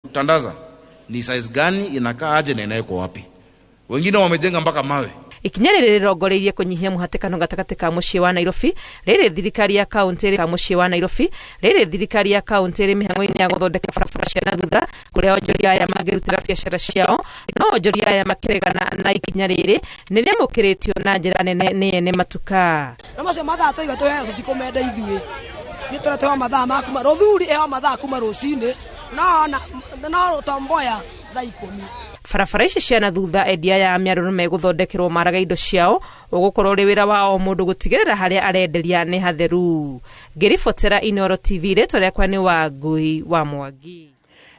Kutandaza ni size gani, inakaa aje na inawekwa wapi. Wengine wamejenga mpaka mawe. Ikinya rĩrĩ rĩrongoreirie kũnyihia mũhatĩkano gatagatĩ ka mũciĩ wa Nairobi rĩrĩ thirikari ya kaunti ka mũciĩ wa Nairobi rĩrĩ thirikari ya kaunti ĩrĩ mĩhang'o-inĩ ya gũthondeka barabara cia na thutha kũrĩa onjoria aya mangĩrutĩra biacara ciao. No onjoria aya makĩregana na ikinya rĩrĩ nĩ rĩamũkĩrĩtio na njĩra nene nĩ ene matuka. Na macio mathaa twaiga tũheo tũtikũmenda ithuĩ. Ithuĩ tũrĩa tũheo mathaa ma kuma rũthuri ĩheo mathaa kuma rũcinĩ no Tom Mboya thaa 10. Barabara ici cia na thutha endia ya mĩarũ megũthondekerwo maraga indo ciao, ũgũkorwo ũrĩ wĩra wa o mũndũ gũtigĩrĩra harĩa arenderia nĩ hatheru. Ngĩribotera Inooro TV, rĩtwa rĩakwa nĩ Wangui wa Mwangi.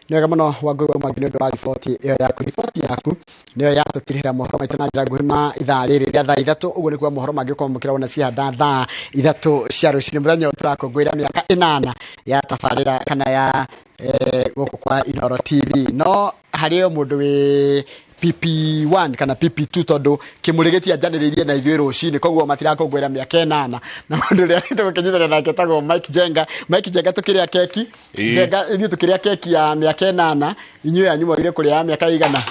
Nĩ wega mũno, Wangui wa Mwangi, nĩ ũndũ wa riboti ĩyo yaku. Riboti yaku nĩyo yatũtirihĩra mohoro maitũ na njĩra nguhĩ ma ithaa rĩrĩ rĩa thaa 3. Ũguo nĩkuo mohoro mangĩ ũkwamũkĩra wona ciahanda thaa 3 cia rũcinĩ. Mũthenya ũyũ tũrakũngũĩra mĩaka 8 ya tabarĩra kana ya gũkũ kwa Inooro TV. No harĩ o mũndũ wĩ PP1 kana PP2, tondũ kĩmũrĩ gĩtianjanĩrĩirie na ithuĩ rũcinĩ, koguo matirakũngũĩra mĩaka 8. Na mũndũ ũrĩa tũgũkĩnyitanĩra nake etagwo Mike Jenga. Mike Jenga, tũkĩrĩa keki. Jenga, ithuĩ tũkĩrĩa keki ya mĩaka 8, inyuĩ anyu mwaugire kũrĩa ya mĩaka ĩigana?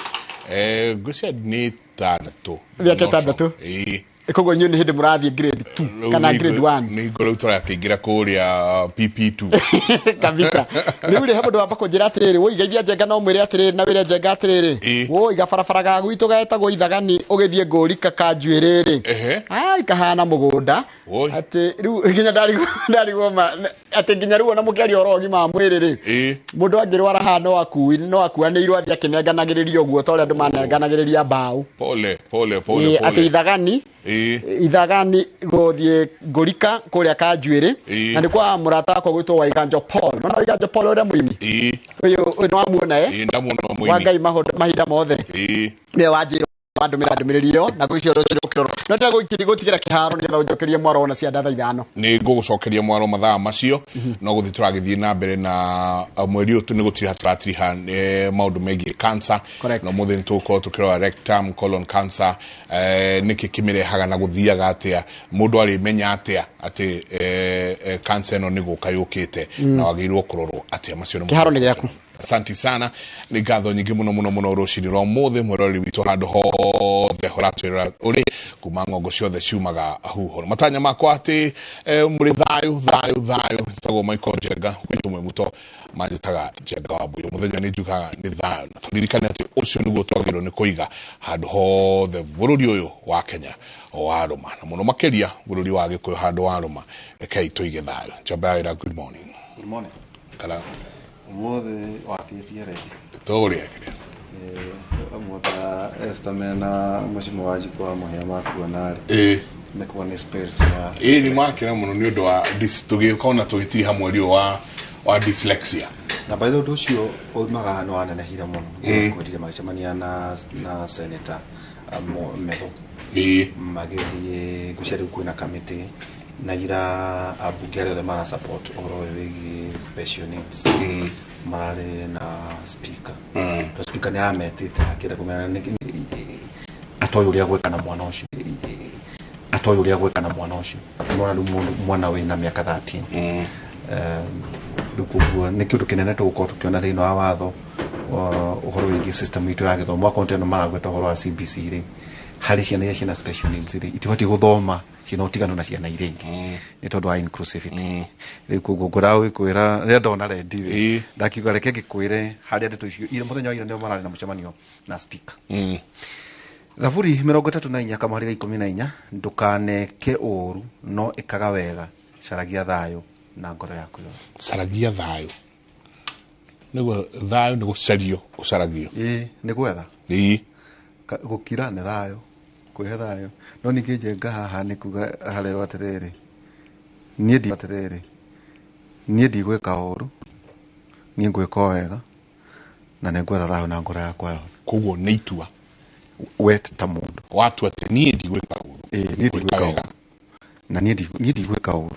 Ngwĩciria nĩ 6. Mĩaka 6. Ĩĩ. Koguo inyuĩ nĩ hĩndĩ mũrathiĩ grade 2 kana grade 1? Nĩ hingo rĩu tũrakĩingĩra kũrĩa PP2. Kabisa. Rĩu rĩ, he mũndũ wamba kũnjĩra atĩrĩrĩ, woi geithia Njenga, no mwĩre atĩrĩrĩ na wĩre Njenga atĩrĩrĩ, woi gabarabara ga gwitũ getagwo Ithagani ũgĩthiĩ Ngũrika kanjuĩrĩ rĩ, ai kahana mũgũnda. Woi. Atĩ rĩu nginya ndarigwo ma atĩ nginya rĩu ona mũkĩaria ũhoro wa ũgima wa mwĩrĩ rĩ, mũndũ angĩrwara haha no akuanĩirwo athiĩ akĩnenganagĩrĩria ũguo ta ũrĩa andũ manenganagĩrĩria mbaũ. Pole pole pole. Atĩ Pole. Ithagani, Ithagani gũthiĩ Ngũrika kũrĩa kanjuĩrĩ. Na nĩ kwa mũrata wakwa gwĩtwo Waiganjo Paul. Nona Waiganjo Paul ũrĩa mũini? Ũyũ ũyũ nĩ wamuona, eh? Ĩĩ, ndamuona. Wa Mũini. Ngai mahinda mothe. Nĩwe wanjĩra wandũmĩra ndũmĩrĩri ĩyo na ngwĩciria rũciũ rũkĩrorwo. No ndĩrenda gũtigĩra kĩharo nĩgetha ũnjokerie mwaro wona cia thaa 5. Nĩ ngũgũcokeria mwaro mathaa macio. No gũthiĩ tũragĩthiĩ na mbere na mweri ũyũ nĩ gũtiriha tũratiriha maũndũ megiĩ cancer. Na ũmũthĩ nĩ tũgũkorwo tũkĩrora rectum, colon cancer, nĩkĩ kĩmĩrehaga na gũthiaga atĩa, mũndũ arĩmenya atĩa atĩ cancer ĩno nĩ gũka yũkĩte na wagĩrĩirwo kũrorwo atĩa. Macio nĩ Kĩharo nĩ gĩaku. Asante sana, nĩ ngatho nyingĩ mũno mũno mũno rũcinĩ rwa ũmũthĩ, mwĩroreri witũ handũ hothe ũratwĩrora ũrĩ kuma ng'ongo ciothe ciumaga huho. Matanya makwa atĩ mũrĩ thayũ thayũ thayũ. Njĩtagwo Michael Njenga, gwitũ mwĩ muto manjĩtaga Njenga wa Mbũyũ. Mũthenya nĩ njugaga nĩ thayũ, na tũririkane atĩ ũcio nĩguo twagĩrĩirwo nĩ kũiga handũ hothe bũrũri ũyũ wa Kenya warũma, na mũno makĩria bũrũri wa Gĩkũyũ handũ warũma. Rekei tũige thayũ. Njamba ya wĩra, good morning. Good morning. Kana Ũmũthĩ wakĩtie rĩngĩ. Tũrĩa kĩrĩa. Amwe ta Esther mena mũcimo wa njiko wa mũhĩa makuona rĩ. Mekuga nĩ spells ya Ĩĩ, nĩ makĩra mũno nĩ ũndũ wa tũgĩkorwo tũgĩtiriha mweri ũyũ wa dyslexia. Na by the way, ũndũ ũcio umaga nĩ wanenehire mũno. Kwendire magĩcemania na senator Methu. Magĩthiĩ ngwĩciria rĩu kwĩna kamĩtĩ na ira ambunge arĩa othe mara support ũhoro ũyũ wĩgiĩ special needs mararĩ na speaker. To speaker nĩ ametĩte akĩenda kũmenya atoĩ ũrĩa gwĩka na mwana ũcio, atoĩ ũrĩa gwĩka na mwana ũcio. Nĩwona rĩu mũndũ mwana wĩna mĩaka 13. Rĩu koguo nĩ kĩũndũ kĩnene tũgũkorwo tũkĩona thĩinĩ wa watho ũhoro wĩgiĩ system itũ ya gĩthomo. Akorwo teno maragweta ũhoro wa CBC rĩ, harĩ ciana iria ciĩna special needs rĩ, itibatiĩ gũthoma ciĩna ũtiganu na ciana iria ingĩ nĩ tondũ wa inclusivity. Rĩu koguo ngũraga gũgĩkwĩra rĩrĩa ndona rendi rĩ, ndakiuga reke ngĩkwĩre harĩa ndeto icio ira mũthenya wa ira nĩo mararĩ na mũcemanio na speaker. Thaburi 34 kamũhari ga 14, ndũkaneke ũũru no ĩkaga wega, caragia thayũ na ngoro yaku yothe. Caragia thayũ, nĩguo thayũ nĩ gũcario ũcaragio. Ĩĩ, nĩ gwetha. Gũkira nĩ thayũ, kwĩhe thayũ. No ningĩ Njenga haha nĩ kuga harerwo atĩrĩrĩ, niĩ ndi atĩrĩrĩ, niĩ ndigwĩka ũũru, niĩ ngwĩka o wega na nĩ ngwetha thayũ na ngoro yakwa yothe. Koguo nĩ itua. We ta mũndũ watua atĩ niĩ ndigwĩka ũũru. Ĩĩ, niĩ ndigwĩka ũũru na niĩ ndigwĩka ũũru,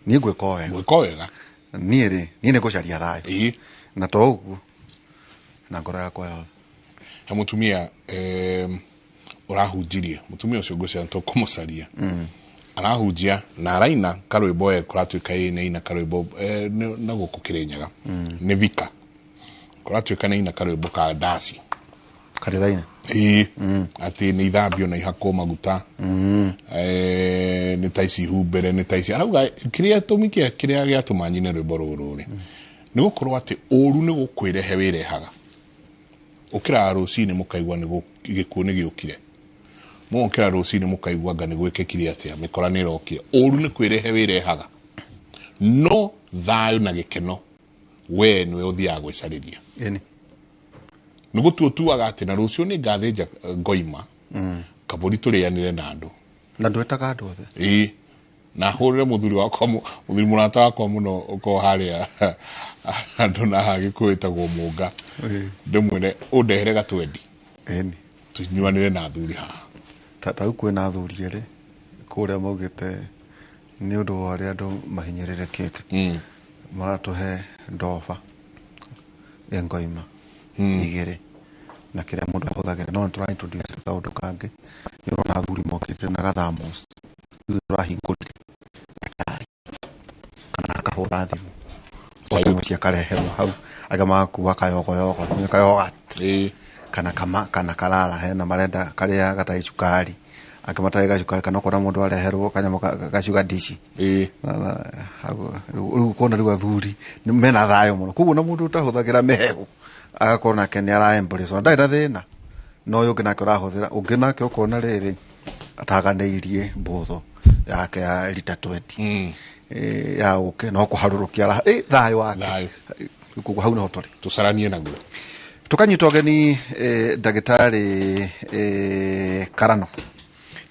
niĩ ngwĩka o wega. Gwĩka o wega. Niĩ rĩ, niĩ nĩ ngũcaria thayũ na to ũguo na ngoro yakwa yothe. He mũtumia ũrahunjirie, mũtumia ũcio ngwĩciria tũkũmũcaria, arahunjia na araina karwĩmbo, we kũratuĩka ĩ nĩ aina karwĩmbo na gũkũ Kĩrĩnyaga nĩ vika. Kũratuĩka nĩ ina karwĩmbo ka ndaci kanitha-inĩ. Ĩĩ, atĩ nĩ ithambio na ihakwo maguta, nĩ ta ici humbĩre, nĩ ta ici arauga kĩrĩa tũmi kĩrĩa gĩatũma nyine rwĩmbo rũrũ rĩ, nĩ gũkorwo atĩ ũru nĩ gũkwĩrehe wĩrehaga. Ũkĩraga rũcinĩ mũkaigua nĩ gĩkuũ nĩ gĩũkire, mũgokĩra rũcinĩ mũkaigua anga nĩ gwĩkĩkire atĩa, mĩkora nĩ ĩrokire. Ũru nĩ kwĩrehe wĩrehaga, no thayũ na gĩkeno we nĩwe ũthiaga gwĩcarĩria. Ĩni. Nĩ gũtua ũtuaga atĩ na rũciũ nĩ ngathĩnja ngoima kabũri tũrĩanĩre na andũ. Na ndwetaga andũ othe. Ĩĩ, na hũrĩre mũthuri wakwa, mũthuri mũrata wakwa mũno ũkorwo harĩa andũ na haha Gĩkũyũ ĩtagwo Mũnga, ndĩmwĩre ũndehere gatwendi. Ĩni. Tũnyuanĩre na athuri haha. Ta rĩu kwĩna athuri erĩ kũrĩa maugĩte nĩ ũndũ wa ũrĩa andũ mahinyĩrĩrĩkĩte, maratũhe ndoba ĩ ngoima igĩrĩ na kĩrĩa mũndũ ahũthagĩra, no nĩ tũra introduce kaũndũ kangĩ. Nĩ ũrona athuri mokĩte na gathamos, ithuĩ tũrahingũrire na cai kana akahũra thimũ Cai. mũciĩ akareherwo hau, angĩ magakua kayogoyogo, nĩ kayogat kana kama kana karara, hena marenda karĩa gatarĩ cukari, angĩ matarĩ gacukari, kana ũkona mũndũ areherwo kanyamũ gacuga dishi. Rĩu ũkona rĩu athuri mena thayũ mũno, koguo na mũndũ ũtahũthagĩra mĩhehu agakorwo nake nĩ ara embrace, ona ndarĩ na thĩna, no ũyũ ũngĩ nake ũrahũthĩra, ũngĩ nake ũkona rĩrĩ ataganĩirie mbũthũ yake ya rita 20 ya ũkĩ no kũharũrũkia thayũ wake. Thayũ. Koguo hau nĩho tũrĩ. Tũcaranie naguo. Tukanyita ũgeni ndagĩtarĩ Karano,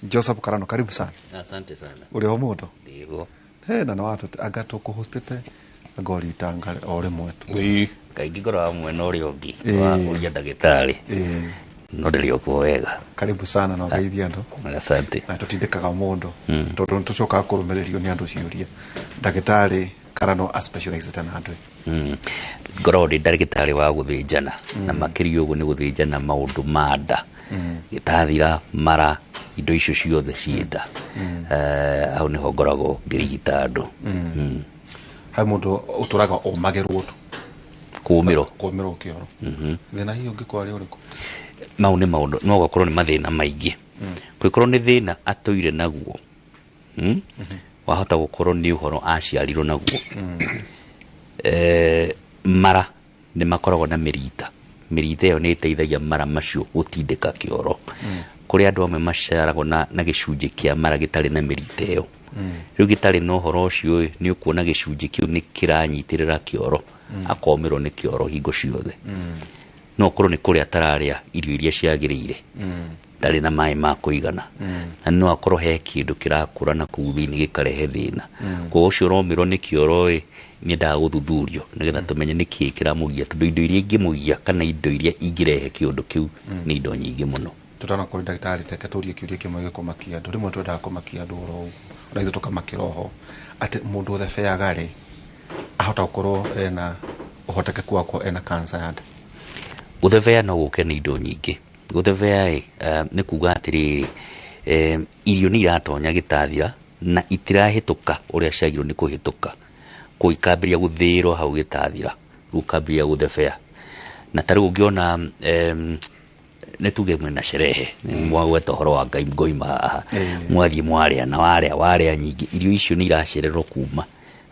Joseph Karano, karibu sana. Asante sana. Ũrĩ o mũndũ? Ndĩho. He na nĩ anga tũkũhostĩte ngoritanga o rĩmwe tu. Ĩĩ. Kaingĩ ngoragwo mwena ũrĩa ũngĩ wa ũria ndagĩtarĩ, no ndĩrĩ okuo wega. Karibu sana na ũgeithie andũ. Asante. Na tũtindĩkaga mũndũ tondũ nĩ tũcokaga kũrũmĩrĩrio nĩ andũ ciũria. Ndagĩtarĩ Karano a specialized na andũ. Ngoragwo ndĩ ndagĩtarĩ wa gũthĩnjana, na makĩria ũguo nĩ gũthĩnjana maũndũ ma nda, gĩtathira, mara, indo icio ciothe ciĩ nda. Hau nĩho ngoragwo ngĩrigita andũ. He mũndũ ũtũraga ũmagĩrwo tu. Kũũmĩrwo. Kũũmĩrwo kĩoro, thĩna hihi ũngĩkorwo arĩ ũrĩkũ? Mau nĩ maũndũ no gakorwo nĩ mathĩna maingĩ. Kũngĩkorwo nĩ thĩna atũire naguo, Wahota gũkorwo nĩ ũhoro aciarirwo naguo. Mara nĩ makoragwo na mĩrita, mĩrita ĩyo nĩ ĩteithagia mara macio gũtindĩka kĩoro. Kũrĩ andũ amwe maciaragwo na gĩcunjĩ kĩa mara gĩtarĩ na mĩrita ĩyo. Rĩu gĩtarĩ na ũhoro ũcio ĩ, nĩ ũkuona gĩcunjĩ kĩu nĩ kĩranyitĩrĩra kĩoro, akomĩrwo nĩ kĩoro hingo ciothe. No ũkorwo nĩ kũrĩa atararĩa irio iria ciagĩrĩire, ndarĩ na maĩ ma kũigana, na no akorwo he kĩndũ kĩrakũra na kũu thĩinĩ gĩkarehe thĩna. Koguo ũcio ũromĩrwo nĩ kĩoro ĩ, nĩendaga gũthuthurio nĩgetha tũmenye nĩkĩĩ kĩramũgia, tondũ indo iria ingĩmũgia kana indo iria ingĩrehe kĩũndũ kĩu nĩ indo nyingĩ mũno. Tũtana kũrĩ ndagĩtarĩ, reke tũrie kĩũria kĩmwe gĩkũmakia andũ. Rĩmwe twendaga kũmakia andũ oro ũguo, ona ithuĩ tũkamakĩra oho, atĩ mũndũ ũthebeaga rĩ, ahota gũkorwo ena ũhotekeku wa gũkorwo ena cancer ya nda? Gũthebea no gũke nĩ indo nyingĩ. Gũthebea ĩ, nĩ kuga atĩrĩrĩ, irio nĩ iratonya gĩtathira na itirahĩtũka ũrĩa ciagĩrĩirwo nĩ kũhĩtũka, koguo ikambĩrĩria gũthĩĩrwo hau gĩtathira, rĩu ũkambĩrĩria gũthebea. Na ta rĩu ũngĩona, nĩ tuge mwĩna sherehe, mwagweta ũhoro wa Ngai ngoima haha, mwathiĩ mwarĩa na warĩa warĩa nyingĩ, irio icio nĩ iracererwo kuma.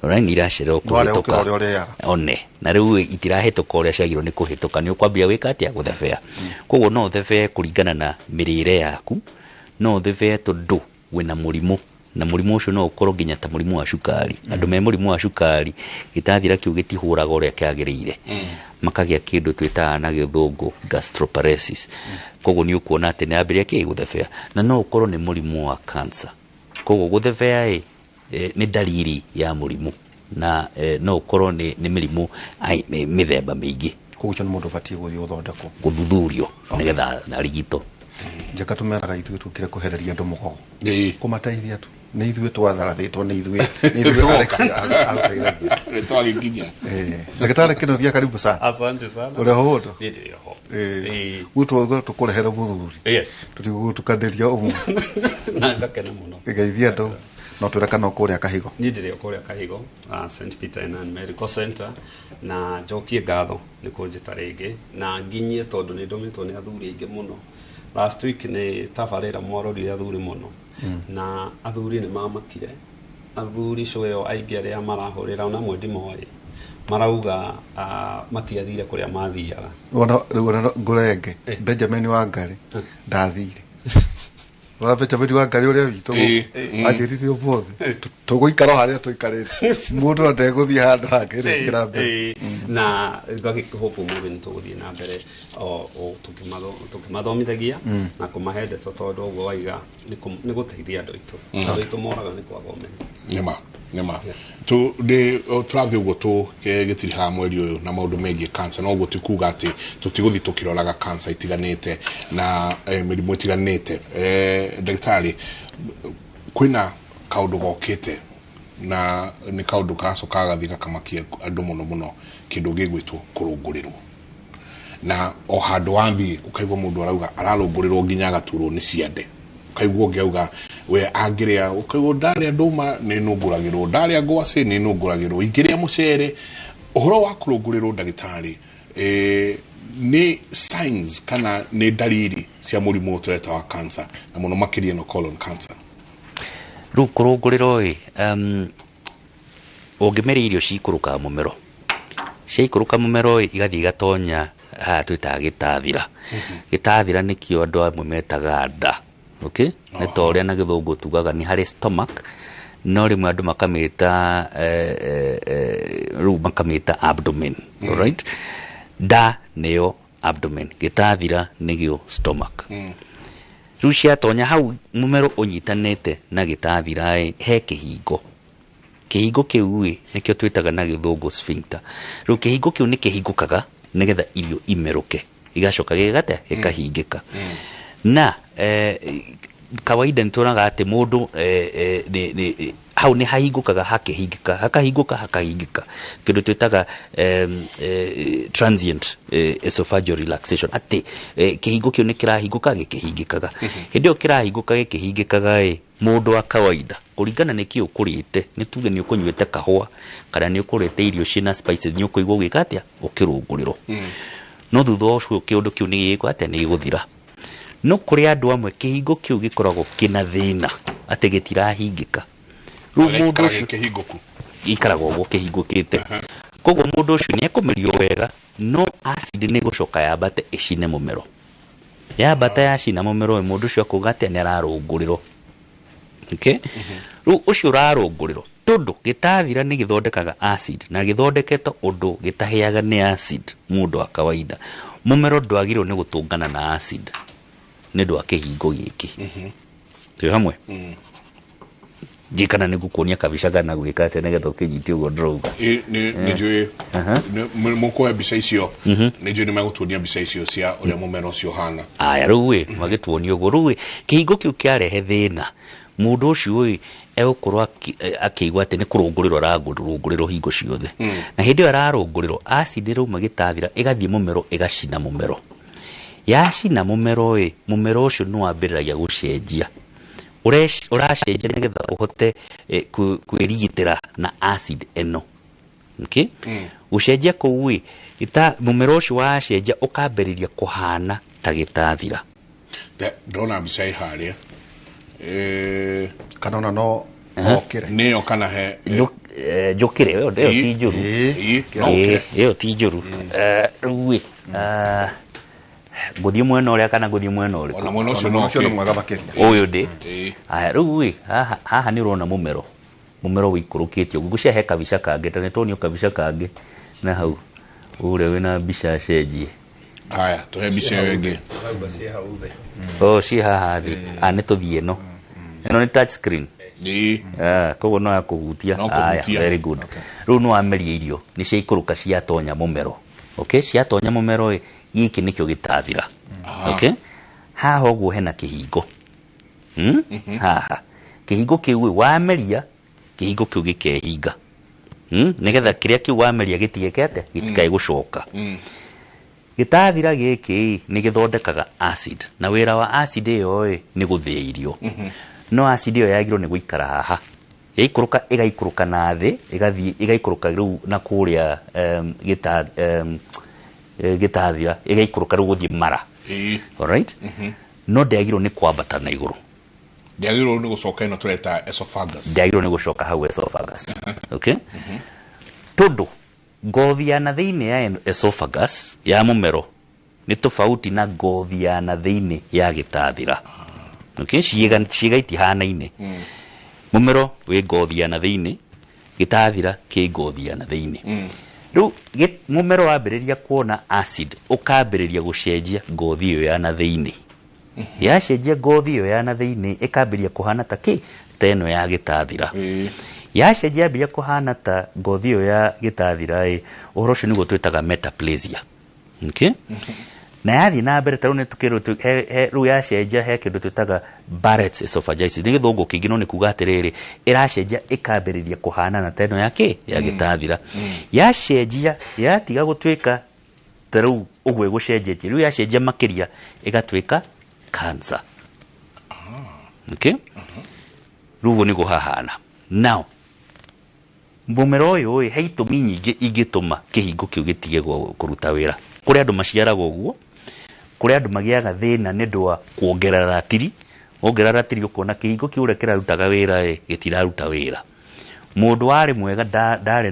Ona nĩ iracererwo Nĩwarĩa kũhĩtũka. gũkĩra ũrĩa ũrĩaga. One na rĩu itirahĩtũka ũrĩa ciagĩrĩirwo nĩ kũhĩtũka, nĩ ũkwambia gwĩka atĩa? Gũthebea. Koguo no ũthebee kũringana na mĩrĩre yaku, no ũthebee tondũ wĩna mũrimũ, na mũrimũ ũcio no ũkorwo nginya ta mũrimũ wa cukari. Andũ me mũrimũ wa cukari, gĩtathira kĩu gĩtihũraga ũrĩa kĩagĩrĩire, makagĩa kĩndũ twĩtaga na gĩthũngũ gastroparesis. Koguo nĩ ũkuona atĩ nĩ ambĩrĩria kĩ gũthebea, na no ũkorwo nĩ mũrimũ wa cancer. Koguo gũthebea ĩ, nĩ dalili ya mũrimũ, na no ũkorwo nĩ mĩrimũ mĩthemba mĩingĩ. Koguo ũcio nĩ mũndũ ũbatiĩ gũthiĩ gũthondekwo, gũthuthurio nĩgetha arigitwo. Njeka tũmeraga ithuĩ tũkire kũhereria andũ mũgogo, kũmateithia tu nĩ ithuĩ twatharathĩtwo, nĩ ithuĩ agũteithagia. Twagĩkinya. Ndagĩtarĩ Kĩnuthia, karibu sana. Asante sana. Ũrĩ ho ũndũ? Niĩ ndĩrĩ ho. Guo tũkũrehere mũthuri, tũtigũgũtukanĩria ũmũthĩ. Na ngakena mũno. Geithia andũ. No twĩre kana kũrĩa Kahigo. Niĩ ndĩrĩ o kũrĩa Kahigo, St Peter and Medical Center, na njokie ngatho nĩ kũnjĩta rĩngĩ na nginyie tondũ nĩ ndũmĩtwo nĩ athuri aingĩ mũno. Last week nĩ tabarĩra mwarorire athuri mũno, na athuri nĩ mamakire. Athuri show ĩyo aingĩ arĩa marahũrĩra ona amwe ndimoĩ marauga matiathire kũrĩa mathiaga. Wona rĩu ona ngũrenge Benjamin Wangari ndathire. Wona Benjamin Wangari ũrĩa witũ anjĩrire ũmũthĩ tũgũikara o harĩa tũikarĩte, mũndũ ona ndegũthiĩ handũ hangĩ rĩngĩ na mbere. Na ngagĩhope ũmũthĩ nĩ tũgũthiĩ na mbere o tũkĩmathomithagia na kũmahe ndeto, tondũ ũguo waiga nĩ gũteithia andũ aitũ. Andũ aitũ moraga nĩ kwaga ũmenyo. Nĩma tu nĩ tũrathiĩ ũguo tũgĩtirihaga mweri ũyũ na maũndũ megiĩ cancer, no ũguo ti kuga atĩ tũtigũthiĩ tũkĩroraga cancer itiganĩte na mĩrimũ ĩtiganĩte. Ndagĩtarĩ, kwĩna kaũndũ gokĩte na nĩ kaũndũ karacoka gagathiĩ gakamakia andũ mũno mũno, kĩndũ gĩgwĩtwo kũrũngũrĩrwo, na o handũ wathiĩ ũkaigua mũndũ arauga ararũngũrĩrwo nginya agaturwo nĩ ciande, ũkaigua ũngĩ auga we angĩrĩa, ũkaigua ndarĩa ndũma nĩ nũngũragĩrwo, ndarĩa ngwacĩ nĩ nũngũragĩrwo, ingĩrĩa mũcere. Ũhoro wa kũrũngũrĩrwo ndagĩtarĩ, nĩ signs kana nĩ dalili cia mũrimũ ũyũ tũreta wa cancer, na mũno makĩria no colon cancer? Rĩu kũrũngũrĩrwo ĩ, ũngĩmeria irio cikũrũkaga mũmero, ciaikũrũka mũmero ĩ, igathiĩ igatonya haha twĩtaga gĩtathira. Gĩtathira nĩkĩo andũ amwe metaga nda, okay? Nĩ ta ũrĩa na gĩthũngũ tugaga nĩ harĩ stomach, no rĩmwe andũ makamĩta rĩu makamĩta abdomen. Alright, nda nĩyo abdomen, gĩtathira nĩgĩo stomach. Rĩu ciatonya hau mũmero ũnyitanĩte na gĩtathira ĩ, he kĩhingo. Kĩhingo kĩu ĩ, nĩkĩo twĩtaga na gĩthũngũ sphincter. Rĩu kĩhingo kĩu nĩ kĩhingũkaga nĩgetha irio imerũke, igacoka gĩgate gĩkahingĩka. Na kawaida nĩ tuonaga atĩ mũndũ hau nĩ hahingũkaga hakĩhingĩka, hakahingũka hakahingĩka, kĩndũ twĩtaga transient esophageal relaxation, atĩ kĩhingo kĩu nĩ kĩrahingũka gĩkĩhingĩkaga. Hĩndĩ ĩyo kĩrahingũka gĩkĩhingĩkaga ĩ, mũndũ wa kawaida kũringana nĩ kĩ ũkũrĩte, nĩ tuge nĩ ũkũnyuĩte kahũa kana nĩ ũkũrĩte irio ciĩna spices, nĩ ũkũigua ũgĩka atĩa, ũkĩrũngũrĩrwo. No thutha ũcio kĩũndũ kĩu nĩ gĩgĩkwo atĩa, nĩ gĩgũthira. No kũrĩ andũ amwe kĩhingo kĩu gĩkoragwo kĩna thĩna atĩ gĩtirahingĩka. Rĩu mũndũ ũcio kĩhingũku gĩikaragwo ũguo kĩhingũkĩte, koguo mũndũ ũcio nĩ ekũmerio wega, no acid nĩ ĩgũcoka yambate ĩcine mũmero. Yambata yacina mũmero, mũndũ ũcio akuga atĩa, nĩ ararũngũrĩrwo. Okay? Rĩu ũcio ũrarũngũrĩrwo tondũ gĩtathira nĩ gĩthondekaga acid, na gĩthondeketwo ũndũ gĩtahĩaga nĩ acid. Mũndũ wa kawaida mũmero ndwagĩrĩirwo nĩ gũtũngana na acid nĩ ũndũ wa kĩhingo gĩkĩ. Twĩ hamwe? Ndiĩ kana nĩ ngũkuonia kabica kana gwĩka atĩa nĩgetha ũkĩnyite ũguo ndĩrauga. Nĩ njũĩ mũkũhe mbica icio, nĩ njũĩ nĩ megũtuonia mbica icio cia ũrĩa mũmero ũcio ũhana. Aya, rĩu ĩ magĩtuonia ũguo. Rĩu ĩ kĩhingo kĩu kĩarehe thĩna, mũndũ ũcio ĩ egũkorwo akĩigua atĩ nĩ kũrũngũrĩrwo ararũngũrĩrwo hingo ciothe, na hĩndĩ ĩyo ararũngũrĩrwo acid ĩrauma gĩtathira ĩgathiĩ mũmero ĩgacina mũmero. Yacina mũmero ĩ, mũmero ũcio nĩ wambĩrĩragia gũcenjia, ũracenjia nĩgetha ũhote kwĩrigitĩra na acid ĩno. Okay? Gũcenjia kũu ĩ, mũmero ũcio wacenjia ũkambĩrĩria kũhana ta gĩtathira. Ndona mbica ĩ harĩa. Kana ona no okĩre. Nĩyo kana he Njũkĩre, ĩyo ti njũru. No ũkĩre. Ĩyo ti njũru. Rĩu ĩ, ngũthiĩ mwena ũrĩa kana ngũthiĩ mwena ũrĩkũ? Ona mwena ũcio Ona no mwena ũcio nĩ ũkĩre. mwega makĩria. Ũyũ ndĩ. Aya, rĩu ĩ, haha nĩ ũrona mũmero. Mũmero wĩikũrũkĩte ũguo. Ngũcia he kabica kangĩ, ta nĩ tuonio kabica kangĩ na hau. Ũrĩa wĩna mbica acenjie. Haya, tũhe mbica ĩyo ĩngĩ. Oh, ciĩ haha thĩ. Nĩ tũthiĩ ĩno. Ĩno nĩ touch screen. Koguo no ya kũhutia. No Aya, kũhutia. very good. Rĩu nĩ wameria irio, nĩ ciaikũrũka ciatonya mũmero. Okay, ciatonya mũmero ĩ, gĩkĩ nĩkĩo gĩtathira. Okay? Haha ũguo hena kĩhingo. Haha. Kĩhingo kĩu ĩ, wameria, kĩhingo kĩu gĩkehinga. Nĩgetha kĩrĩa kĩu wameria gĩtigeke atĩa? Gĩtikae gũcoka. Gĩtathira gĩkĩ nĩ gĩthondekaga acid, na wĩra wa acid ĩyo ĩ, nĩ gũthĩa irio. No acid ĩyo yagĩrĩirwo nĩ gũikara haha. Yaikũrũka ĩgaikũrũka na thĩ, ĩgathiĩ ĩgaikũrũka rĩu na kũrĩa gĩtathira, ĩgaikũrũka rĩu gũthiĩ mara. Alright? No ndĩagĩrĩirwo nĩ kwambata na igũrũ. Ndĩagĩrĩirwo nĩ gũcoka ĩno tũreta esophagus. Ndĩagĩrĩirwo nĩ gũcoka hau esophagus. Okay? Tondũ ngothi ya na thĩinĩ ya esophagus ya mũmero nĩ tofauti na ngothi ya na thĩinĩ ya gĩtathira. Okay? Ciĩga itihanaine. Mũmero wĩ ngothi ya na thĩinĩ, gĩtathira kĩ ngothi ya na thĩinĩ. Rĩu mũmero wambĩrĩria kuona acid, ũkambĩrĩria gũcenjia ngothi ĩyo ya na thĩinĩ. Yacenjia ngothi ĩyo ya na thĩinĩ ĩkambĩrĩria kũhana ta kĩ? Ta ĩno ya gĩtathira. Yacenjia yambĩrĩria kũhana ta ngothi ĩyo ya gĩtathira ĩ, ũhoro ũcio nĩguo twĩtaga metaplasia. Okay? Na yathiĩ na mbere ta rĩu nĩ tũkĩrwo rĩu yacenjia he kĩndũ twĩtaga Barrett's esophagitis. Nĩ gĩthũngũ kĩingĩ no nĩ kuga atĩrĩrĩ, ĩracenjia ĩkambĩrĩria kũhanana ta ĩno ya kĩ? Ya gĩtathira. Yacenjia yatiga gũtuĩka ta rĩu ũguo ĩgũcenjetie, rĩu yacenjia makĩria ĩgatuĩka cancer. Okay? Rĩu ũguo nĩguo hahana. Now, mũmero ũyũ ĩ, he itũmi nyingĩ ingĩtũma kĩhingo kĩu gĩtige kũruta wĩra. Kũrĩ andũ maciaragwo ũguo, kũrĩ andũ magĩaga thĩna nĩ ũndũ wa kuongerera ratiri. Wongerera ratiri ũkona kĩhingo kĩu ũrĩa kĩrarutaga wĩra ĩ, gĩtiraruta wĩra. Mũndũ warĩ mwega ndarĩ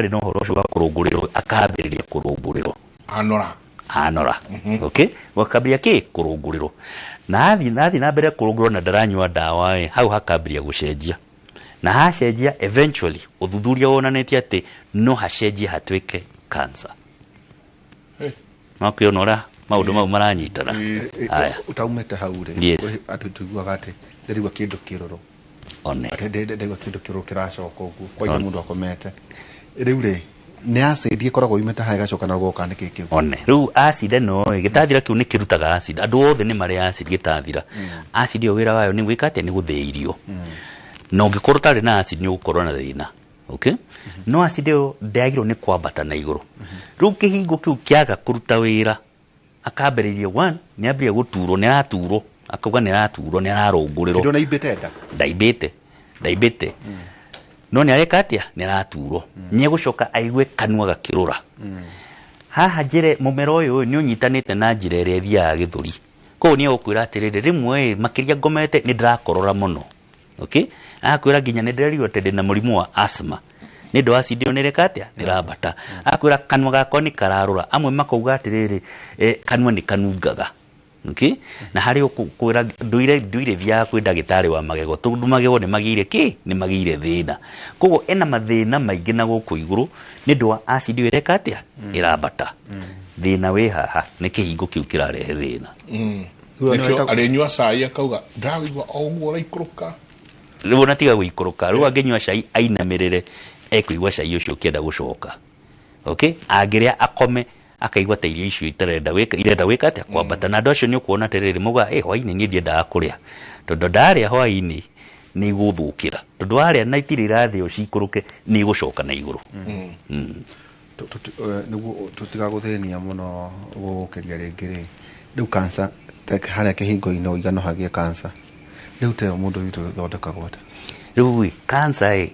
na ũhoro ũcio wa kũrũngũrĩrwo, akambĩrĩria kũrũngũrĩrwo. Anora. Anora. Okay? Wakambĩrĩria kĩ? Kũrũngũrĩrwo. Na athiĩ na mbere kũrũngũrĩrwo na ndaranyua ndawa ĩ, hau hakambĩrĩria gũcenjia. Na hacenjia eventually ũthuthuria wonanĩtie atĩ no hacenjie hatuĩke cancer. No kĩona ũrĩa maũndũ mau maranyitana. Aya. Utaumĩte hau rĩ, andũ tuiguaga atĩ ndĩraigua kĩndũ kĩrũrũ. One. Atĩ ndĩraigua kĩndũ kĩrũrũ kĩracoka ũguo, kwaigua mũndũ akomete. Rĩu rĩ, nĩ acid ĩkoragwo yumĩte haha ĩgacoka na rũgongo nĩ kĩ kĩu? One. Rĩu acid ĩno ĩ, gĩtathira kĩu nĩ kĩrutaga acid. Andũ othe nĩ marĩ acid gĩtathira. Acid ĩyo wĩra wayo nĩ gwĩka atĩa? Nĩ gũthĩa irio. Na ũngĩkorwo ũtarĩ na acid nĩ ũgũkorwo na thĩna. Okay? No acid ĩyo ndĩagĩrĩirwo nĩ kwambata na igũrũ. Rĩu kĩhingo kĩu kĩaga kũruta wĩra, akambĩrĩria one, nĩ ambĩrĩria gũturwo, nĩ araturwo, akauga nĩ araturwo, nĩ ararũngũrĩrwo. Ndona imbĩte nda? Ndaibĩte. No nĩ areka atĩa? Nĩ araturwo. Nĩ egũcoka aigue kanua gakĩrũra. Haha njĩre mũmero ũyũ nĩ ũnyitanĩte na njĩra ĩrĩa ĩthiaga gĩthũri. Koguo nĩ egũkwĩra atĩrĩrĩ, rĩmwe ĩ, makĩria ngomete nĩ ndĩrakorora mũno. Okay? Akwĩra nginya nĩ ndĩrerirwo atĩ ndĩna mũrimũ wa asthma. Nĩ ũndũ wa acid ĩyo nĩ ĩreka atĩa? Nĩ ĩrambata. Akwĩra kanua gakwa nĩ kararũra. Amwe makauga atĩrĩrĩ, kanua nĩ kanungaga. Okay? Na harĩ ũkwĩra nduire thiaga kwĩ ndagĩtarĩ wa magego, tondũ magego nĩ magĩire kĩ? Nĩ magĩire thĩna. Koguo ena mathĩna maingĩ na gũkũ igũrũ nĩ ũndũ wa acid ĩyo ĩreka atĩa? Ĩrambata. Thĩna wĩ haha, nĩ kĩhingo kĩu kĩrarehe thĩna. Nĩkĩo arĩnyua cai akauga ndĩraigua o ũguo ũraikũrũka. Rĩu ona tiga gũikũrũka, rĩu angĩnyua cai ainamĩrĩre ekũigua cai ũcio ũkĩenda gũcoka. Okay? Angĩrĩa akome akaigua ta irio icio itarenda gwĩka, irenda gwĩka atĩa? Kwambata. Na andũ acio nĩ ũkuona atĩrĩrĩ, maugaga, hwaĩ-inĩ niĩ ndiendaga kũrĩa. Tondũ ndarĩa hwaĩ-inĩ nĩ igũthũkĩra. Tondũ warĩa na itirĩ irathĩo cikũrũke, nĩ igũcoka na igũrũ. Nĩguo tũtigagũthĩnia mũno gũkĩria rĩngĩ rĩ, rĩu cancer, harĩa kĩhingo-inĩ ũiga no hagĩe cancer. Rĩu ta ĩyo mũndũ witũ ĩthondekagwo atĩa? Rĩu ĩ, cancer ĩ,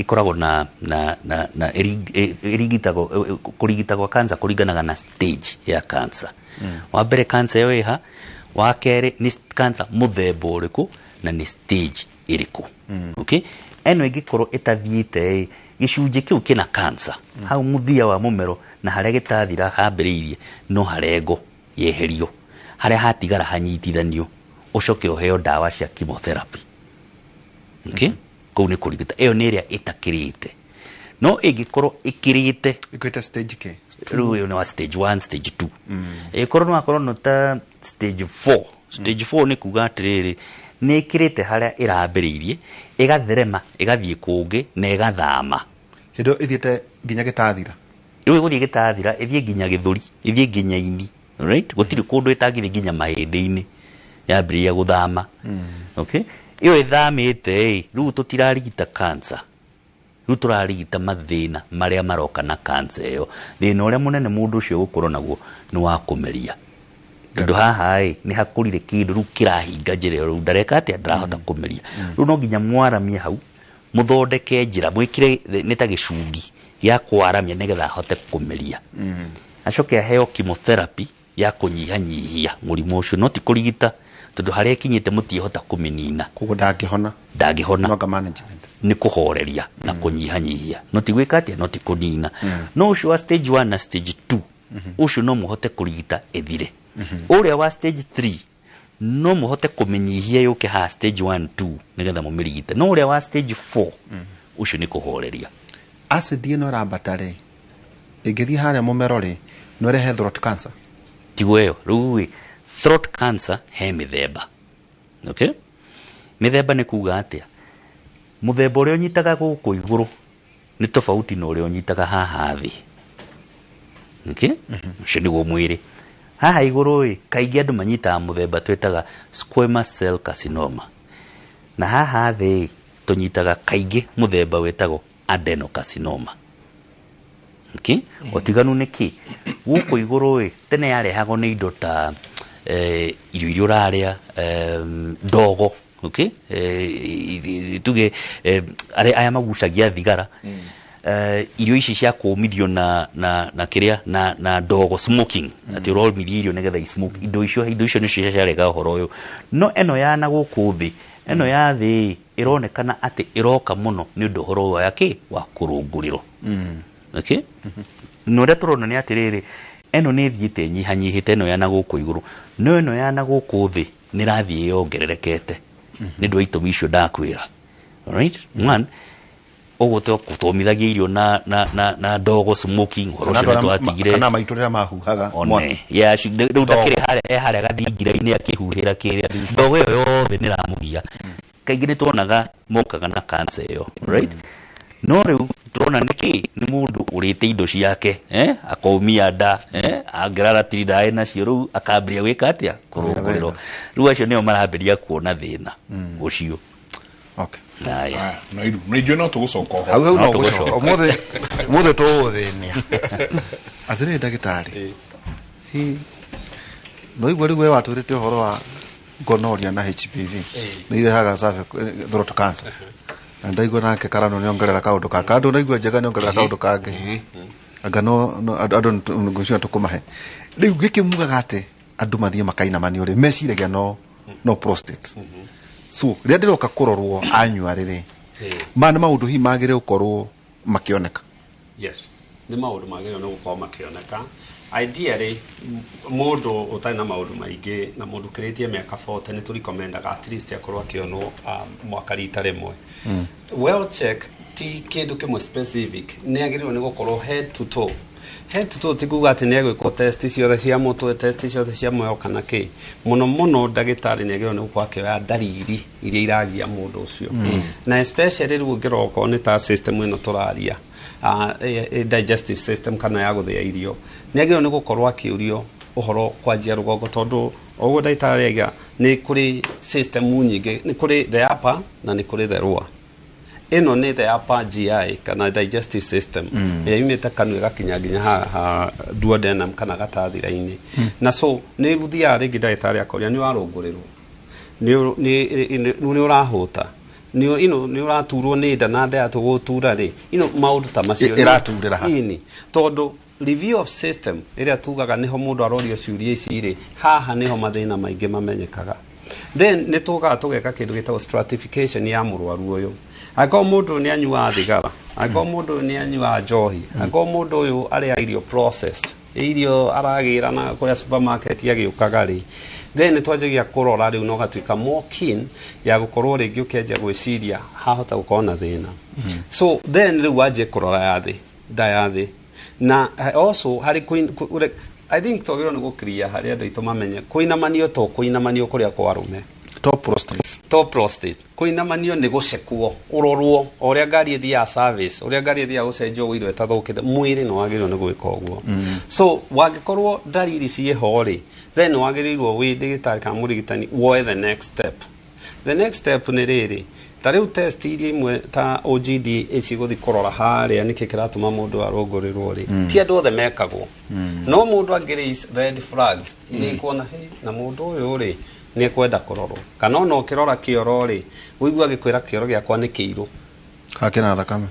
ĩkoragwo na, na, na, na ĩrigitagwo, kũrigita gwa cancer kũringanaga na stage ya cancer. Wa mbere cancer ĩyo ĩha, wa kerĩ nĩ cancer mũthemba ũrĩkũ na nĩ stage ĩrĩkũ. Okay? Ĩno ĩngĩkorwo ĩtathiĩte ĩ, gĩcunjĩ kĩu kĩna cancer. Hau mũthia wa mũmero na harĩa gĩtathira hambĩrĩirie no harengo yeherio. Harĩa hatigara hanyitithanio, ũcoke ũheo ndawa cia chemotherapy. Okay? Kũu nĩ kũrigita. Ĩyo nĩ ĩrĩa ĩtakĩrĩte. No ĩngĩkorwo ĩkĩrĩte, Ĩkĩrĩte stage kĩ? Rĩu ĩyo nĩ wa stage 1, stage 2. Ĩngĩkorwo no akorwo no ta stage 4. Stage 4 nĩ kuga atĩrĩrĩ, nĩ ĩkĩrĩte harĩa ĩrambĩrĩirie, ĩgatherema, ĩgathiĩ kũngĩ na ĩgathama. Hĩndĩ ĩyo ĩthiĩte nginya gĩtathira. Rĩu ĩgũthiĩ gĩtathira, ĩthiĩ nginya gĩthũri, ĩthiĩ nginya ini. Right? Gũtirĩ kũndũ ĩtangĩthiĩ nginya mahĩndĩ-inĩ. Yambĩrĩria gũthama. Okay? Ĩyo ĩthamĩte ĩ, rĩu tũtirarigita cancer. Rĩu tũrarigita mathĩna marĩa maroka na cancer ĩyo. Thĩna ũrĩa mũnene mũndũ ũcio egũkorwo naguo nĩ wa kũmeria. Tondũ haha ĩ, nĩ hakũrire kĩndũ rĩu kĩrahinga njĩra ĩyo, rĩu ndareka atĩa? Ndarahota kũmeria. Rĩu no nginya mwaramie hau, Muthondeke njira mwikire nĩ ta gĩcungi gĩa kwaramia nĩgetha ahote kũmeria. Acoke aheo chemotherapy ya kũnyihanyihia mũrimũ ũcio, no ti kũrigita tondũ harĩa ĩkinyĩte mũtiĩhota kũmĩnina. Koguo ndangĩhona. Ndangĩhona. No management. Nĩ kũhoreria na kũnyihanyihia, no ti gwĩka atĩa, no ti kũnina. No ũcio wa stage 1 na stage 2 ũcio no mũhote kũrigita ĩthire. Ũrĩa wa stage 3 no mũhote kũmĩnyihia yũke haha stage 1 2 nĩgetha mũmĩrigite. No ũrĩa wa stage 4 ũcio nĩ kũhoreria. Acid ĩno ĩrambata rĩ, ĩngĩthiĩ harĩa mũmero rĩ, no ĩrehe throat cancer. Tiguo ĩyo. Rĩu ĩ, throat cancer he mĩthemba. Okay? Mĩthemba nĩ kuga atĩa? Mũthemba ũrĩa ũnyitaga gũkũ igũrũ nĩ tofauti na ũrĩa ũnyitaga haha thĩ. Okay? Ũcio nĩguo mwĩrĩ. Haha igũrũ ĩ, kaingĩ andũ manyitaga mũthemba twĩtaga squamous cell carcinoma. Na haha thĩ tũnyitaga kaingĩ mũthemba wĩtagwo adenocarcinoma. Okay? Ũtiganu nĩ kĩ? Gũkũ igũrũ ĩ, tene yarehagwo nĩ indo ta irio iria ũrarĩa, ndogo, okay? Tuge aya magucagia thigara, irio ici cia kũmithio na kĩrĩa na ndogo, smoking, atĩ ũromithia irio nĩgetha i smoke, indo icio nĩcio ciarega ũhoro ũyũ. No ĩno ya na gũkũ thĩ, ĩno ya thĩ ĩronekana atĩ ĩroka mũno nĩ ũndũ ũhoro wa kĩ wa kũrũngũrĩrwo. Okay? No ũrĩa tũrona nĩ atĩrĩrĩ, ĩno nĩ ĩthiĩte ĩnyihanyihĩte ĩno ya na gũkũ igũrũ, no ĩno ya na gũkũ thĩ nĩ ĩrathiĩ yongererekete nĩ ũndũ wa itũmi icio ndakwĩra. Alright? One, ũguo tũmithagia irio na ndogo, smoking, ũhoro ũcio nĩ twatigire. Kana maitũ rĩrĩa mahuhaga mwaki. Yeah, rĩu ndakĩrĩ harĩa gathingira-inĩ akĩhuhĩra kĩrĩa. Ndogo ĩyo yothe nĩ ĩramũgia. Kaingĩ nĩ tuonaga mokaga na cancer ĩyo, right? No rĩu tũrona nĩkĩ nĩ mũndũ ũrĩte indo ciake, akomia nda, angĩra ratiri ndaĩ nacio, rĩu akambĩrĩria gwĩka atĩa? Kũrũngũrĩrwo. Rĩu acio nĩo marambĩrĩria kuona thĩna ũcio. Okay. Haya. Na iru, na ithuĩ no tũgũcoka ũhoro. Hau no gũcoka. Ũmũthĩ tũgũthĩnia. Atĩrĩrĩ ndagĩtarĩ. No igua rĩu we watwĩrĩte ũhoro wa gonorrhea na HPV. Nĩ irehaga throat cancer. Na ndaigua nake Karano nĩongerera kaũndũ kangĩ. Andũ naigua Njega nĩongerera kaũndũ kangĩ. Anga no andũ ngũcio tũkũmahe. Rĩu gĩkĩ mugaga atĩ andũ mathiĩ makainamanio rĩ, meciragia no prostate. So rĩrĩa ndĩroka kũrorwo anyua rĩrĩ, maya nĩ maũndũ hihi magĩrĩire gũkorwo makĩoneka. Yes, nĩ maũndũ magĩrĩirwo nĩ gũkorwo makĩoneka. Ideally, mũndũ ũtarĩ na maũndũ maingĩ na mũndũ ũkĩrĩtie mĩaka 40 nĩ tũrekomendaga at least akorwo akĩonwo mwaka rita rĩmwe. Well check ti kĩndũ kĩmwe specific, nĩ agĩrĩirwo nĩ gũkorwo head to toe. Head to toe ti kuga atĩ nĩ egwĩkwo test ciothe cia mũtwe, test ciothe cia muoyo kana kĩ. Mũno mũno ndagĩtarĩ nĩ agĩrĩirwo nĩ gũkorwo akĩoya ndariri iria iragia mũndũ ũcio. Na especially rĩu ũngĩrora okorwo nĩ ta system ĩno tũraria, digestive system kana ya gũthĩa irio, nĩ agĩrĩirwo nĩ gũkorwo akĩũrio ũhoro kwanjia rũgongo, tondũ ũguo ndagĩtarĩ aiga nĩ kũrĩ system nyingĩ, nĩ kũrĩ the upper na nĩ kũrĩ the lower. Ĩno nĩ the upper GI kana digestive system ĩrĩa yumĩte kanua ĩgakinya nginya ha duodenum kana gatathira-inĩ. Na so nĩ ũthiaga rĩngĩ ndagĩtarĩ akoria nĩ warũngũrĩrwo, nĩ ũrahũta, nĩ ũraturwo nĩ nda na nda yatũgũtura rĩ, maũndũ ta macio ĩraturĩra ha? Ĩni, tondũ review of system ĩrĩa tugaga nĩho mũndũ arorio ciũria ici rĩ, haha nĩho mathĩna maingĩ mamenyekaga. Then nĩ tugaga tũgeka kĩndũ gĩtagwo stratification ya mũrwaru ũyũ. Angĩkorwo mũndũ ũyũ nĩ anyuaga thigara, angĩkorwo mũndũ ũyũ nĩ anyuaga njohi, angĩkorwo mũndũ ũyũ arĩaga irio processed, irio aragĩra na kũrĩa supermarket agĩũkaga rĩ, then nĩ twanjagia kũrora rĩu na ũgatuĩka more keen ya gũkorwo rĩngĩ ũkĩanjia gwĩciria hahota gũkorwo na thĩna. So then rĩu wanjie kũrora ya thĩ, nda ya thĩ. Na also harĩ I think twagĩrĩirwo nĩ gũkiria harĩ andũ aitũ mamenye kũinamanio to kũinamanio kũrĩa kwa arũme. To prostate. To prostate. Kũinamanio nĩ gũcekwo, ũrorwo, o ũrĩa ngari ĩthiaga service, ũrĩa ngari ĩthiaga gũcenjio ũiro ĩtathũkĩte, mwĩrĩ nĩ wagĩrĩirwo nĩ gwĩka ũguo. So wangĩkorwo ndariri ciĩho rĩ, then wagĩrĩirwo wĩ ndagĩtarĩ kana mũrigitani woe the next step. The next step nĩ rĩrĩ, ta rĩu test iria imwe ta OGD ĩcigũthiĩ kũrora harĩa nĩkĩ kĩratũma mũndũ arũngũrĩrwo rĩ, ti andũ othe mekagwo. No mũndũ angĩ raise red flags iria ikuona, hey, na mũndũ ũyũ rĩ nĩ ekwenda kũrorwo, kana ona ũkĩrora kĩoro rĩ, ũigua agĩkwĩra kĩoro gĩakwa nĩ kĩirũ. Ka kĩna thakame?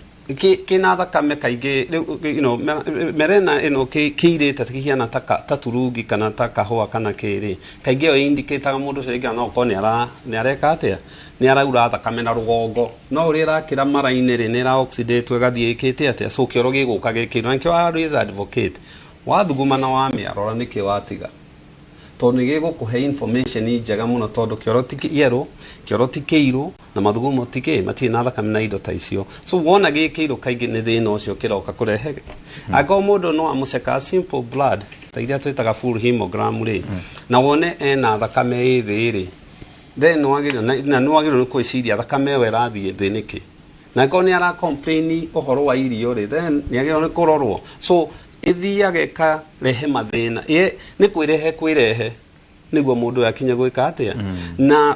Kĩna thakame kaingĩ rĩu, melena ĩno kĩirĩte kĩhiana ta turungi kana ta kahũa kana kĩrĩ, kaingĩ ĩyo indicataga mũndũ ũcio rĩngĩ no ũkorwo nĩ areka atĩa, nĩ araura thakame na rũgongo, no ũrĩa ĩrakĩra mara-inĩ rĩ, nĩ ĩra oxidate ĩgathiĩ ĩkĩte atĩa, so kĩoro gĩgũka gĩkĩirũ. Na nĩkĩo I always advocate, wathuguma na wamĩarora nĩkĩ watiga, tondũ nĩ gĩgũkũhe information njega mũno, tondũ kĩoro ti yellow, kĩoro ti kĩirũ, na mathugumo ti kĩ, matirĩ na thakame na indo ta icio. So wona gĩkĩirũ kaingĩ nĩ thĩna ũcio kĩroka kũrehe. Angĩkorwo mũndũ no amũceka simple blood ta iria twĩtaga full hemogram rĩ, na wone ena thakame ĩ thĩ rĩ, then nĩwagĩrĩirwo na nĩwagĩrĩirwo nĩ gwĩciria thakame ĩyo ĩrathiĩ thĩ nĩkĩ. Na angĩkorwo nĩ ara complain ũhoro wa irio rĩ, then nĩagĩrĩirwo nĩ kũrorwo. So ĩthiaga ĩkarehe mathĩna, nĩ kwĩrehe kwĩrehe nĩguo mũndũ ũyũ akinye gwĩka atĩa. Na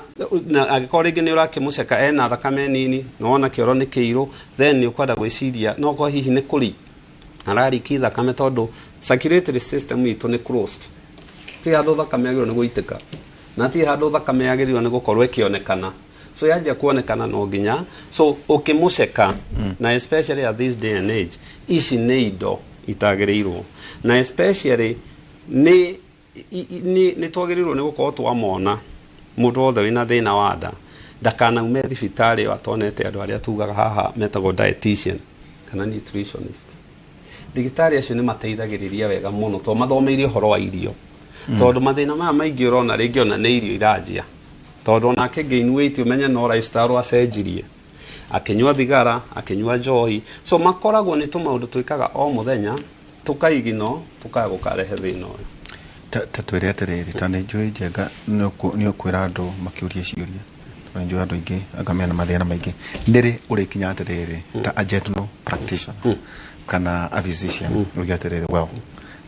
angĩkorwo rĩngĩ nĩ ũrakĩmũceka ena thakame nini, na wona kĩoro nĩ kĩirũ, then nĩ ũkwenda gwĩciria no korwo hihi nĩ kũri arariki thakame, tondũ circulatory system itũ nĩ closed, ti handũ thakame yagĩrĩirwo nĩ gũitĩka, na ti handũ thakame yagĩrĩirwo nĩ gũkorwo ĩkĩonekana. So yanjia kuonekana no nginya, so ũkĩmũceka, na especially at this day and age, ici nĩ indo itagĩrĩirwo, na especially nĩ nĩ twagĩrĩirwo nĩ gũkorwo twamona mũndũ wothe wĩna thĩna wa nda ndakanaume thibitarĩ ĩyo atonete andũ arĩa tugaga haha metagwo dietitian kana nutritionist. Ndagĩtarĩ acio nĩ mateithagĩrĩria wega mũno, tondũ mathomeire ũhoro wa irio, tondũ mathĩna maya maingĩ ũrona rĩngĩ ona nĩ irio iranjia, tondũ onake gain weight, ũmenye no lifestyle acenjirie, akĩnyua thigara, akĩnyua njohi. So makoragwo nĩ tũmaũndũ twĩkaga o mũthenya tũkaigino tũkaya gũkarehe thĩna ũyũ. Ta twĩre atĩrĩrĩ, ta nĩ njũĩ Njenga nĩ ũkwĩra andũ makĩũria ciũria, tondũ nĩ njũĩ andũ aingĩ anga mena mathĩna maingĩ. Nĩrĩ ũrĩkinya atĩrĩrĩ, ta a general practitioner kana a physician, uge atĩrĩrĩ, well,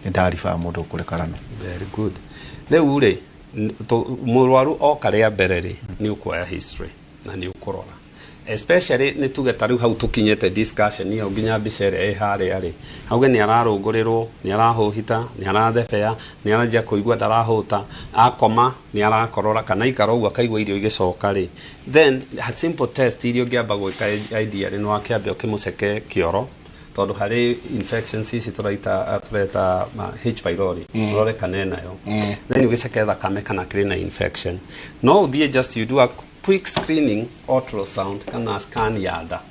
nĩ ndaribaa mũndũ kũrĩ Karano? Very good. Rĩu rĩ, mũrwaru oka rĩa mbere rĩ, nĩ ũkuoya history na nĩ ũkũrora, especially nĩ tuge ta rĩu hau tũkinyĩte discussion ĩyo nginya mbica ĩrĩa ĩ harĩa rĩ, auge nĩ ararũngũrĩrwo, nĩ arahũhita, nĩ arathebea, nĩ aranjia kũigua ndarahũta, akoma nĩ arakorora, kana ikara ũguo akaigua irio igĩcoka rĩ, then a simple test iria ũngĩamba gwĩka ideally nĩ wakĩambe ũkĩmũceke kĩoro, tondũ harĩ infections ici tũraita tũreta H pylori, ũrore kana enayo, then ũgĩceke thakame kana kĩrĩ na infection. No ũthiĩ just you do a quick screening ultrasound kana scan ya nda,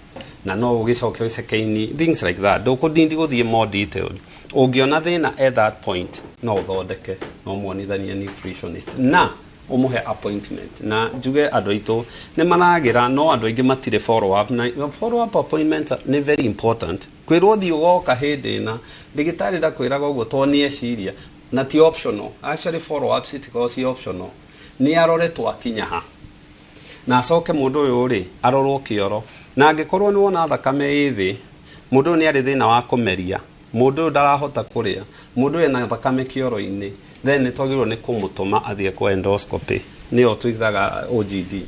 na no ũgĩcoke ũceke-ini, things like that. Ndũkũndindi gũthiĩ more detailed. Ũngĩona thĩna at that point, no ũthondeke no muonithanie nutritionist na ũmũhe appointment. Na njuge andũ aitũ nĩ maragĩra, no andũ aingĩ matirĩ follow up, na follow up appointment nĩ very important. Kwĩrwo thiĩ ũgoka hĩndĩ ĩna, ndagĩtarĩ ndakwĩraga ũguo tondũ nĩ eciria, na ti optional. Actually, follow up citikoragwo ci optional, nĩ arore twakinya ha, na acoke mũndũ ũyũ rĩ arorwo kĩoro, na angĩkorwo nĩ wona thakame ĩ thĩ, mũndũ ũyũ nĩ arĩ thĩna wa kũmeria, mũndũ ũyũ ndarahota kũrĩa, mũndũ ũyũ ena thakame kĩoro-inĩ, then nĩ twagĩrĩirwo nĩ kũmũtũma athiĩ kwa endoscopy, nĩyo twĩtaga OGD.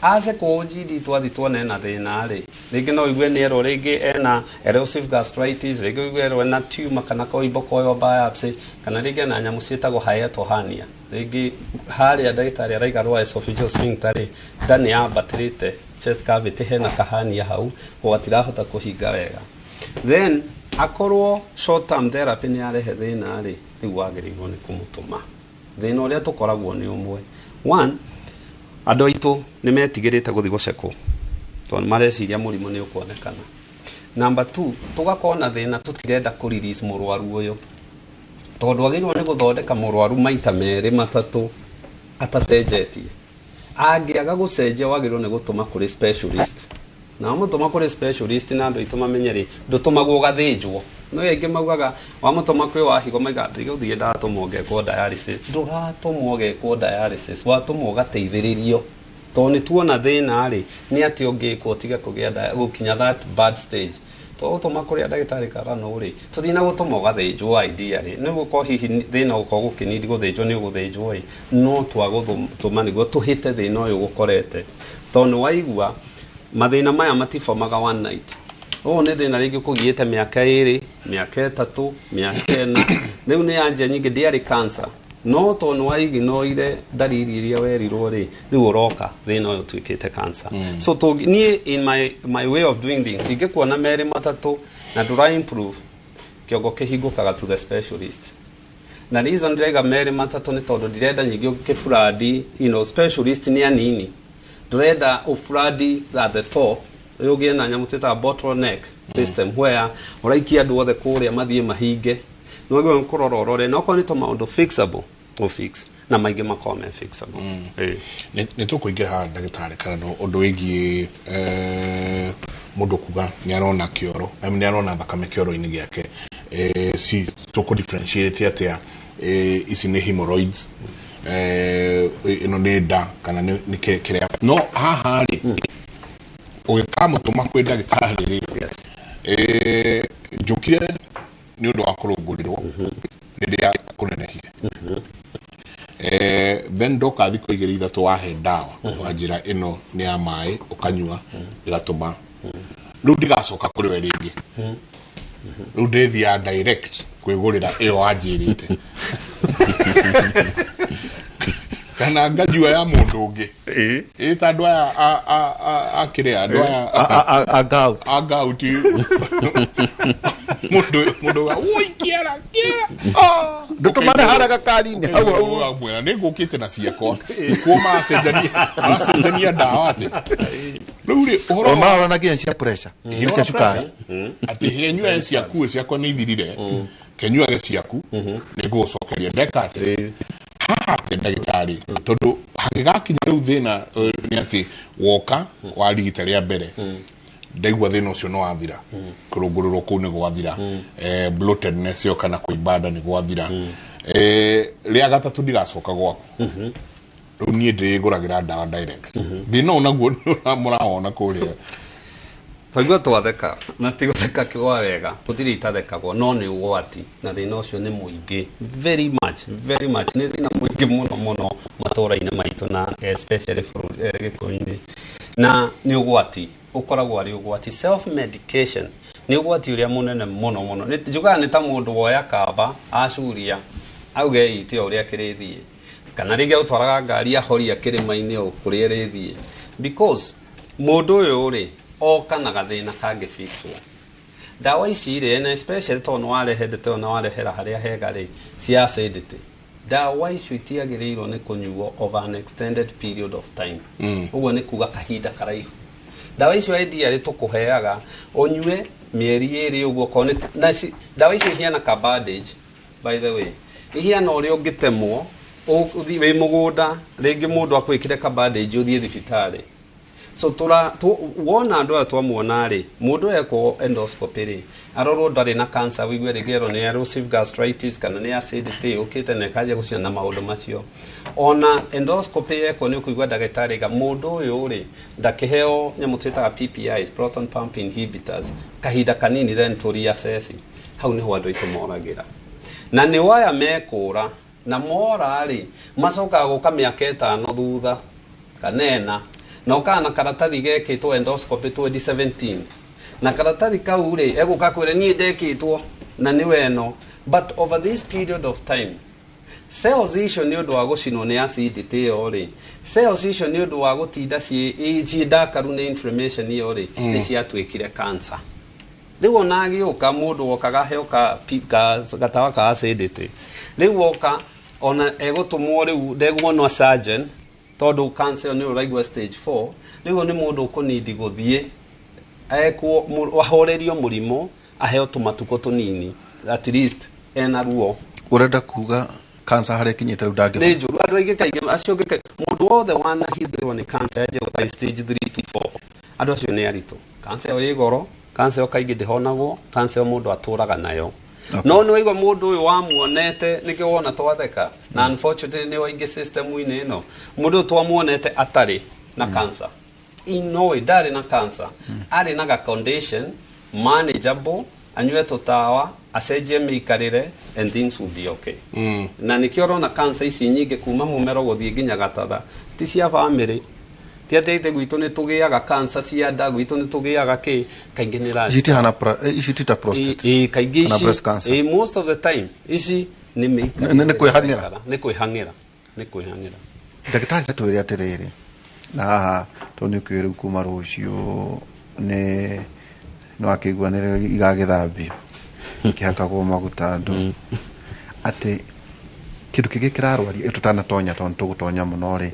Ace kwa OGD, twathi tuone ena thĩna rĩ, rĩngĩ no ũigue nĩ erwo rĩngĩ ena erosive gastritis, rĩngĩ ũigue erwo ena tumor kana koimbo koywo biopsy, kana rĩngĩ ena nyamũ ciĩtagwo hiatal hernia, rĩngĩ harĩa ndagĩtarĩ araiga rwa esophageal sphincter rĩ, nda nĩ yambatĩrĩte chest cavity, hena kahania hau gatirahota kũhinga wega. Then akorwo short term therapy nĩ yarehe thĩna rĩ, rĩu wagĩrĩirwo nĩ kũmũtũma. Thĩna ũrĩa tũkoragwo nĩ ũmwe, one, andũ aitũ nĩ metigĩrĩte gũthiĩ gũcekwo tondũ mareciria mũrimũ nĩ ũkuonekana. Number two, tũgakorwo na thĩna tũtirenda kũ release mũrwaru ũyũ, tondũ agĩrĩirwo nĩ gũthondeka mũrwaru maita merĩ matatũ atacenjetie. Angĩaga gũcenjia, wagĩrĩirwo nĩ gũtũma kũrĩ specialist, na wamũtũma kũrĩ specialist, na andũ aitũ mamenye rĩ, ndũtũmagwo ũgathĩnjwo. No aingĩ maugaga wamũtũma kwĩ wahigo maiga ndigũthiĩ, ndatũmwo ngekwo dialysis. Ndũratũmwo ũgekwo dialysis, watũmwo ũgateithĩrĩrio, tondũ nĩ tuona thĩna rĩ, nĩ atĩ ũngĩkwo ũtige kũgĩa gũkinya that bad stage. Tũgũtũma kũrĩa ndagĩtarĩ Karano rĩ, tũtina gũtũma ũgathĩnjwo. Idea rĩ, nĩ gũkorwo hihi thĩna ũgũkorwo gũkĩnindi gũthĩnjwo nĩ ũgũthĩnjwo ĩ, no twagũtũma nĩguo tũhĩte thĩna ũyũ gũkorete, tondũ nĩ waigua mathĩna maya matibomaga one night. Ũũ nĩ thĩna rĩngĩ ũkũgiĩte mĩaka 2, mĩaka 3, mĩaka 4, rĩu nĩ yanjia nyingĩ. Ndĩarĩ cancer. No tondũ nĩ waiginoire ndariri iria werirwo rĩ, rĩu ũroka thĩna ũyũ ũtuĩkĩte cancer. So niĩ in my way of doing things, ingĩkuona merĩ matatũ na ndũra improve, kĩongo kĩhingũkaga to the specialist. Na reason ndĩraiga merĩ matatũ nĩ tondũ ndirenda nyingĩ ũkĩburandi, specialist nĩ anini, ndũrenda ũburandi at the top ũgĩe na nyamũ twĩtaga bottleneck system, where ũraikia andũ othe kũrĩa mathiĩ mahinge. Nĩwagĩrĩirwo nĩ kũrora ũrore, na okorwo nĩ tũmaũndũ fixable, ũfix, na maingĩ makoragwo me fixable. Nĩ tũkũingĩra haha, ndagĩtarĩ, kana no ũndũ wĩgiĩ mũndũ kuga nĩ arona kĩoro, nĩ arona thakame kĩoro-inĩ gĩake, si tũkũ differentiate atĩa, ici nĩ hemorrhoids, ĩno nĩ nda kana nĩ kĩrĩa? No haha rĩ, ũgĩkamũtũma kwĩ ndagĩtarĩ rĩ, njũkire nĩ ũndũ wa kũrũngũrĩrwo rĩrĩa kũnenehire, then ndoka thikũ igĩrĩ ithatũ, wahe ndawa, wanjĩra ĩno nĩ ya maĩ, ũkanyua ĩgatũma rĩu ndigacoka kũrĩ we rĩngĩ, rĩu ndĩthiaga direct kwĩgũrĩra ĩyo wanjĩrĩte kana nganyua ya mũndũ ũngĩ, ĩ ta andũ aya a kĩrĩa, andũ aya A gout. A gout, mũndũ wa woi kĩara kĩara. Ndũtũmane harĩa gakari-inĩ hau hau. Mwĩra nĩ ngũkĩte na ciakwa nĩkuo maracenjania ndawa, atĩ rĩu rĩ ũhoro O marora nginya cia pressure na cia cukari. Atĩ kenyuage ciaku, ciakwa nĩ ithirire, kenyuage ciaku, nĩ ngũgũcokeria ndeka atĩ haha atĩ ndagĩtarĩ, tondũ hangĩgakinya rĩu thĩna, nĩ atĩ woka warigita rĩa mbere, ndaigua thĩna ũcio no wathira, kũrũngũrĩrwo kũu nĩ gwathira, bloatedness ĩyo kana kũimba nda nĩ gwathira, rĩa gatatũ ndigacoka gwaku, rĩu niĩ ndĩgũragĩra ndawa direct. Thĩna ũyũ naguo nĩ mũrawona kũrĩa. Twaigua twatheka, na ti gũtheka kwa wega, gũtirĩ itathekagwo, no nĩ ũgwati, na thĩna ũcio nĩ mũingĩ, very much, very much. Nĩ thĩna mũingĩ mũno mũno matũra-inĩ maitũ, na especially bũrũri, Gĩkũyũ-inĩ, na nĩ ũgwati ũkoragwo arĩ ũgwati. Self medication nĩ ũgwati ũrĩa mũnene mũno mũno. Njugaga nĩ ta mũndũ woya kamba acuria auge ite o ũrĩa kĩrĩthiĩ, kana rĩngĩ agũtwaraga ngari ahoria kĩrĩma-inĩ o kũrĩa ĩrĩthiĩ, because mũndũ ũyũ rĩ oka na gathĩna kangĩfixwo. Ndawa ici rĩ, na especially tondũ nĩ warehe ndeto ĩyo na warehera harĩa hega rĩ, cia acidity, ndawa icio itiagĩrĩirwo nĩ kũnyuo over an extended period of time. Ũguo nĩ kuga kahinda karaihu. Ndawa icio ideally tũkũheaga ũnyue mĩeri 2 ũguo, okorwo nĩ na ndawa icio ihiana ka bandage, by the way, ihiana ũrĩa ũngĩtemwo ũthiĩ wĩ mũgũnda, rĩngĩ mũndũ akwĩkĩre ka bandage ũthiĩ thibitarĩ. So tura wona andũ aya twamuona rĩ, mũndũ ekwo endoscopy rĩ, arorwo ndarĩ na cancer, wĩigue rĩngĩ erwo nĩ erosive gastritis kana nĩ acidity yũkĩte na ĩkanjia gũcina na maũndũ macio. Ona endoscopy yekwo, nĩ ũkũigua ndagĩtarĩ ga mũndũ ũyũ rĩ, ndakĩheo nyamũ twĩtaga PPIs, proton pump inhibitors, kahinda kanini, then tũ reassess. Hau nĩho andũ aitũ moragĩra, na nĩ waya mekũra, na mora rĩ, macokaga gũka mĩaka 5 thutha kana 4, na ũkaga na karatathi gekĩtwo endoscopy 2017, na karatathi kau rĩ, egũka kwĩra niĩ ndekĩtwo na nĩ weno. But over this period of time, cells icio nĩ ũndũ wa gũcinwo nĩ acidity ĩyo rĩ, cells icio nĩ ũndũ wa gũtinda ciĩ ndakaru nĩ inflammation ĩyo rĩ, nĩ ciatuĩkire cancer. Rĩu ona agĩũka, mũndũ wokaga aheo gatawa ka acidity, rĩu woka ona egũtũmwo, rĩu ndegwonwo surgeon, tondũ cancer ĩyo nĩ ũraigua stage 4. Rĩu nĩ mũndũ ũkũnindi gũthiĩ ekwo ahorerio mũrimũ, aheo tũmatukũ tũnini, at least ena ruo. Ũrenda kuga cancer harĩa ĩkinyĩte rĩu ndangĩhona? Nĩ njũru. Andũ aingĩ kaingĩ acio ũngĩ, mũndũ wothe wanahithĩrwo nĩ cancer yanjia stage 3 to 4, andũ acio nĩ aritũ. Cancer ĩyo ĩ goro, cancer ĩyo kaingĩ ndĩhonagwo, cancer ĩyo mũndũ atũraga nayo. No nĩ waigua mũndũ ũyũ wamuonete, nĩkĩo wona twatheka, na unfortunately nĩ waingĩ system-inĩ ĩno, mũndũ ũyũ twamuonete atarĩ na cancer, in no way ndarĩ na cancer, arĩ na ga condition manageable, anyue tũtawa, acenjie mĩikarĩre, and things will be okay. Na nĩkĩo ũrona cancer ici nyingĩ kuma mũmero gũthiĩ nginya gatatha ti cia family, ti atĩ ithe gwitũ nĩ tũgĩaga cancer cia nda, gwitũ nĩ tũgĩaga kĩ, kaingĩ nĩ Ici tihana ici ti ta prostate Ĩ, kaingĩ kana ici breast cancer. Ĩ, most of the time ici Nĩ Nĩ kwĩhang'ĩra. Nĩ kwĩhang'ĩra, nĩ kwĩhang'ĩra. Ndagĩtarĩ, tatwĩre atĩrĩrĩ, na haha tondũ nĩ ũkĩũĩ rĩu kuma rũciũ nĩ wakĩigua nĩ igagĩthambio ikĩhakagwo maguta andũ, atĩ kĩndũ kĩngĩ kĩrarwaria tũtanatonya, tondũ tũgũtonya mũno rĩ,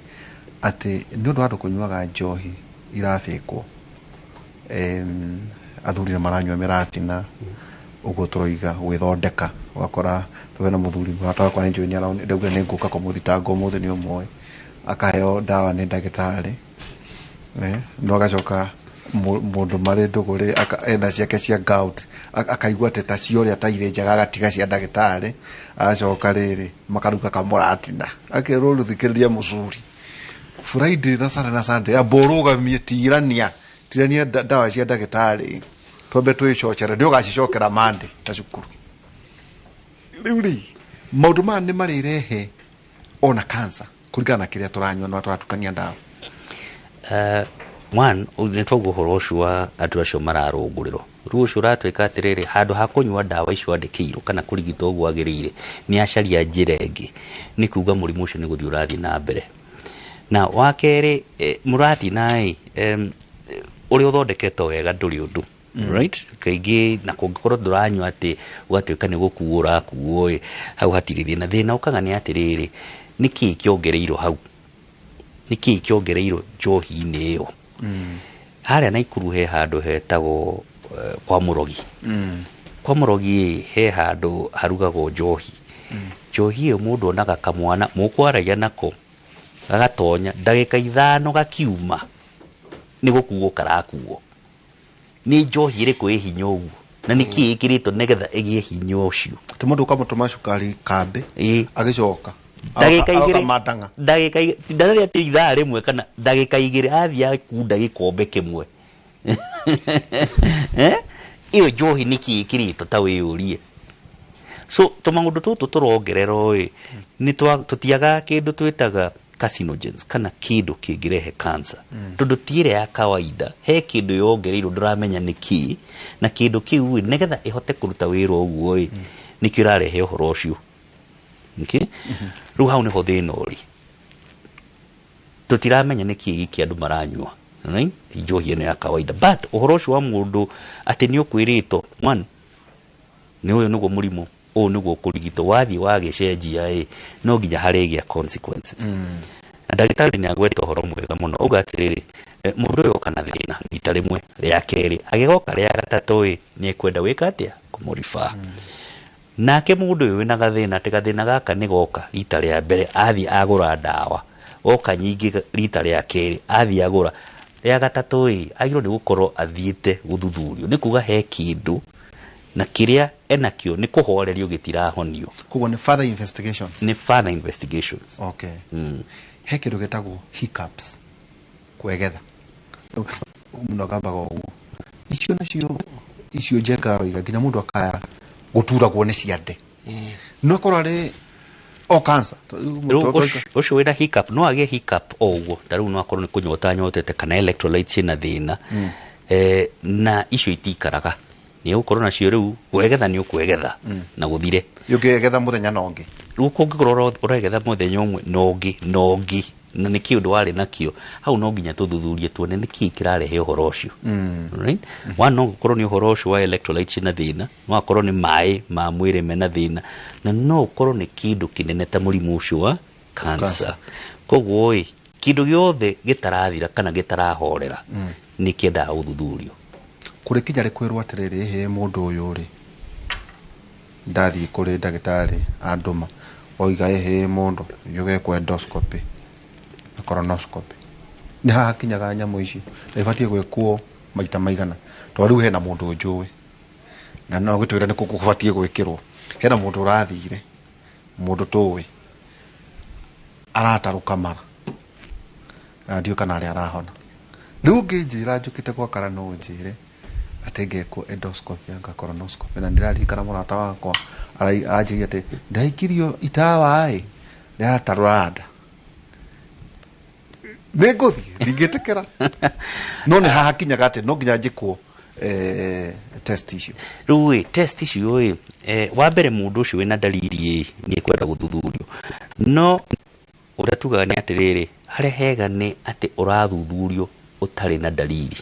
atĩ nĩ ũndũ wa andũ kũnyuaga njohi irabĩkwo, athuri nĩ maranyua mĩratina, ũguo tũroiga gwĩthondeka, ũgakora twena mũthuri mũrata wakwa nĩ njũĩ nĩ ndaugire nĩ ngũka kũmũthitanga ũmũthĩ, nĩ ũmũĩ, akaheo ndawa nĩ ndagĩtarĩ, no agacoka mũndũ marĩ ndũgũ rĩ, ena ciake cia gout, akaigua atĩ ta cio ũrĩa ta irĩ njega, agatiga cia ndagĩtarĩ, agacoka rĩrĩ makaruga kamũratina, akerwo rũthikĩrĩria mũcuri Friday na Saturday na Sunday, amba ũrũgamie, tirania tirania ndawa cia ndagĩtarĩ, twambe twĩcocere, ndĩ ũgacicokera Monday ta cukuru. Rĩu rĩ, maũndũ maya nĩ marĩrehe ona cancer kũringana na kĩrĩa tũranyua na tũratukania ndawa? One, nĩ twaigua ũhoro ũcio wa andũ acio mararũngũrĩrwo. Rĩu ũcio ũratuĩka atĩrĩrĩ, handũ ha kũnyua ndawa icio andĩkĩirwo kana kũrigitwo ũguo agĩrĩire, nĩ acaria njĩra ĩngĩ, nĩ kuga mũrimũ ũcio nĩ gũthiĩ ũrathiĩ na mbere. Na wa kerĩ, mũratina ĩ, ũrĩa ũthondeketwo wega ndũrĩ ũndũ, right? Kaingĩ na kũngĩkorwo ndũranyua atĩ ũgatuĩka nĩ gũkuo ũrakuo ĩ, hau hatirĩ thĩna. Thĩna ũkaga nĩ atĩrĩrĩ, nĩ kĩĩ kĩongereirwo hau, nĩ kĩĩ kĩongereirwo njohi-inĩ ĩyo? Harĩa Naikuru he handũ hetagwo kwa Mũrogi. Kwa Mũrogi ĩ, he handũ harugagwo njohi. Njohi ĩyo mũndũ onaga kamwana mũkwaragia nako gagatonya ndagĩka 5 gakiuma nĩ gũkuo karakuo. Nĩ njohi ĩrĩkũ ĩ hinya ũguo, na nĩ kĩĩ ĩkĩrĩtwo nĩgetha ĩgĩe hinya ũcio? Atĩ mũndũ ũkamũtũma cukari kambĩ, agĩcoka ndagĩka aroka 2 mandang'a. Ndagĩka 2, ndararĩa atĩ ithaa rĩmwe kana ndagĩka 2 athiĩ akunda gĩkombe kĩmwe. Ĩyo njohi nĩ kĩĩ ĩkĩrĩtwo, ta wĩyũrie? So tũmaũndũ tũtũ tũrongererwo ĩ, nĩ tũtiagaga kĩndũ twĩtaga carcinogens kana kĩndũ kĩngĩrehe cancer, tondũ ti ĩrĩa ya kawaida, he kĩndũ yongereirwo ndũramenya nĩ kĩĩ, na kĩndũ kĩu ĩ, nĩgetha ĩhote kũruta wĩra ũguo ĩ, nĩkĩo ĩrarehe ũhoro ũcio. Okay? Rĩu hau nĩho thĩna ũrĩ, tũtiramenya nĩ kĩĩ gĩkĩ andũ maranyua, right? Ti njohi ĩno ya kawaida, but ũhoro ũcio wa mũndũ atĩ nĩ ũkwĩrĩtwo one, nĩ ũyũ nĩguo mũrimũ, ũũ nĩguo ũkũrigitwo, wathiĩ wagĩcenjia ĩ, no nginya harĩgĩa consequences. Na ndagĩtarĩ nĩ agweta ũhoro mwega mũno, auga atĩrĩrĩ, mũndũ ũyũ oka na thĩna rita rĩmwe, rĩa kerĩ, agĩgoka rĩa gatatũ ĩ, nĩ ekwenda gwĩka atĩa? Kũmũribaa. Nake mũndũ ũyũ wĩna gathĩna, atĩ gathĩna gaka nĩ goka rita rĩa mbere, athiĩ agũra ndawa, oka nyingĩ rita rĩa kerĩ, athiĩ agũra rĩa gatatũ ĩ, agĩrĩirwo nĩ gũkorwo athiĩte gũthuthurio, nĩ kuga he kĩndũ na kĩrĩa enakĩo nĩ kũhorerio gĩtirahonio. Koguo nĩ further investigations. Nĩ further investigations. Okay. He kĩndũ gĩtagwo hiccups, kwegetha mũndũ akambaga ũguo, icio nacio icio Njenga oiga nginya mũndũ akaya gũturagwo nĩ ciande, no akorwo arĩ o cancer. Rĩu ũcio wĩna hiccup no agĩe hiccup o ũguo, ta rĩu no akorwo nĩ kũnyota anyotete kana electrolytes ciĩna thĩna, na icio itikaraga, nĩ ũgũkorwo nacio rĩu kwegetha nĩ ũkwegetha na gũthire. Ũngĩgetha mũthenya na ũngĩ. Rĩu kũngĩkorwo ũregetha mũthenya ũmwe na ũngĩ na ũngĩ, na nĩ kĩũndũ warĩ nakĩo hau, no nginya tũthuthurie tuone nĩ kĩĩ kĩrarehe ũhoro ũcio, right? One, no gũkorwo nĩ ũhoro ũcio wa electrolytes na thĩna, no akorwo nĩ maĩ ma mwĩrĩ mena thĩna, na no ũkorwo nĩ kĩndũ kĩnene ta mũrimũ ũcio wa cancer. Koguo ĩ, kĩndũ gĩothe gĩtarathira kana gĩtarahorera nĩ kĩendaga gũthuthurio. Kũrĩ kinya rĩ kwĩrwo atĩrĩrĩ, ĩhĩ, mũndũ ũyũ rĩ, ndathiĩ kũrĩ ndagĩtarĩ andũma oiga ĩhĩ, mũndũ ũgekwo endoscopy na colonoscopy, nĩ haha kinyaga nyamũ ici na ibatiĩ gwĩkwo maita maigana? Tondũ rĩu hena mũndũ njũĩ, na no gĩtwĩre nĩ kũ kũbatiĩ gwĩkĩrwo. Hena mũndũ ũrathire, mũndũ tũĩ aratarũka mara, na ndiũĩ kana arĩa arahona. Rĩu ũngĩnjĩra njũkĩte gwakara, no ũnjĩre atĩ ngekwo endoscopy anga colonoscopy? Na ndĩraririkana mũrata wakwa aranjĩrire atĩ ndaikirio itawa ĩ rĩratarũra nda, nĩ ngũthiĩ, ndingĩtĩkĩra, no nĩ haha kinyaga atĩ no nginya njĩkwo Test icio. Rĩu ĩ, test icio ĩ, wa mbere mũndũ ũcio wĩna ndariri ĩ nĩ ekwenda gũthuthurio, no ũrĩa tugaga nĩ atĩrĩrĩ, harĩa hega nĩ atĩ ũrathuthurio ũtarĩ na ndariri.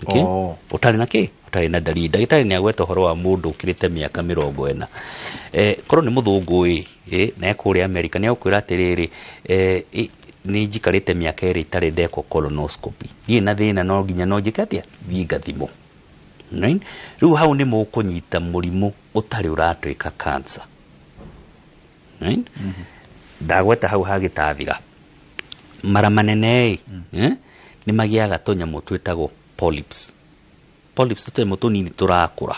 Okay? Oh. Ũtarĩ na kĩ? Ũtarĩ na ndariri. Ndagĩtarĩ nĩ agweta ũhoro wa mũndũ ũkĩrĩte mĩaka 40. Korwo nĩ mũthũngũ ĩ, na e kũrĩa America, nĩ egũkwĩra atĩrĩrĩ, nĩ njikarĩte mĩaka 2 itarĩ ndekwo colonoscopy, ndirĩ na thĩna, no nginya no njĩke atĩa, thiĩ ngathimwo. Right? Rĩu hau nĩ mũkũnyita mũrimũ ũtarĩ ũratuĩka cancer. Right? Ndagweta hau hagĩtathira mara manene ĩ, nĩ magĩaga tũnyamũ twĩtagwo polyps. Polyps nĩ tũnyamũ tũnini tũrakũra.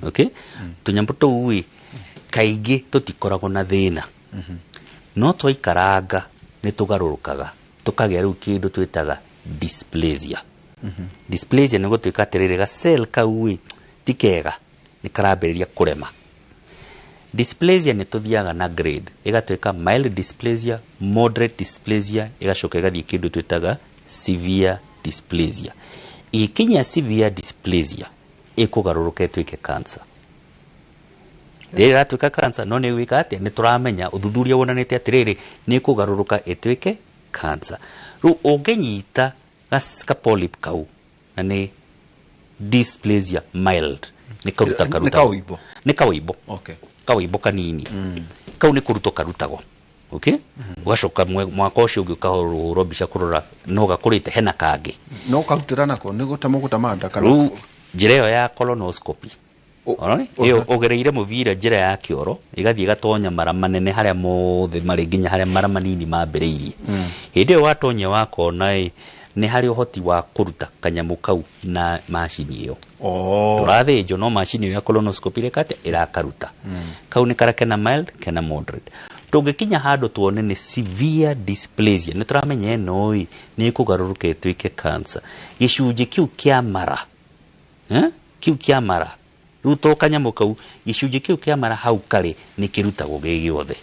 Okay? Tũnyamũ tũu ĩ, kaingĩ tũtikoragwo na thĩna, no twaikaranga nĩ tũgarũrũkaga tũkagĩa rĩu kĩndũ twĩtaga dysplasia. Dysplasia nĩ gũtuĩka atĩrĩrĩ, ga cell kau ĩ ti kega, nĩ karambĩrĩria kũrema. Dysplasia nĩ tũthiaga na grade, ĩgatuĩka mild dysplasia, moderate dysplasia, ĩgacoka ĩgathiĩ kĩndũ twĩtaga severe dysplasia. Ĩgĩkinya severe dysplasia, ĩkũgarũrũka ĩtuĩke cancer. Rĩrĩa ĩratuĩka cancer, no nĩ gwĩka atĩa, nĩ tũramenya ũthuthuria wonanĩtie atĩrĩrĩ, nĩ ĩkũgarũrũka ĩtuĩke cancer. Rĩu ũngĩnyita ka polyp kau na nĩ dysplasia mild, nĩ karuta Nĩ karuta. kaũimbo? Nĩ kaũimbo. Okay. Kaũimbo kanini. Kau nĩ kũrutwo karutagwo. Okay? Ũgacoka mwaka ũcio ũngĩ ũkahũrwo mbica kũrora no gakũrĩte hena kangĩ. No karutĩra nako nĩ gũtema gũtema nda kana? Rĩu njĩra ĩyo ya colonoscopy. Alright? Ĩyo ũgereire mũbira njĩra ya kĩoro, ĩgathiĩ ĩgatonya mara manene harĩa mothe marĩ nginya harĩa mara manini mambĩrĩirie. Hĩndĩ ĩyo watonya wakona ĩ, nĩ harĩ ũhoti wa kũruta kanyamũ kau na macini ĩyo. Tũrathĩnjwo, no macini ĩyo ya colonoscopy ĩreka atĩa, ĩrakaruta. Kau nĩ karĩa kena mild, kena moderate. Tũngĩkinya handũ tuone nĩ severe dysplasia, nĩ tũramenya ĩno ĩ nĩ ĩkũgarũrũka ĩtuĩke cancer. Gĩcunjĩ kĩu kĩa mara, kĩu kĩa mara, rĩu to kanyamũ kau, gĩcunjĩ kĩu kĩa mara hau karĩ nĩ kĩrutagwo gĩ gĩothe.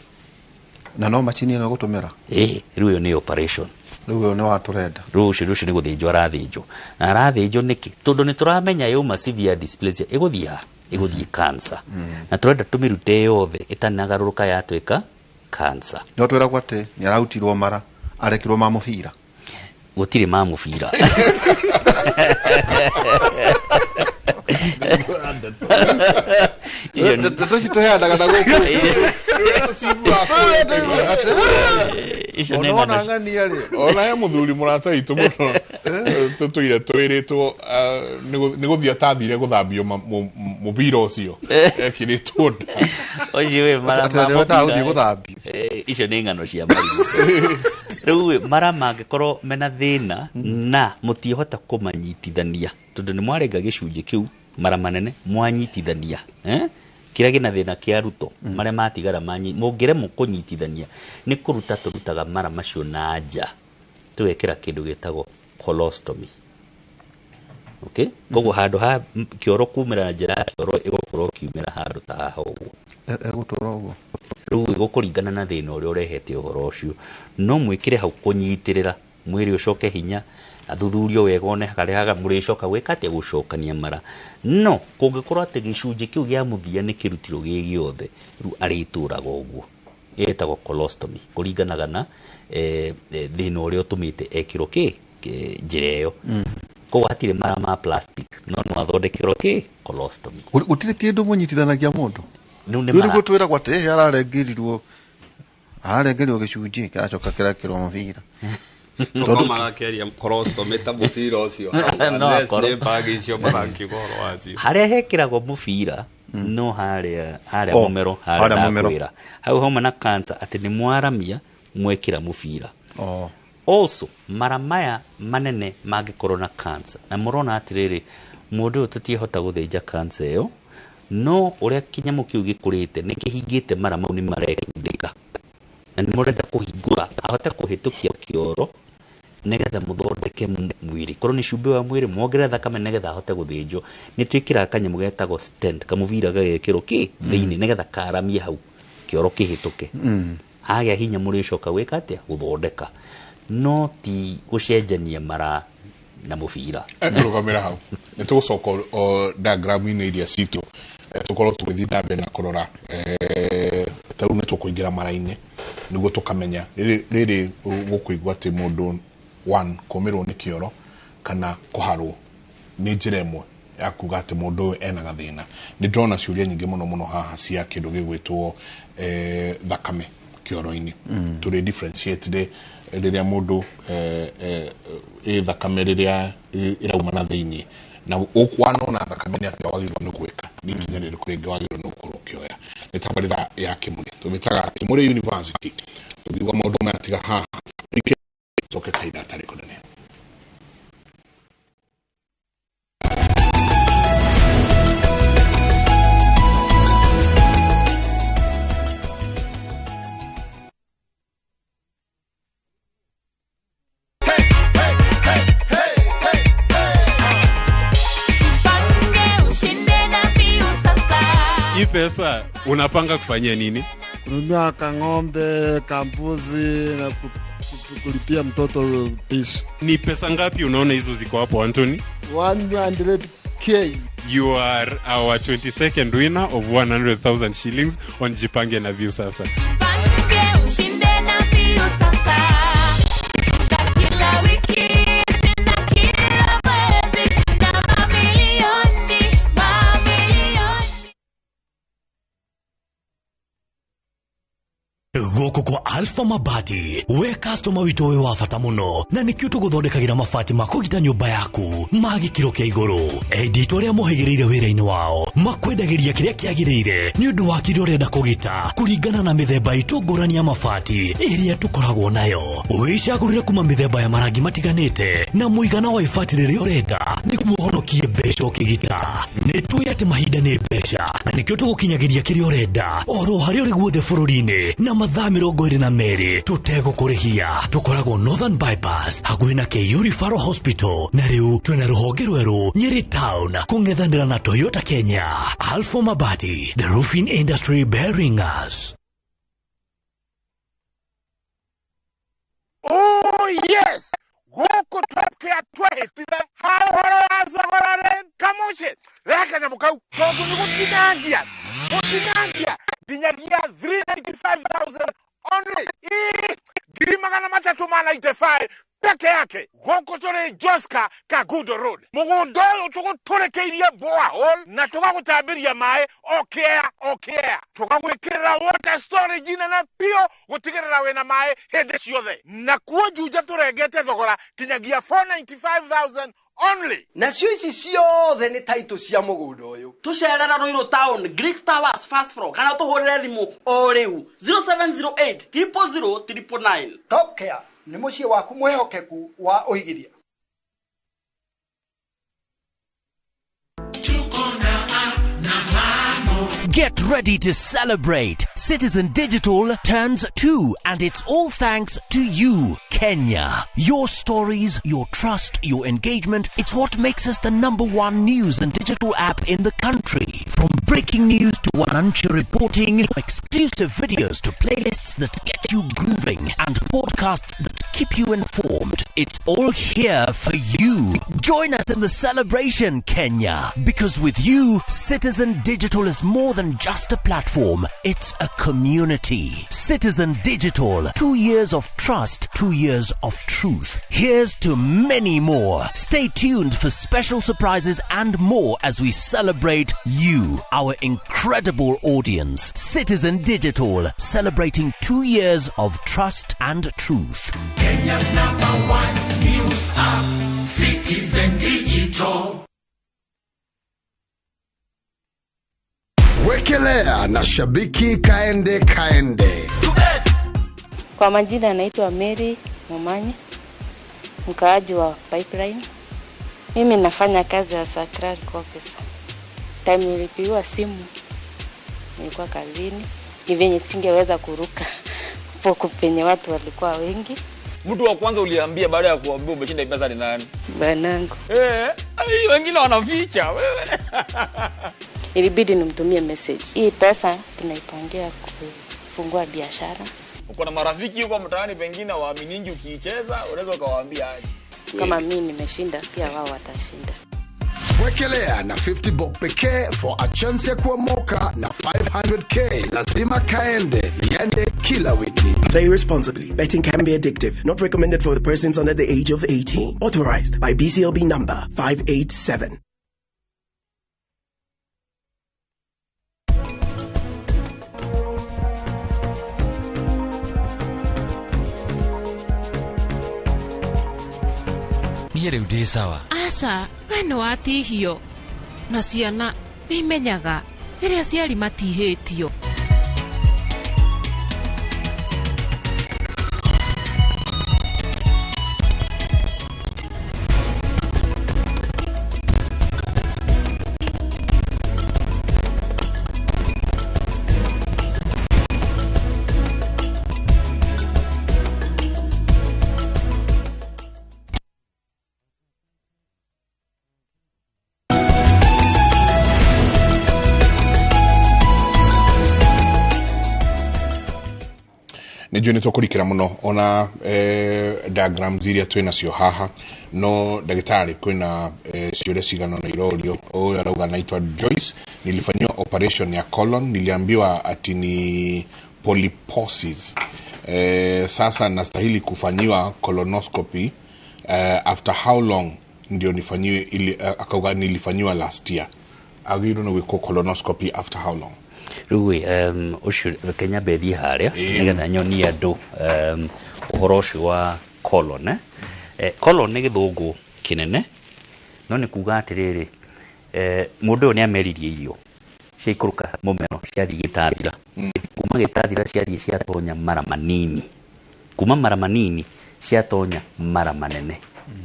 Na no macini ĩno ĩgũtũmĩra? Ĩĩ, rĩu ĩyo nĩ operation. Rĩu ĩyo nĩ watũrenda. Rĩu ũcio nĩ gũthĩnjwo arathĩnjwo. Na arathĩnjwo nĩkĩ? Tondũ nĩ tũramenya yauma severe dysplasia ĩgũthiĩ ha? Ĩgũthiĩ cancer. Na tũrenda tũmĩrute yothe ĩtanagarũrũka yatuĩka cancer. No twĩragwo atĩ nĩ ararutirwo mara, arekirwo ma mũbira. Gũtirĩ ma mũbira. Ndeto ici tũheanaga na gũkũ. Icio nĩ Ona ng'ano. ng'ania rĩ. Ona he mũthuri mũrata witũ mũno tũtũire twĩrĩtwo nĩ gũthiĩ atathire gũthambio mũbira ũcio ekĩrĩtwo nda. Ũcio wĩ mara Atĩ ma nĩ wendaga mũbira. gũthiĩ gũthambio. Icio nĩ ng'ano cia marimũ. Rĩu ĩ, mara mangĩkorwo mena thĩna na mũtiĩhota kũmanyitithania, tondũ nĩ mwarenga gĩcunjĩ kĩu mara manene mwanyitithania, kĩrĩa gĩna thĩna kĩa ruto, marĩa matigara mũngĩremwo kũnyitithania, nĩ kũruta tũrutaga mara macio na nja, tũgekĩra kĩndũ gĩtagwo colostomy. Okay? Koguo handũ ha kĩoro kumĩra na njĩra ya kĩoro, ĩgũkorwo kiumĩra handũ ta haha ũguo. Ĩgũtũra ũguo. Rĩu ĩgũkũringana na thĩna ũrĩa ũrehete ũhoro ũcio, no mwĩkĩre hau kũnyitĩrĩra mwĩrĩ ũcoke hinya, athuthurio wega one harĩa haga mũrĩcoka gwĩka atĩa, gũcokania mara. No kũngĩkorwo atĩ gĩcunjĩ kĩu gĩa mũthia nĩ kĩrutirwo gĩ gĩothe, rĩu arĩtũraga ũguo. Ĩtagwo colostomy, kũringanaga na thĩna ũrĩa ũtũmĩte ekĩrwo kĩ njĩra ĩyo. Koguo hatirĩ mara ma plastic, no no athondekerwo kĩ colostomy. Gũtirĩ kĩndũ mũnyitithanagia mũndũ. Rĩu nĩ Rĩu mara. nĩguo twĩragwo atĩ ararengĩrirwo gĩcunjĩ kĩracoka kĩrekĩrwo mũbira. Tondũ marakĩaria colostomy ta mũbira ũcio. No Unless akorwo. nĩ bag icio marakiuga ũhoro wacio. Harĩa hekĩragwo mũbira no harĩa Oh, mũmero, harĩa harĩa mũmero. ndakwĩra. Hau hauma na cancer atĩ nĩ mwaramia mwekĩra mũbira. Also mara maya manene mangĩkorwo na cancer, na mũrona atĩrĩrĩ, mũndũ ũyũ tũtiĩhota gũthĩnja cancer ĩyo, no ũrĩa kĩnyamũ kĩu gĩkũrĩte nĩ kĩhingĩte mara mau nĩ marekundĩka, na nĩ mũrenda kũhingũra ahote kũhĩtũkia kĩoro nĩgetha mũthondeke mwĩrĩ, korwo nĩ cumbĩ wa mwĩrĩ muongerere thakame nĩgetha ahote gũthĩnjwo. Nĩ twĩkĩraga kanyamũ getagwo stent, kamũbira gagekĩrwo kĩ thĩinĩ nĩgetha karamie hau kĩoro kĩhĩtũke. Agĩa hinya mũrĩcoka gwĩka atĩa, gũthondeka, no ti gũcenjania mara na mũbira. Rũgamĩra hau nĩ tũgũcoka o diagram-inĩ iria citũ, tũkorwo tũgĩthiĩ na mbere na kũrora ta rĩu nĩ tũkũingĩra mara-inĩ nĩguo tũkamenya rĩrĩ gũkũigua atĩ mũndũ one kũmĩrwo nĩ kĩoro kana kũharwo nĩ njĩra ĩmwe ya kuga atĩ mũndũ ũyũ ena gathĩna. Nĩ ndĩrona ciũria nyingĩ mũno mũno haha cia kĩndũ gĩgwĩtwo thakame kĩoro-inĩ. Tũrĩ differentiate rĩrĩa mũndũ thakame rĩrĩa ĩrauma na thĩinĩ na wanona thakame nĩ atĩa wagĩrĩirwo nĩ gwĩka, nĩ ikinya rĩrĩkũ rĩngĩ wagĩrĩirwo nĩ gũkorwo ũkĩoya. Nĩ tabarĩra ya Kĩmũrĩ, tũmĩtaga Kĩmũrĩ University. Tũngiuga maũndũ maya tiga haha coke kahinda gatarĩ kũnene. Hii pesa unapanga kufanyia nini? Kununua kang'ombe, kambuzi na kulipia mtoto pishi. Ni pesa ngapi unaona hizo ziko hapo, Anthony? 100K. You are our 22nd winner of 100,000 shillings on Jipange na Viusasa. Jipange ushinde na Viusasa. Shinda kila wiki, shinda kila mwezi, shinda mamilioni, mamilioni. Gũkũ kwa Alpha Mabati we customer witũ wĩ wa bata mũno na nĩkĩo tũgũthondekagĩra mabati ma kũgita nyũmba yaku ma gĩkĩro kĩa igũrũ. Endi arĩa mohĩgĩrĩire wĩra-inĩ wao makwendagĩria kĩrĩa kĩagĩrĩire nĩ ũndũ wa kĩrĩa ũrenda kũgita kũringana na mĩthemba itũ ngũrani ya mabati ĩrĩa tũkoragwo nayo. Wĩcagũrĩre kuma mĩthemba ya marangi matiganĩte na mũigana wa ibati rĩrĩa ũrenda nĩguo ũhonokie mbeca ũkĩgita. Nĩ tũĩ atĩ mahinda nĩ mbeca na nĩkĩo tũgũkinyagĩria kĩrĩa ũrenda oro harĩa ũrĩ guothe bũrũri-inĩ na mathaa 22 tũtegũkũrĩhia. Tũkoragwo Northern Bypass hakuhĩ na KU Referral Hospital na rĩu twĩna rũhonge rwerũ Nyeri Town kũng'ethanĩra na Toyota Kenya. Alpha Mabati, the roofing industry bearing us. Oh yes! Gũkũ Top Care twehĩtire ha ũhoro wa thogora rĩ kamũciĩ rehe kanyamũ kau tondũ nĩ gũtinangia gũtinangia nginyagia 395,000 only. 395 peke yake. Gũkũ tũrĩ Joska Kagudo Road. Mũgũnda ũyũ tũgũtũrĩkĩirie borehole na tũgagũtambĩria maĩ o kĩa o kĩa. Tũgagwĩkĩrĩra water storage nene biũ gũtigĩrĩra wĩna maĩ hĩndĩ ciothe. Na kuo Juja tũrengete thogora kinyagia 495,000 only. Nacio ici ciothe nĩ title cia mũgũnda ũyũ. Tũcerera Ruiru Town, Greek Towers first floor, kana tũhũrĩre thimũ o rĩu 0708 000 999. Top Care nĩ mũciĩ waku mwĩhokeku wa ũigithia. Get ready to celebrate. Citizen Digital turns 2, and it's all thanks to you, Kenya. Your stories, your trust, your engagement, it's what makes us the #1 news and digital app in the country. From breaking news to Wananchi reporting, exclusive videos to playlists that get you grooving, and podcasts that keep you informed. It's all here for you. Join us in the celebration, Kenya, because with you, Citizen Digital is more than just a platform, it's a community. Citizen Digital, 2 years of trust, 2 years of truth. Here's to many more. Stay tuned for special surprises and more as we celebrate you, our incredible audience. Citizen Digital, celebrating 2 years of trust and truth. Kenya's #1 news app, Citizen Digital. Wekelea na shabiki kaende kaende. Kwa majina naitwa Mary Momanyi, mkaaji wa Pipeline. Mimi nafanya kazi ya clerical officer. Time nilipigiwa simu nilikuwa kazini, ni venye singeweza kuruka hapo penye watu walikuwa wengi. Mtu wa kwanza uliambia baada ya kuambia umeshinda pesa ni nani? Banangu. Wengine wanaficha wewe. Ilibidi nimtumie message. Hii pesa tunaipangia kufungua biashara. Uko na marafiki huko mtaani pengine waaminingi ukiicheza, unaweza ukawaambia aje? Kama mimi nimeshinda, pia wao watashinda. Wekelea na 50 bob pekee for a chance ya kuomoka na 500K. Lazima kaende, iende kila wiki. Play responsibly. Betting can be addictive. Not recommended for the persons under the age of 18. Authorized by BCLB number 587. Niĩ rĩu ndĩ sawa. Aca, we nĩ watihio. Na ciana nĩ imenyaga rĩrĩa aciari matihĩtio. Nä nä tåkå må no ona diagrams iria twä nacio haha no ndagĩtarĩ kwĩna ciũria cigana na irorio. Ũyũ arauga naitwa Joyce, nilifanyiwa operation ya colon, niliambiwa ati ni polyposis. Sasa nastahili kufanyiwa colonoscopy after how long ndio nifanyiwe ili akauga nilifanyiwa last year. Agĩrĩirwo nĩ gwĩkwo colonoscopy after how long? Rĩu ũcio reke nyambe thiĩ harĩa nĩgetha nyonie andũ ũhoro ũcio wa colon. Colon nĩ gĩthũngũ kĩnene, no nĩ kuga atĩrĩrĩ, mũndũ ũyũ nĩ ameririe irio ciaikũrũka mũmero ciathiĩ gĩtathira, kuma gĩtathira ciathiĩ ciatonya mara manini, kuma mara manini ciatonya mara manene.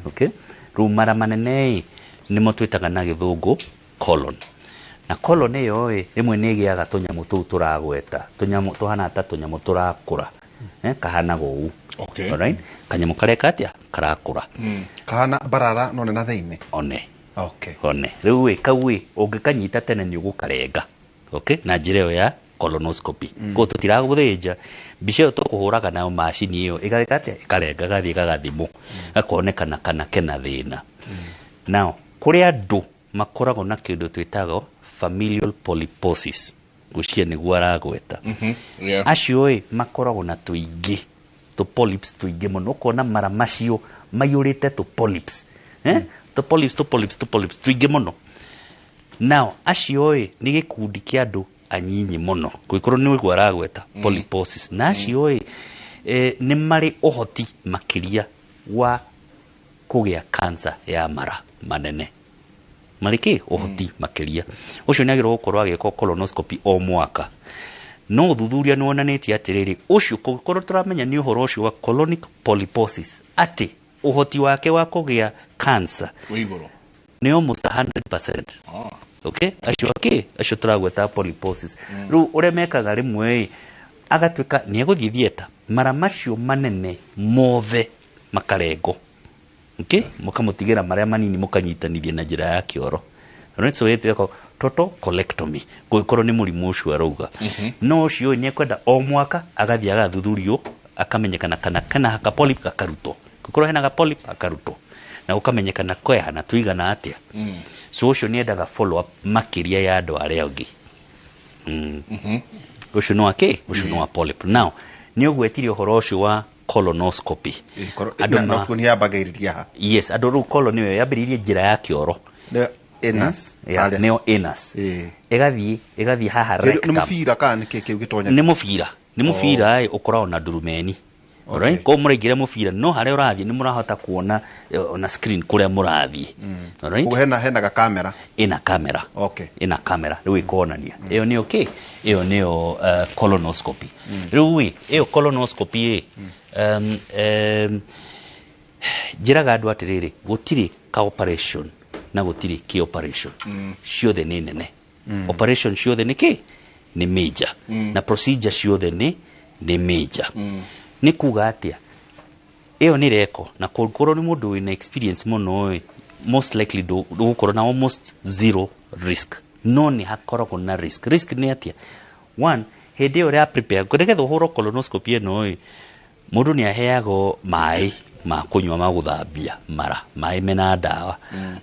Okay? Rĩu mara manene nĩmo twĩtaga na gĩthũngũ colon. Na colon ĩyo ĩ rĩmwe nĩ ĩgĩaga tũnyamũ tũu tũragweta, tũnyamũ tũhana ta tũnyamũ tũrakũra, kahana ũũ. Okay. Alright? Kanyamũ kareka atĩa? Karakũra. Kahana barara no nĩ na thĩinĩ. One. Okay. One. Rĩu ĩ kau ĩ ũngĩkanyita tene nĩ ũgũkarenga. Okay? Na njĩra ĩyo ya colonoscopy. Koguo tũtiragũthĩnja, mbica ĩyo tũkũhũraga nayo macini ĩyo ĩgagĩka atĩa? Ĩkarenga gathiĩ gagathimwo, gakonekana kana kena thĩna. Now, kũrĩ andũ makoragwo na kĩndũ twĩtago familial polyposis, ngwĩciria nĩguo aragweta. Acio ĩ makoragwo na tũingĩ, tũ polyps tũingĩ mũno, ũkona mara macio maiyũrĩte tũ polyps. Tũ polyps, tũ polyps, tũ polyps tũingĩ mũno. Now, acio ĩ nĩ gĩkundi kĩa andũ anyinyi mũno, kũngĩkorwo nĩ ũguo aragweta polyposis. Na acio ĩ nĩ marĩ ũhoti makĩria wa kũgĩa cancer ya mara manene. Marĩ kĩ? Ũhoti makĩria. Ũcio nĩ agĩrĩirwo gũkorwo agĩkwo colonoscopy o mwaka. No ũthuthuria nĩ wonanĩtie atĩrĩrĩ, ũcio kũngĩkorwo tũramenya nĩ ũhoro ũcio wa colonic polyposis, atĩ ũhoti wake wa kũgĩa cancer wĩ igũrũ nĩ almost 100%. Okay? Acio akĩ? Acio tũragweta polyposis. Rĩu ũrĩa mekaga rĩmwe ĩ, agatuĩka nĩ egũthiĩ theatre, mara macio manene mothe makarengwo. Okay? Mũkamũtigĩra marĩa manini mũkanyitanithia na njĩra ya kĩoro. Right? So ĩtagwo total colectomy. Kũngĩkorwo nĩ mũrimũ ũcio arauga. No ũcio nĩ ekwenda o mwaka agathiĩ agathuthurio, akamenyekana kana kena ka polyp gakarutwo. Kũngĩkorwo hena ka polyp akarutwo. Na gũkamenyekana kwehana tũigana atĩa. So ũcio nĩ endaga follow up makĩria ya andũ arĩa angĩ. Ũcio no akĩ? Ũcio no wa polyp. Now, nĩ ũgwetirie ũhoro ũcio wa colonoscopy. Andũ ma nĩ yambagĩrĩria ha? Yes, andũ rĩu colon ĩyo yambĩrĩirie njĩra ya kĩoro. Nĩ anus. Nĩyo anus. Ĩgathiĩ haha rectum. Nĩ mũbira kana nĩ kĩ kĩu gĩtonya? Nĩ mũbira. Nĩ mũbira ũkoragwo na ndurumeni. Alright? Koguo mũraingĩra mũbira no harĩa ũrathiĩ nĩ mũrahota kuona na screen kũrĩa mũrathiĩ. Alright? Koguo hena ga kamera. Ĩna kamera. Okay. Ĩna kamera rĩu ĩkonania. Ĩyo nĩyo kĩ? Ĩyo nĩyo colonoscopy. Rĩu ĩ ĩyo colonoscopy ĩ njĩraga andũ atĩrĩrĩ, gũtirĩ ka operation na gũtirĩ kĩ operation. Ciothe nĩ nene. Operation ciothe nĩ kĩ? Nĩ major. Na procedure ciothe nĩ major. Nĩ kuga atĩa? Ĩyo nĩ reko na kũngĩkorwo nĩ mũndũ wĩna experience mũno ĩ, most likely ndũgũkorwo na almost zero risk. No nĩ hakoragwo na risk. Risk nĩ atĩa? One, hĩndĩ ĩyo ũra prepare nĩgetha ũhũrwo colonoscopy ĩno ĩ, mũndũ nĩ aheagwo maĩ ma kũnyua ma gũthambia mara, maĩ mena ndawa,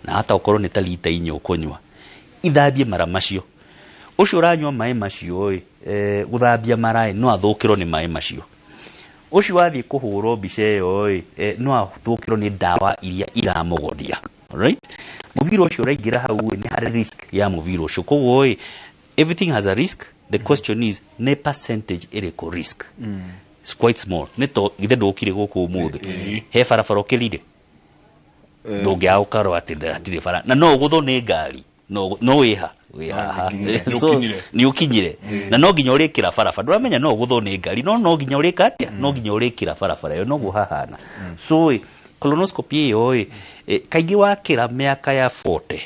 na hata ũkorwo nĩ ta lita 4 ũkũnyua, ithambie mara macio. Ũcio ũranyua maĩ macio ĩ, gũthambia mara ĩ, no athũkĩrwo nĩ maĩ macio. Ũcio wathiĩ kũhũrwo mbica ĩyo ĩ, no athũkĩrwo nĩ ndawa iria iramũgoria. Alright? Mũbira ũcio ũraingĩra hau ĩ, nĩ harĩ risk ya mũbira ũcio. Koguo ĩ, everything has a risk. The question is, nĩ percentage ĩrĩkũ risk? It's quite small. Nĩ to githĩ ndũkire gũkũ ũmũthĩ, he barabara ũkĩrire, ndũngĩaga ũkarora atĩ hatirĩ bara, na no ũgũthwo nĩ ngari, no wĩha wĩ haha. So nĩ ũkinyire, na no nginya ũrĩkĩra barabara. Ndũramenya no ũgũthwo nĩ ngari, no nginya ũrĩka atĩa, no nginya ũrĩkĩra barabara ĩyo, noguo hahana. So ĩ, colonoscopy ĩyo ĩ, kaingĩ wakĩra mĩaka ya 40,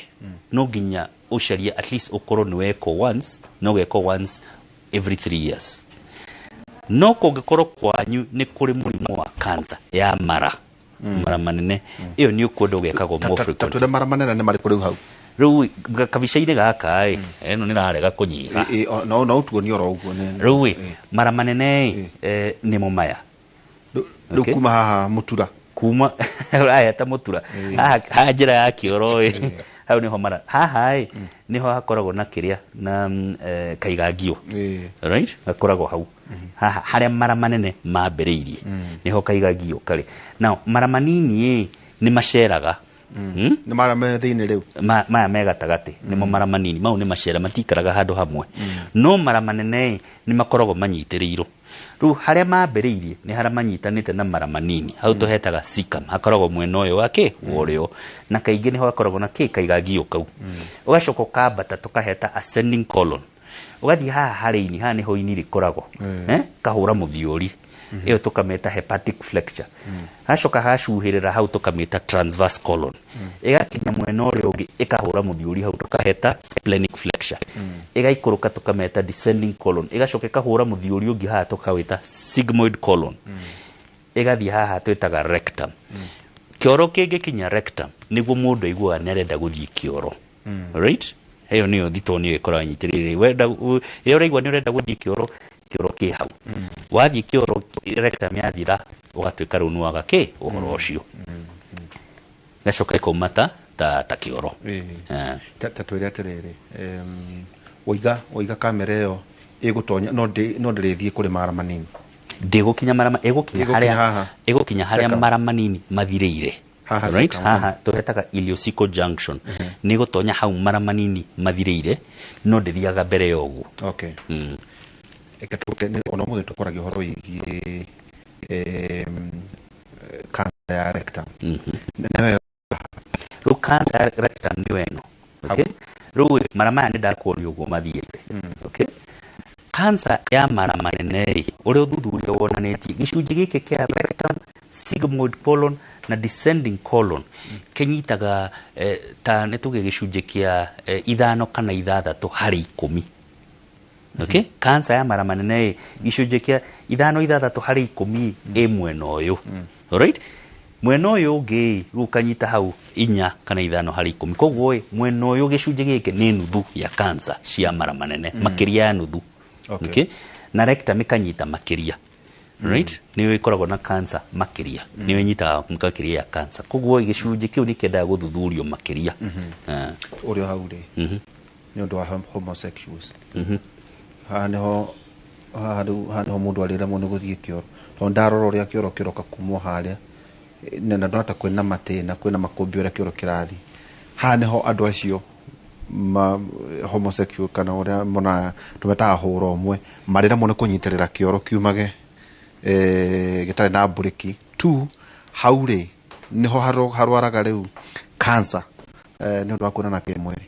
no nginya ũcarie at least ũkorwo nĩ wekwo once, no ũgekwo once every 3 years. No kũngĩkorwo kwanyu nĩ kũrĩ mũrimũ wa cancer ya mara, mara manene, ĩyo nĩ ũkwenda ũgekagwo more frequent. Twĩre mara manene nĩ marĩkũ rĩu hau? Rĩu kabica-inĩ gaka ĩ, ĩno nĩ rarega kũnyiha. No ũtuonie oro ũguo. Rĩu ĩ, mara manene ĩ, nĩmo maya. Rĩu kuma haha mũtura. Kuma aya ta mũtura. Haha njĩra ya kĩoro ĩ, hau nĩho mara. Haha ĩ, nĩho hakoragwo na kĩrĩa na kaigangio. Right? Gakoragwo hau. Haha harĩa mara manene mambĩrĩirie, nĩho kaigangio karĩ. Now mara manini ĩ, nĩ maceraga. Nĩ mara me thĩinĩ rĩu? Maya me gatagatĩ nĩmo mara manini, mau nĩ macera, matikaraga handũ hamwe. No mara manene ĩ, nĩ makoragwo manyitĩrĩirwo. Rĩu harĩa mambĩrĩirie nĩ harĩa manyitanĩte na mara manini, hau tũhetaga cecum, hakoragwo mwena ũyũ wa kĩ, wa ũrĩo, na kaingĩ nĩho hakoragwo na kĩ, kaigangio kau. Ũgacoka ũkambata tũkaheta ascending colon, ũgathiĩ haha harĩ ini, haha nĩho ini rĩkoragwo, kahũra mũthiũri, ĩyo tũkamĩta hepatic flexure. Hacoka hacuhĩrĩra hau tũkamĩta transverse colon, ĩgakinya mwena ũrĩa ũngĩ ĩkahũra mũthiũri hau tũkaheta splenic flexure, ĩgaikũrũka tũkamĩta descending colon, ĩgacoka ĩkahũra mũthiũri ũngĩ haha tũkawĩta sigmoid colon, ĩgathiĩ haha twĩtaga rectum. Kĩoro kĩngĩkinya rectum nĩguo mũndũ aiguaga nĩ arenda gũthiĩ kĩoro. Right? Ĩyo nĩyo thito nĩyo ĩkoragwo ĩnyitĩrĩire. Wenda rĩrĩa ũraigua nĩ ũrenda gũthiĩ kĩoro, kĩoro kĩ hau. Wathiĩ kĩoro rectum yathira, ũgatuĩka rĩu nĩwaga kĩ ũhoro ũcio. Gacoka ĩkauma ta kĩoro. Ta twĩre atĩrĩrĩ, waiga kamera ĩyo ĩgũtonya, no ndĩrĩthiĩ kũrĩ mara manini. Ndĩgũkinya mara, ĩgũkinya harĩa, ĩgũkinya harĩa mara manini mathirĩire. Right? Haha tũhetaga ileocecal junction. Nĩ gũtonya hau mara manini mathirĩire, no ndĩthiaga mbere ya ũguo. Okay. Eke tũke ona ũmũthĩ tũkoragia ũhoro wĩgiĩ cancer ya rectum. Rĩu cancer ya rectum nĩyo ĩno. Okay? Rĩu mara maya nĩ ndakuonia ũguo mathiĩte. Okay? Cancer ya mara manene rĩ, ũrĩa ũthuthuria wonanĩtie gĩcunjĩ gĩkĩ kĩa rectum, sigmoid colon na descending colon kĩnyitaga ta nĩ tuge gĩcunjĩ kĩa 5 kana 6 harĩ 10. Okay? Cancer ya mara manene gĩcunjĩ kĩa 5 6 harĩ 10 ĩ mwena ũyũ. Alright? Mwena ũyũ ũngĩ rĩu ũkanyita hau 4 kana 5 harĩ 10. Koguo ĩ mwena ũyũ gĩcunjĩ gĩkĩ nĩ nuthu ya cancer cia mara manene, makĩria ya nuthu. Okay? Na rectum ĩkanyita makĩria. Right? Nĩyo ĩkoragwo na cancer makĩria. Nĩyo ĩnyitaga makĩria ya cancer. Koguo gĩcunjĩ kĩu nĩ kĩendaga gũthuthurio makĩria. Ũrĩa hau rĩ, nĩ ũndũ wa homosexuals. Haha nĩho mũndũ arĩremwo nĩ gũthiĩ kĩoro. Tondũ ndarora ũrĩa kĩoro kĩroka kumwo harĩa, na ndona ta kwĩna matĩna, kwĩna makũmbĩ ũrĩa kĩoro kĩrathiĩ. Haha nĩho andũ acio ma homosexual kana ũrĩa mona tũmetaga hũra ũmwe, marĩremwo nĩ kũnyitĩrĩra kĩoro kiumage gĩtarĩ na mburĩki. 2 hau rĩ nĩho harwaraga rĩu cancer nĩ ũndũ wa kuonana kĩmwĩrĩ.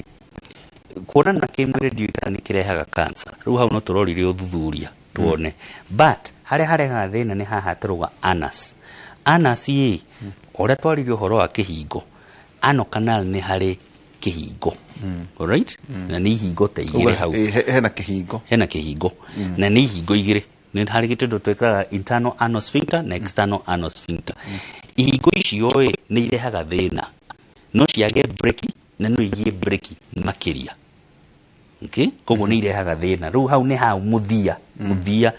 Kuonana kĩmwĩrĩ ndiũĩ kana nĩ kĩrehaga cancer. Rĩu hau no tũrorire ũthuthuria tuone. But harĩa harehaga thĩna nĩ haha tũrauga anus. Anus ĩ, ũrĩa twaririe ũhoro wa kĩhingo, ano canal nĩ harĩ kĩhingo. Alright? Na nĩ ihingo ta igĩrĩ hau. Hena kĩhingo. Hena kĩhingo. Na nĩ ihingo igĩrĩ. Nĩ harĩ gĩtũndũ twĩkaga internal anal sphincter na external anal sphincter. Ihingo icio ĩ nĩ irehaga thĩna. No ciage breki na no igie breki makĩria. Okay? Koguo nĩ irehaga thĩna. Rĩu hau nĩ hau mũthia, mũthia.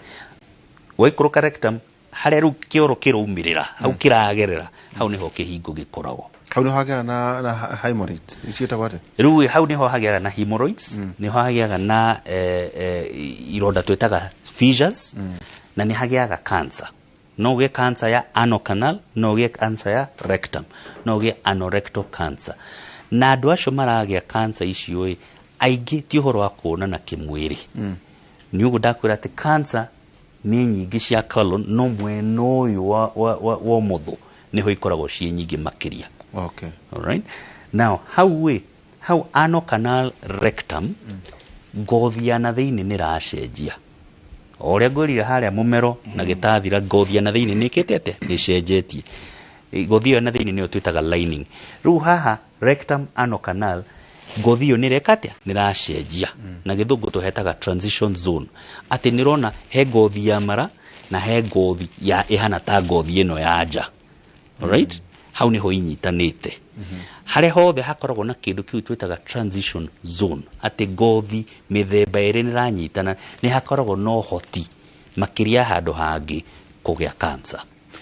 Waikũrũka rectum Harĩa rĩu kĩoro kĩraumĩrĩra hau, kĩragerera hau, nĩho kĩhingo gĩkoragwo. Hau nĩho hagĩaga na hemorrhoid ciĩtagwo atĩa? Rĩu hau nĩho hagĩaga na hemorrhoids, nĩho hagĩaga na ironda twĩtaga fissures, na nĩ hagĩaga cancer. No ũgĩe cancer ya anal canal, no ũgĩe cancer ya rectum, no ũgĩe anorectal cancer. Na andũ acio maragĩa cancer icio ĩ aingĩ ti ũhoro wa kuonana kĩmwĩrĩ. Nĩ ũguo ndakwĩra atĩ cancer nĩ nyingĩ cia colon, no mwena ũyũ wa ũmotho nĩho ikoragwo ciĩ nyingĩ makĩria. Alright. Now, hau ĩ, hau anal canal, rectum, ngothi ya na thĩinĩ nĩ ĩracenjia. O ũrĩa ngwĩrire harĩa mũmero na gĩtathira, ngothi ya na thĩinĩ nĩ ĩkĩte atĩa? Nĩ ĩcenjetie. Ngothi ĩyo ya na thĩinĩ nĩyo twĩtaga lining. Rĩu haha rectum, anal canal, ngothi ĩyo nĩ ĩreka atĩa? Nĩ ĩracenjia. Na gĩthũngũ tũhetaga transition zone. Atĩ nĩ ũrona he ngothi ya mara na he ngothi ya ĩhana ta ngothi ĩno ya nja. Alright? Hau nĩho inyitanĩte. Harĩa hothe hakoragwo na kĩndũ kĩu twĩtaga transition zone, atĩ ngothi mĩthemba ĩrĩ nĩranyitana, nĩ hakoragwo na ũhoti makĩria handũ hangĩ kũgĩa cancer.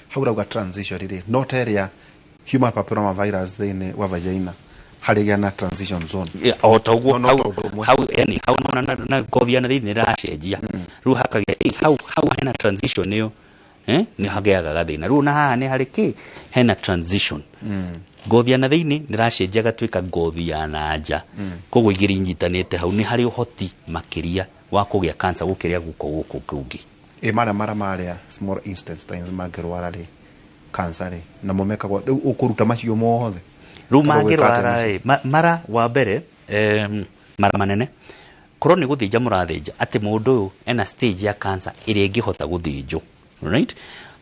Hau rauga transition rĩrĩ no ta ĩrĩa human papilloma virus thĩinĩ wa vagina harĩgĩa na transition zone. Yeah, o ta ũguo. No hau ta ũndũ ũmwe. Hau yani hau nona na ngothi ya na thĩinĩ nĩracenjia, rĩu hakagĩa hau hena transition ĩyo, nĩ hagĩaga gathĩna. Rĩu na haha nĩ harĩ kĩ hena transition, ngothi ya na thĩinĩ nĩracenjia gatuĩka ngothi ya na nja. Koguo igĩrĩ inyitanĩte hau nĩ harĩ ũhoti makĩria wa kũgĩa cancer gũkĩria gũkũ gũkũ kũngĩ. Ĩ marĩa mara marĩa small intestines mangĩrwara rĩ, cancer rĩ, namo mekagwo rĩu ũkũruta macio mothe? Rĩu Kana ũgwĩka atĩa mangĩrwara nacio? ĩ, mara wa mbere, mara manene korwo nĩ gũthĩnja mũrathĩnja atĩ mũndũ ũyũ ena stage ya cancer ĩrĩa ĩngĩhota gũthĩnjwo, right,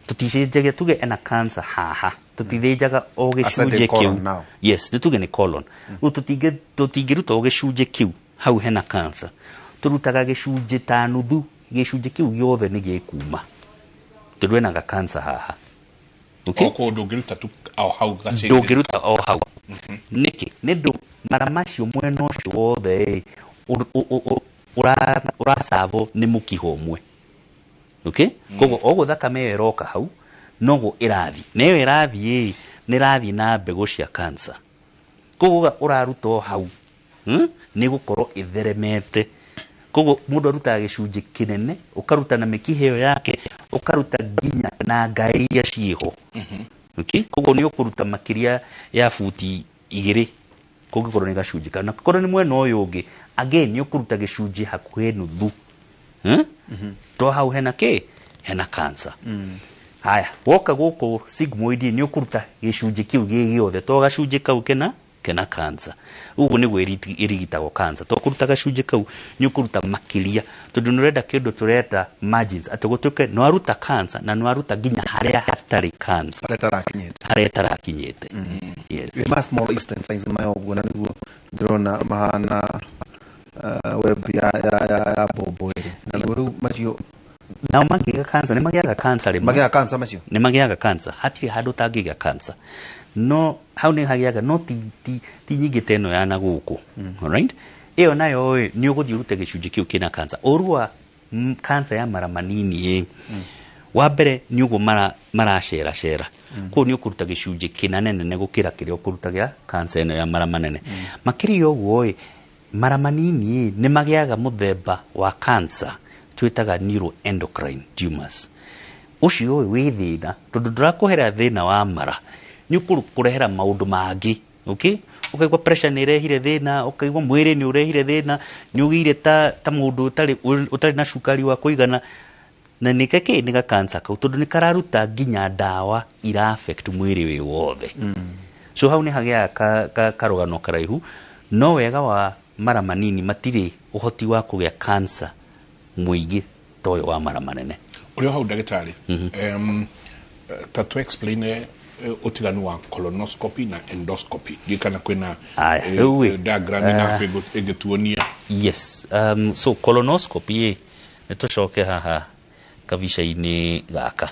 tũticĩnjagia. Tuge ena cancer haha, tũtithĩnjaga o gĩcunjĩ Ascending colon kĩu. Now. Yes, nĩ tuge nĩ colon. Rĩu tũtingĩruta o gĩcunjĩ kĩu hau hena cancer, tũrutaga gĩcunjĩ ta nuthu. Gĩcunjĩ kĩu gĩothe nĩ gĩkuma tondũ ena ga cancer haha, okay? O kũndũ ndũngĩruta tu o hau gacĩnjĩ. Ndũngĩruta o hau. Nĩkĩ? Nĩ ndũ mara macio mwena ũcio wothe ĩ, ũracavwo nĩ mũkiha ũmwe, okay? Koguo oguo thakame ĩyo ĩroka hau noguo ĩrathiĩ, na ĩyo ĩrathiĩ ĩ nĩ ĩrathiĩ na mbegũ cia cancer. Koguo ũraruta o hau, Nĩ gũkorwo ĩtheremete. Koguo mũndũ arutaga gĩcunjĩ kĩnene, ũkaruta na mĩkiha ĩyo yake, ũkaruta nginya na ngaĩ iria ciĩho, okay? Koguo nĩ ũkũruta makĩria ya buti 2 kũngĩkorwo nĩ gacunjĩ kau. Na korwo nĩ mwena ũyũ ũngĩ, again nĩ ũkũruta gĩcunjĩ hakuhĩ nuthu, To hau hena kĩ? Hena cancer. Haya, woka gũkũ sigmoid, nĩ ũkũruta gĩcunjĩ kĩu gĩ gĩothe to gacunjĩ kau kena cancer. Ũguo nĩguo ĩrigitagwo cancer. To kũruta gacunjĩ kau, nĩ ũkũruta makĩria tondũ nĩ ũrenda kĩndũ tũreta margins, atĩ gũtuĩke nĩ waruta cancer na nĩ waruta nginya harĩa hatarĩ cancer. Harĩa ĩtarakinyĩte. Harĩa ĩtarakinyĩte, yes. Ĩ ma small intestines maya ũguo, na nĩguo ndĩrona mahana web ya mbombo ĩrĩ na nĩguo rĩu macio. Nao mangĩgĩa cancer, nĩ magĩaga cancer rĩmwe. Magĩaga cancer macio? Nĩ magĩaga cancer. Hatirĩ handũ ũtangĩgĩa cancer, no hau nĩ hagĩaga, no ti nyingĩ ta ĩno ya na gũkũ. Alright, ĩyo nayo ĩ nĩ ũgũthiĩ ũrute gĩcunjĩ kĩu kĩna cancer. Ũru wa cancer ya mara manini ĩ, wa mbere nĩ ũguo mara maraceracera, koguo nĩ ũkũruta gĩcunjĩ kĩnene nene gũkĩra kĩrĩa ũkũruta gĩa cancer ĩno ya mara manene. Makĩria ũguo ĩ, mara manini ĩ nĩ magĩaga mũthemba wa cancer twĩtaga neuroendocrine tumors. Ũcio ĩ wĩ thĩna tondũ ndũrakũhera thĩna wa mara, nĩ ũkũrehera maũndũ mangĩ, okay? Ũkaigua pressure nĩ ĩrehire thĩna, ũkaigua mwĩrĩ nĩ ũrehire thĩna, nĩ ũgĩire ta mũndũ ũtarĩ na cukari wa kũigana, na nĩ kĩ? Nĩ ga cancer kau, tondũ nĩ kararuta nginya ndawa ira affect mwĩrĩ wĩ wothe. So hau nĩ hagĩaga karũgano karaihu. No wega wa mara manini, matirĩ ũhoti wa kũgĩa cancer mũingĩ ta ũyũ wa mara manene. Ũrĩ o hau, ndagĩtarĩ, ta tu explain ũtiganu wa colonoscopy na endoscopy. Ndiũĩ kana kwĩna Aya, rĩu ĩ, diagram ĩnabu ĩngĩtuonia. Yes, so colonoscopy ĩ, nĩ tũcoke haha kabica-inĩ gaka.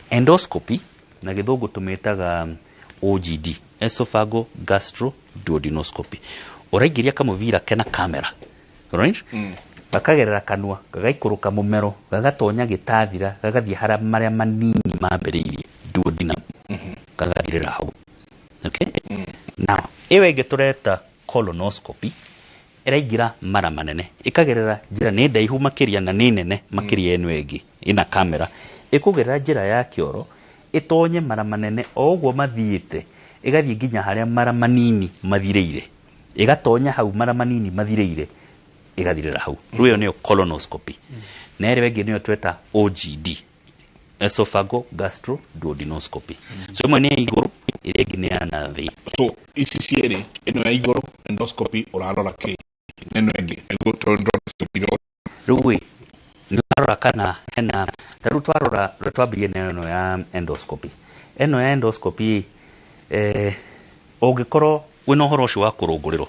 Endoscopy na gĩthũngũ tũmĩtaga OGD, esophago gastro duodenoscopy. Ũraingĩria kamũbira kena kamera, right? Gakagerera kanua, gagaikũrũka mũmero, gagatonya gĩtathira, gagathiĩ harĩa marĩa manini mambĩrĩirie duodenum, gagathirĩra hau. Okay? Now, ĩyo ĩngĩ tũreta colonoscopy ĩraingĩra mara manene, ĩkagerera njĩra nĩ ndaihu makĩria na nĩ nene makĩria ĩno ĩngĩ ĩna kamera, ĩkũgerera njĩra ya kĩoro ĩtonye mara manene o ũguo mathiĩte, ĩgathiĩ nginya harĩa mara manini mathirĩire, ĩgatonya hau mara manini mathirĩire, ĩgathirĩra hau. Rĩu ĩyo nĩyo colonoscopy. Na ĩrĩa ĩngĩ nĩyo tweta OGD, esophago gastro duodenoscopy. So ĩmwe nĩ ya igũrũ, ĩrĩa ĩngĩ nĩ ya na thĩ. So ici cierĩ, ĩno ya igũrũ endoscopy ũrarora kĩ, na ĩno ĩngĩ endoscopy. Rĩu ĩ, nĩ ũrarora kana hena, ta rĩu twarora, rĩu twambĩrĩrie na ĩno ya endoscopy. Ĩno ya endoscopy, ũngĩkorwo wĩna ũhoro ũcio wa kũrũngũrĩrwo,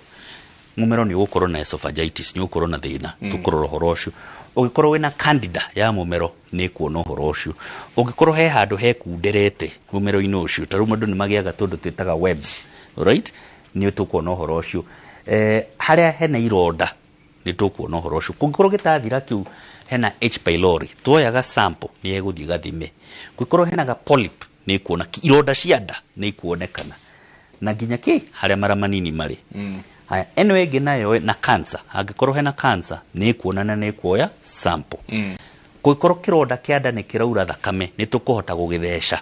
mũmero nĩ ũgũkorwo na esophagitis, nĩ ũgũkorwo na thĩna, tũkũrora ũhoro ũcio. Ũngĩkorwo wĩna candida ya mũmero, nĩ kuona ũhoro ũcio. Ũngĩkorwo he handũ hekunderete mũmero-inĩ ũcio, ta rĩu andũ nĩ magĩaga tũndũ twĩtaga webs, right? Nĩ tũkuona ũhoro ũcio. Harĩa hena ironda, nĩ tũkuona ũhoro ũcio. Kũngĩkorwo gĩtathira kĩu hena H pylori, tuoyaga sample nĩ ĩgũthiĩ gathime. Kũngĩkorwo hena ga polyp, nĩ ĩkuona. Ironda cia nda nĩ ikuonekana. Na nginya kĩ harĩa mara manini marĩ. Haya, ĩno ĩngĩ nayo na cancer, angĩkorwo hena cancer nĩ ĩkuonana, nĩ ĩkuoya sample. Kũngĩkorwo kĩronda kĩa nda nĩ kĩraura thakame, nĩ tũkũhota gũgĩtheca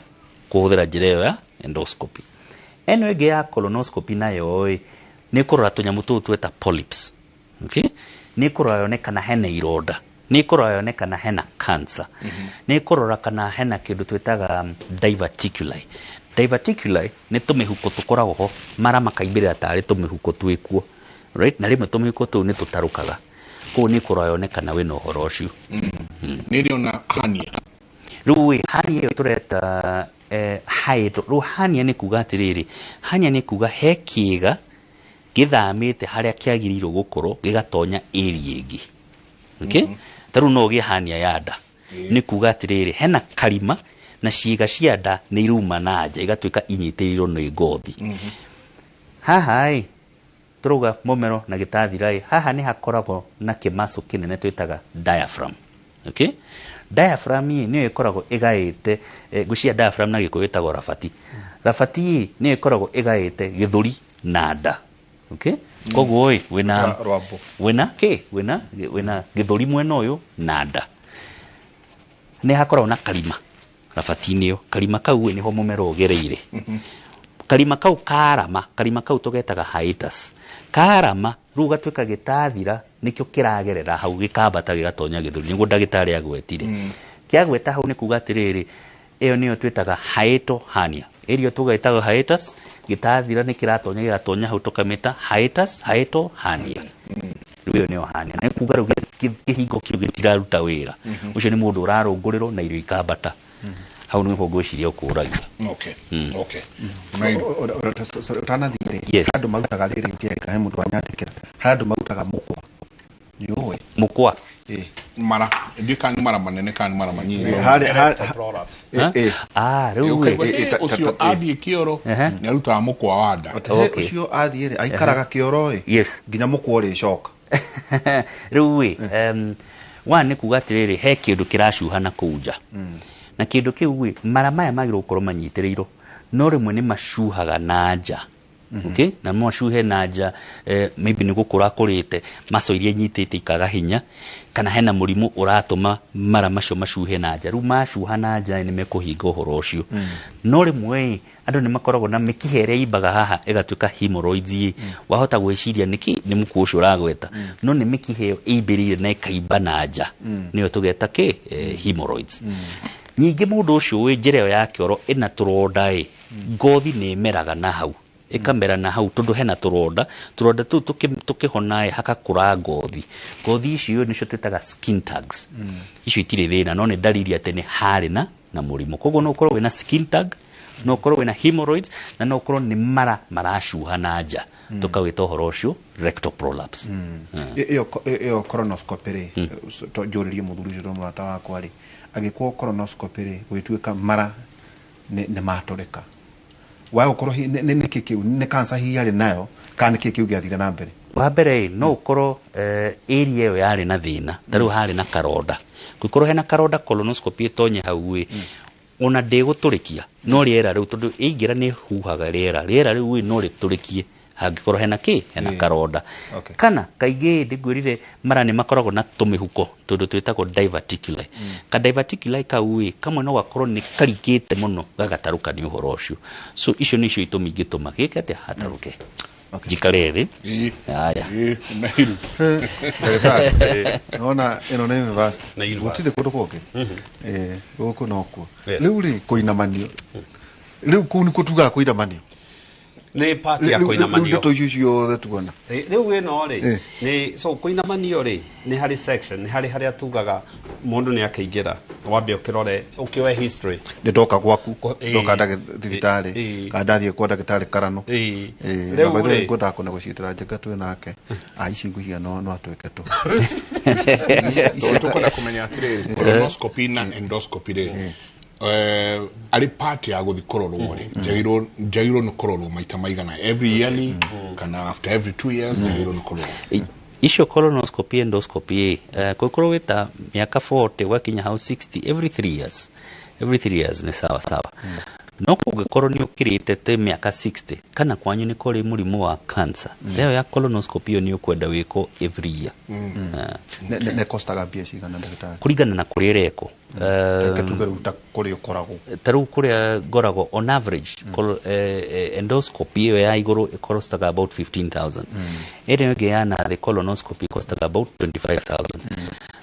kũhũthĩra njĩra ĩyo ya endoscopy. Ĩno ĩngĩ ya colonoscopy nayo ĩ, nĩ kũrora tũnyamũ tũu tweta polyps. Okay? Nĩ kũrora yone kana hena ironda, nĩ kũrora yone kana hena cancer, nĩ kũrora kana hena kĩndũ twĩtaga diverticuli. Diverticuli nĩ tũmĩhuko tũkoragwo ho, mara makaimĩrĩra tarĩ tũmĩhuko twĩkuo, right? Na rĩmwe tũmĩhuko tũu nĩ tũtarũkaga. Koguo nĩ kũrora yone kana wĩna ũhoro ũcio. Nĩ ĩrĩ ona hernia. Rĩu ĩ, hernia ĩyo tũreta hiatal. Rĩu hernia nĩ kuga atĩrĩrĩ, hernia nĩ kuga he kĩĩga gĩthamĩte harĩa kĩagĩrĩirwo gũkorwo gĩgatonya area ĩngĩ. Okay? Ta rĩu no ũgĩe hernia ya nda. Nĩ kuga atĩrĩrĩ, hena karima na ciĩga cia nda nĩ irauma na nja igatuĩka inyitĩrĩirwo nĩ ngothi. Haha ĩ, tũrauga mũmero na gĩtathira ĩ, haha nĩ hakoragwo na kĩmaco kĩnene twĩtaga diaphragm. Okay? Diaphragm ĩ nĩyo ĩkoragwo ĩgaĩte, ngwĩciria diaphragm na Gĩkũyũ ĩtagwo rabati. Rabati ĩ nĩyo ĩkoragwo ĩgaĩte gĩthũri na nda. Okay? Koguo ĩ, wĩna Rwambo. wĩna kĩ? Wĩna, wĩna gĩthũri mwena ũyũ na nda. Nĩ hakoragwo na karima rabati-inĩ ĩyo. Karima kau ĩ nĩho mũmero ũgereire. Karima kau karama, karima kau tũgetaga hiatus. Karama rĩu gatuĩka gĩtathira nĩkĩo kĩragerera hau gĩkambata gĩgatonya gĩthũri, nĩguo ndagĩtarĩ agwetire. Kĩagweta hau nĩ kuga atĩrĩrĩ, ĩyo nĩyo twĩtaga hiatal hernia. Ĩrĩa tũgetaga hiatus, gĩtathira nĩ kĩratonya gĩgatonya hau tũkamĩta hiatus, hiatal hernia. Rĩu ĩyo nĩyo hernia. Nĩ kuga rĩu kĩhingo kĩu gĩtiraruta wĩra. Ũcio nĩ mũndũ ũrarũngũrĩrwo na irio ikambata. Hau nĩho ngwĩciria ũkũragia. Okay. Okay. Ũtanathiĩ rĩ, andũ marutaga rĩrĩ ngĩeka, he mũndũ wanyandĩkĩra. Harĩ andũ marutaga mũkwa. Nĩ ũĩ? Mũkwa? Ĩ. Mara, ndiũĩ kana nĩ mara manene kana nĩ mara manyinyi. Harĩ, rĩu Ũkaigua, ĩ. ũcio athiĩ kĩoro, nĩ arutaga mũkwa wa nda. Atĩ, ũcio athiĩ rĩ, aikaraga kĩoro ĩ, nginya mũkwa ũrĩcoka. Rĩu ĩ, one nĩ kuga atĩrĩrĩ, he kĩndũ kĩracuha na kũu nja. Na kĩndũ kĩu ĩ, mara maya magĩrĩirwo gũkorwo manyitĩrĩirwo, no rĩmwe nĩ macuhaga na nja. Okay? Na no macuhe na nja, maybe nĩ gũkũra kũrĩte, maco iria inyitĩte ikaga hinya, kana hena mũrimũ ũratũma mara macio macuhe na nja. Rĩu macuha na nja nĩ mekũhinga ũhoro ũcio. No rĩmwe ĩ, andũ nĩ makoragwo na mĩkiha ĩrĩa ĩimbaga haha ĩgatuĩka hemorrhoids ĩ, wahota gwĩciria nĩkĩ nĩ mũkuo ũcio ũragweta, no nĩ mĩkiha ĩyo ĩimbĩrĩire na ĩkaimba na nja, nĩyo tũgeta kĩ, hemorrhoids. Ningĩ mũndũ ũcio wĩ njĩra ĩyo ya kĩoro ĩna tũronda ĩ, ngothi nĩ ĩmeraga na hau, ĩkamera na hau tondũ hena tũronda, tũronda tũu tũkĩhona ĩ, hakakũra ngothi. Ngothi icio nĩcio twĩtaga skin tags. Icio itirĩ thĩna, no nĩ ndariri atĩ nĩ harĩ na mũrimũ. Koguo no ũkorwo wĩna skin tag, no ũkorwo wĩna hemorrhoids, na no ũkorwo nĩ mara maracuha na nja. Tũkawĩta ũhoro ũcio rectal prolapse. Ĩyo colonoscopy rĩ, njũrĩrie mũthuri ũcio tondũ mũrata wakwa rĩ, agĩkwo colonoscopy rĩ, gũgĩtuĩka mara nĩ matũrĩka. Wa gũkorwo nĩ kĩ kĩu, nĩ cancer hihi arĩ nayo, kana nĩ kĩ kĩu gĩathire na mbere? Wa mbere no ũkorwo area ĩyo yarĩ na thĩna, ta rĩu harĩ na karonda. Kũngĩkorwo hena karonda, colonoscopy ĩtonye hau ĩ, ona ndĩgũtũrĩkia, no rĩera rĩu, tondũ ĩingĩra nĩ huhaga rĩera, rĩera rĩu ĩ no rĩtũrĩkie hangĩkorwo hena kĩ, hena karonda. Kana kaingĩ ndĩngwĩrire mara nĩ makoragwo na tũmĩhuko tondũ twĩtagwo diverticuli. Ka diverticuli kau ĩ, kamwe no gakorwo nĩ karikĩte mũno gagatarũka nĩ ũhoro ũcio. So icio nĩcio itũmi ingĩtũma gĩke atĩa, hatarũke. Njikare thĩ. Haya. Ndagĩtarĩ, nona ĩno nĩ university, gũtirĩ kũndũ kũngĩ. Gũkũ nokuo. Rĩu rĩ, kũinamanio rĩu kũu nĩkuo tugaga kũinamanio? Nĩ part ya Rĩu kũinamanio. Ndeto icio ciothe tuona. Rĩu ĩno rĩ, nĩ so kũinamanio rĩ, nĩ harĩ section, nĩ harĩ harĩa tugaga mũndũ nĩ akĩingĩra wambe ũkĩrore, ũkĩoe history. Nĩ ndoka gwaku, ndoka thibitarĩ kana ndathiĩ kwa ndagĩtarĩ Karano. Rĩu Na by the way, rĩ- ngwendaga kũnegotiatĩra njega twĩ nake. Ah, ici ngwĩciria no atwĩke tu. Tũkwenda kũmenya atĩrĩrĩ, colonoscopy na endoscopy rĩ, arĩ part ya gũthi kũrorwo rĩ, njagĩrĩirwo nĩ kũrorwo maita maigana, every yearly kana after every 2 years njagĩrĩirwo nĩ kũrorwo? Icio colonoscopy, endoscopy, kũngĩkorwo wĩ ta mĩaka 40 ũgakinya hau 60, every 3 years, every 3 years nĩ sawa sawa. No kũngĩkorwo nĩ ũkĩrĩte te mĩaka 60 kana kwanyu nĩ kũrĩ mũrimũ wa cancer, ĩyo ya colonoscopy ĩyo nĩ ũkwenda wĩkwo every year. Nĩ kostaga mbia cigana, ndagĩtarĩ? Kũringana na kũrĩa ĩrekwo. Reke tuge rĩu ta kũrĩa ũkoragwo. Ta rĩu kũrĩa ngoragwo, on average endoscopy ĩyo ya igũrũ ĩkostaga about 15,000. Ĩrĩa ĩngĩ ya nathĩ, colonoscopy, ĩkostaga about 25,000.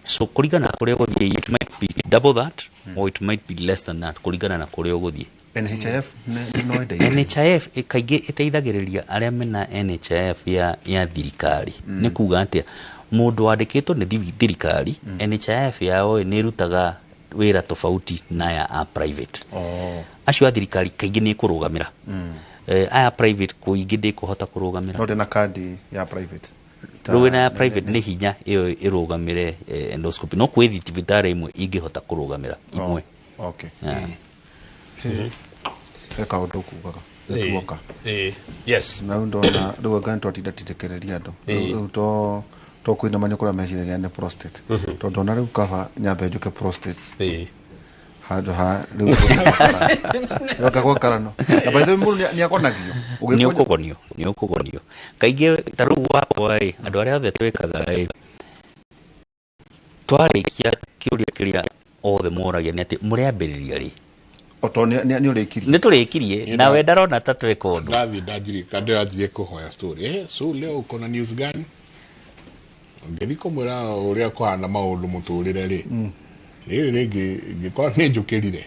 So kũringana na kũrĩa ũgũthiĩ, it might be double that or it might be less than that, kũringana na kũrĩa ũgũthiĩ. NHIF no ĩndeithie? NHIF kaingĩ ĩteithagĩrĩria arĩa mena NHIF ya thirikari. Nĩ kuga atĩa, mũndũ wandĩkĩtwo nĩ thirikari, NHIF yao nĩ ĩrutaga wĩra tofauti na ya a private. Acio a thirikari kaingĩ nĩ ĩkũrũgamĩra. Aya private kũingĩ ndĩkũhota kũrũgamĩra. No ndĩ na kandi ya private. Rĩu ĩna ya private nĩ hinya ĩyo ĩrũgamĩre endoscopy, no kwĩ thibitarĩ imwe ingĩhota kũrũgamĩra imwe. Yeah. He kaũndũ kugaga nĩtuoka. Yes. Na rĩu ndona rĩu anga nĩtwatinda tindĩkĩrĩria andũ. Rĩu to kũinamania kũrĩa meciragia nĩ prostate, tondũ ona rĩu kaba nyambe njũke prostate handũ ha rĩu anga gwa Karano. Na by the way, mũndũ nĩagonagio? Nĩ ũkũgonio, nĩ ũkũgonio kaingĩ. Ta rĩu gwakwa ĩ, andũ arĩa othe twĩkaga ĩ, twarĩkia kĩũria kĩrĩa othe moragia nĩ atĩ mũrĩambĩrĩria rĩ? O to nĩ ũrĩkirie. Nĩ tũrĩkirie nawe ndarona ta tweka ũndũ. Ndathi ndanjirie kandiranjirie kũhoya story, so leo uko na news gani? Ngĩthi kũmwĩra ũrĩa kũhana maũndũ mũtũrĩre rĩ, rĩrĩ rĩngĩ ngĩkorwo nĩ njũkĩrire,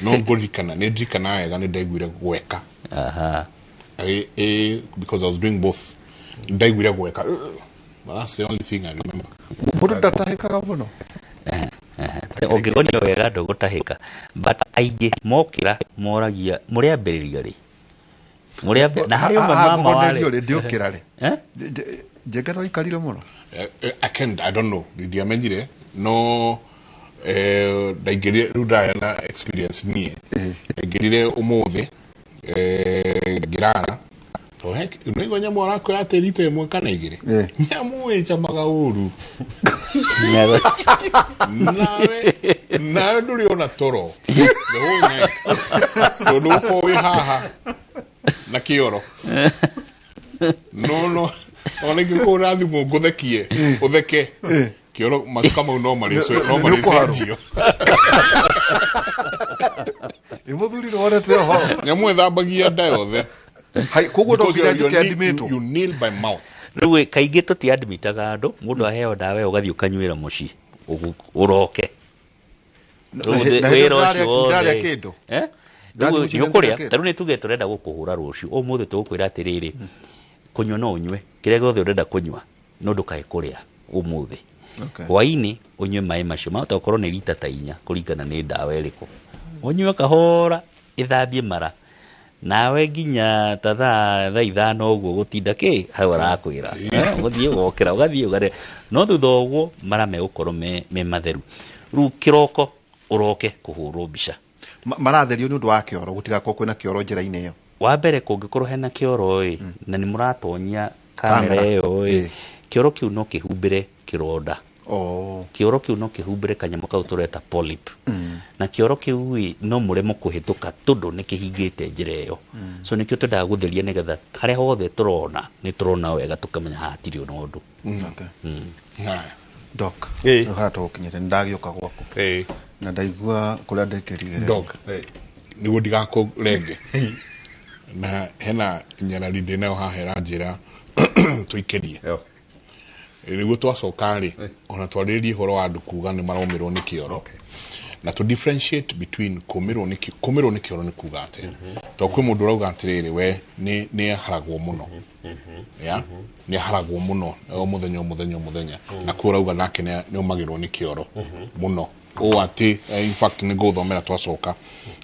no ngũririkana, nĩ ndirikana wega nĩ ndaiguire gweka. Because I was doing both, ndaiguire gweka. But that's the only thing I remember. Mũndũ ndatahĩkaga mũno? Ũngĩgonio wega ndũgũtahĩka, but aingĩ mokĩra moragia mũrĩambĩrĩria rĩ. Na harĩ ũmwe mama Ngũgonerio warĩ rĩ, ndiũkĩra rĩ? Eh? Njenga no ikarire mũno. I can't, I don't know, ndiamenyire, no ndaingĩrire rĩu ndaya na experience niĩ ndaingĩrire ũmũthĩ, ngĩrara to heck nĩigua nyamũ arakwĩra atĩ rita ĩmwe kana igĩrĩ, nyamũ ĩcamaga ũru, nawe ndũrĩ ona toro the whole night tondũ ũkorwo wĩ haha na kĩoro, no ona ingĩkũhũra thimũ ngũthekie ũtheke kĩoro, matuka mau no marĩcenjio. Nĩ mũthuri nĩwonete ũhoro. Nyamũ ĩthambagia nda yothe. Hai, koguo no Because nginya you njũke admitwo? You kneel by mouth. Rĩu kaingĩ tũtiadmitaga andũ, mũndũ aheo ndawa ĩyo ũgathiĩ ũkanyuĩra mũciĩ ũroke. Rĩu Na wĩra hĩndĩ ũcio ĩyo ndarĩa wothe. kĩndũ? Eh? Ndathiĩ Rĩu mũciĩ nĩ ũkũrĩa ndarĩa kĩndũ? Ta rĩu nĩ tuge tũrenda gũkũhũra rũciũ, ũmũthĩ tũgũkwĩra atĩrĩrĩ, kũnyua no ũnyue kĩrĩa gĩothe ũrenda kũnyua, no ndũkae kũrĩa ũmũthĩ. Hwainĩ ũnyue maĩ macio, mahota gũkorwo nĩ rita ta 4 kũringana nĩ ndawa ĩrĩkũ, ũnyue kahora ĩthambie mara nawe nginya ta thaa 5 ũguo gũtinda kĩ hau arakwĩra. Ũgũthiĩ ũgokĩra ũgathiĩ ũgarĩa, no thutha ũguo mara megũkorwo me matheru. Rĩu kĩroko ũroke kũhũrwo mbica. Maratherio nĩ ũndũ wa kĩoro, gũtigakorwo kwĩna kĩoro njĩra-inĩ ĩyo? Wa mbere kũngĩkorwo hena kĩoro ĩ, na nĩ mũratonyia kamera ĩyo ĩ kĩoro kĩu no kĩhumbĩre kĩronda. Kĩoro kĩu no kĩhumbĩre kanyamũ kau tũreta polyp. Na kĩoro kĩu ĩ no mũremwo kũhĩtũka tondũ nĩ kĩhingĩte njĩra ĩyo. So nĩkĩo twendaga gũtheria nĩgetha harĩa hothe tũrona nĩ tũrona wega tũkamenya haha hatirĩ ona ũndũ. Doc, rĩu haha tũgũkinyĩte nĩ ndagĩũka gwaku na ndaigua kũrĩa ndekĩrire. Doc, nĩguo ndigakũrenge na hena nyarari ndĩ nayo haha ĩranjĩra tũikĩrie nĩguo twacoka rĩ ona twarĩrĩrie ũhoro wa andũ kuga nĩ maromĩrwo nĩ kĩoro na to differentiate between kũmĩrwo nĩ kũmĩrwo nĩ kĩoro nĩ kuga atĩa tondũ kwĩ mũndũ ũrauga atĩrĩrĩ we nĩ aharagwo mũno ya nĩ aharagwo mũno o mũthenya o mũthenya o mũthenya na kwĩ ũrauga nake nĩ ũmagĩrwo nĩ kĩoro mũno ũũ atĩ in fact nĩ ngũthomera twacoka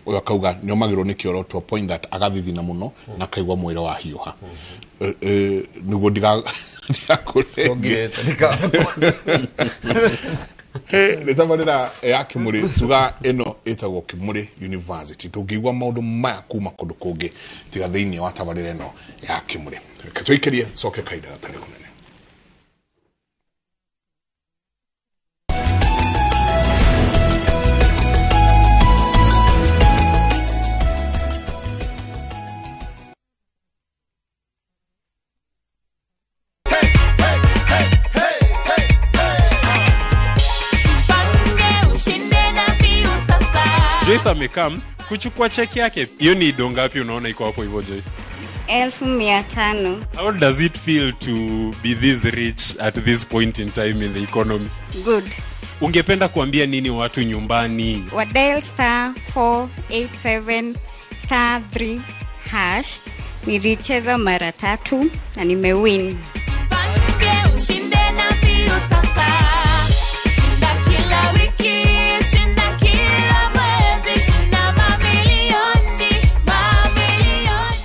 ũyũ akauga nĩ omagĩrwo nĩ kĩoro to a point that agathithina mũno na akaigua mwĩrĩ wahiũha. Nĩguo ndigakũrenge nĩ tabarĩra ya Kĩmũrĩ tuga ĩno ĩtagwo Kĩmũrĩ University tũngĩigua maũndũ maya kuma kũndũ kũngĩ tiga thĩinĩ wa tabarĩra ĩno ya Kĩmũrĩ. Reke tũikĩrie coke kahinda gatarĩ kũnene. Joyce amekam kuchukua cheki yake. Hiyo ni do ngapi unaona iko hapo hivyo Joyce? 1500. How does it feel to be this rich at this point in time in the economy? Good. Ungependa kuambia nini watu nyumbani? Wa dial *487 *3 hash. Nilicheza mara 3 na nimewin. Jipange ushinde na mbio sasa. Shinda kila wiki, shinda kila mwezi, shinda mamilioni, mamilioni.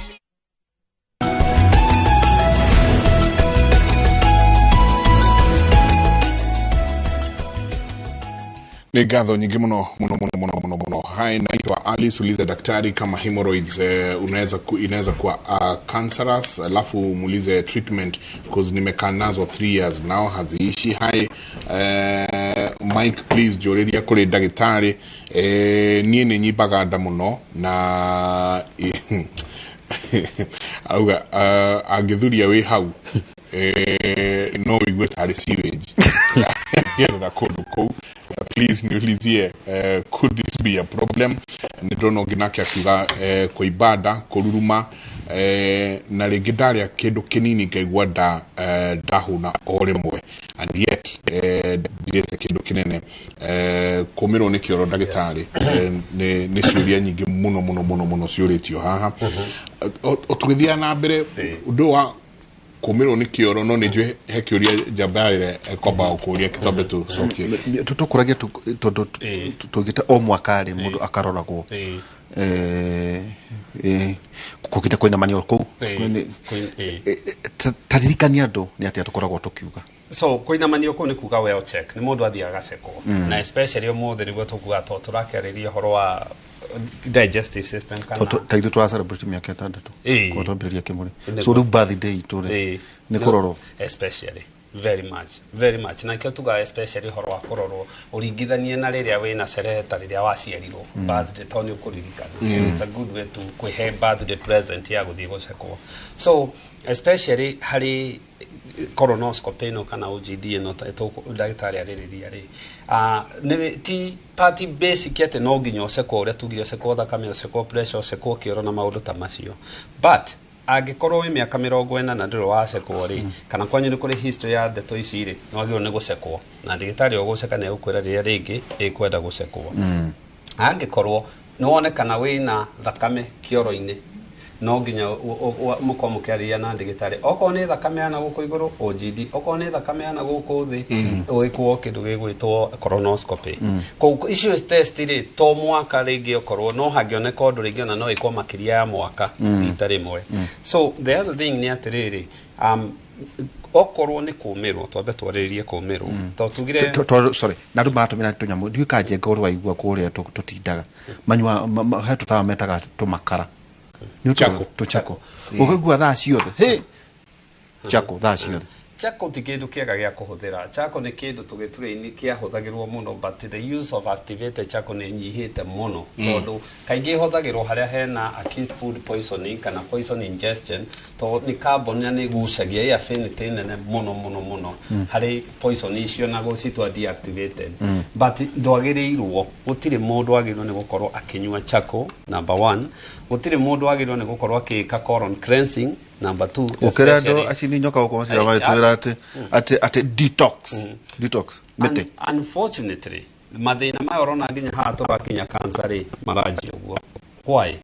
Ni ngatho nyingi muno muno muno muno muno muno. Hai, naitwa Alice. Uliza daktari kama hemorrhoids inaweza kuwa cancerous, alafu muulize treatment because nimekaa nazo 3 years now haziishi. Hai, Mike please njũrĩria kũrĩ ndagĩtarĩ niĩ nĩ nyimbaga nda mũno na auga angĩthuria wĩ hau no ũigue tarĩ sewage gerera kũndũ kũu. Please niulizie could this be a problem. Nĩ ndĩrona ũngĩ nake akiuga kũimba nda kũruruma na rĩngĩ ndarĩa kĩndũ kĩnini ngaigua ndahũna o rĩmwe and yet ndirĩte kĩndũ kĩnene. Kũmĩrwo nĩ kĩoro ndagĩtarĩ nĩ ciũria nyingĩ mũno mũno mũno mũno ciũrĩtio haha. Tũgĩthiaga na mbere ũndũ wa kũmĩrwo nĩ kĩoro no nĩ njũĩ he kĩũria njamba ĩrĩa kwamba gũkũria kĩtombe tũcokie. Tũkũragia tondũ tũgĩte o mwaka rĩ mũndũ akaroragwo kũgĩte kũinamanio kũu taririkania andũ nĩ atĩa tũkoragwo tũkiuga. So kũinamanio kũu nĩ kuga well check nĩ mũndũ athiaga agacekwo na especially ũmũthĩ nĩguo tũkuga to tũrakĩarĩria ũhoro wa digestive system kana ta ithuĩ tũra celebrate mĩaka 6 kwa twambĩrĩria Kĩmũrĩ. So rĩu birthday itũ rĩ nĩ kũrorwo especially very much very much na kĩo tugaga especially ũhoro wa kũrorwo ũringithanie na rĩrĩa wĩna sherehe ta rĩrĩa waciarirwo birthday tondũ nĩ ũkũririkana. It's a good way to kwĩhe birthday present ya gũthiĩ gũcekwo. So especially harĩ colonoscopy ĩno kana OGD ĩno ndagĩtarĩ arĩrĩria rĩ ti party basic atĩ no nginya ũcekwo ũrĩa tugire ũcekwo thakame ũcekwo pressure ũcekwo kĩoro na maũndũ ta macio but angĩkorwo wĩ mĩaka 40 na ndũrĩ wacekwo rĩ kana kwanyu nĩ kũrĩ history ya ndeto ici rĩ nĩ wagĩrĩirwo nĩ gũcekwo na ndagĩtarĩ ũgũceka nĩ egũkwĩra rĩrĩa rĩngĩ ĩkwenda gũcekwo. Angĩkorwo nĩ wonekana wĩna thakame kĩoro-inĩ no nginya mũkorwo mũkĩarĩria na ndagĩtarĩ okorwo nĩ thakame ya na gũkũ igũrũ OGD okorwo nĩ thakame ya na gũkũ thĩ ũgĩkwo kĩndũ gĩgwĩtwo colonoscopy. Koguo icio test rĩ to mwaka rĩngĩ okorwo no hangĩoneka ũndũ rĩngĩ ona no ĩkwo makĩria ya mwaka rita rĩmwe. So the other thing nĩ atĩrĩrĩ okorwo nĩ kũmĩrwo twambe twarĩrĩrie kũmĩrwo to tugire sorry na andũ maratũmĩra tũnyamũ ndiũĩ ka njenga ũrĩa waigua kũrĩa tũtindaga manyua he tũtawa metaga tũmakara tũchako ũkaigua thaa ciothe hĩ Charcoal thaa ciothe. Charcoal ti kĩndũ kĩega gĩa kũhũthĩra. Charcoal nĩ kĩndũ tũgĩturĩini kĩahũthagĩrwo mũno, but the use of activated charcoal nĩ ĩnyihĩte mũno, tondũ kaingĩ ĩhũthagĩrwo harĩa hena acute food poisoning kana poison ingestion, tondũ nĩ carbon na nĩ ĩgucagia ĩ affinity nene mũno mũno mũno harĩ poison icio na gũcitua deactivated. But ndwagĩrĩirwo, gũtirĩ mũndũ wagĩrĩirwo nĩ gũkorwo akĩnyua charcoal, number one. Gũtirĩ mũndũ wagĩrĩirwo nĩ gũkorwo akĩka colon cleansing, number two. Gũkĩra andũ Especially- aci nĩ nyoka gũkorwo cira magĩtwĩra atĩ detox, detox mĩtĩ. Unfortunately, mathĩna maya ũrona nginya haha tũrakinya cancer rĩ, maranjia ũguo. Why?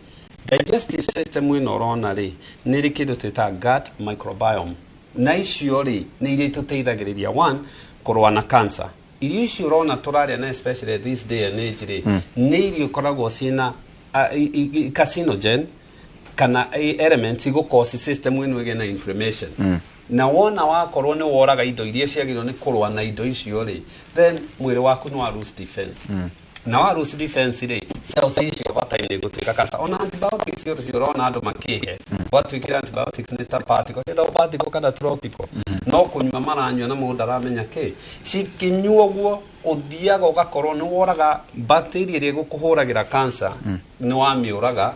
Digestive system ĩno ũrona rĩ, nĩ ĩrĩ kĩndũ twĩtaga gut microbiome, na icio rĩ nĩ iria itũteithagĩrĩria one, kũrũa na cancer. Irio icio ũrona tũrarĩa, na especially this day and age rĩ, nĩ irio ikoragwo ciĩna carcinogen kana elements igũcause system ĩno ĩgĩe na inflammation. Na wona wakorwo nĩ woraga indo iria ciagĩrĩirwo nĩ kũrũa na indo icio rĩ, then mwĩrĩ waku nĩ wa lose defense, na wa lose defense rĩ, cells icio bata-inĩ gũtuĩka cancer. Ona antibiotics icio ũrona andũ makĩhe, gwatuĩkire antibiotics nĩ ta particle, ciĩtagwo particle kana tropical, no kũnyua maranyua na mũndũ ndaramenya kĩ cikĩnyua. Ũguo ũthiaga ũgakorwo nĩ woraga bacteria ĩrĩa ĩgũkũhũragĩra cancer, nĩ wamĩũraga,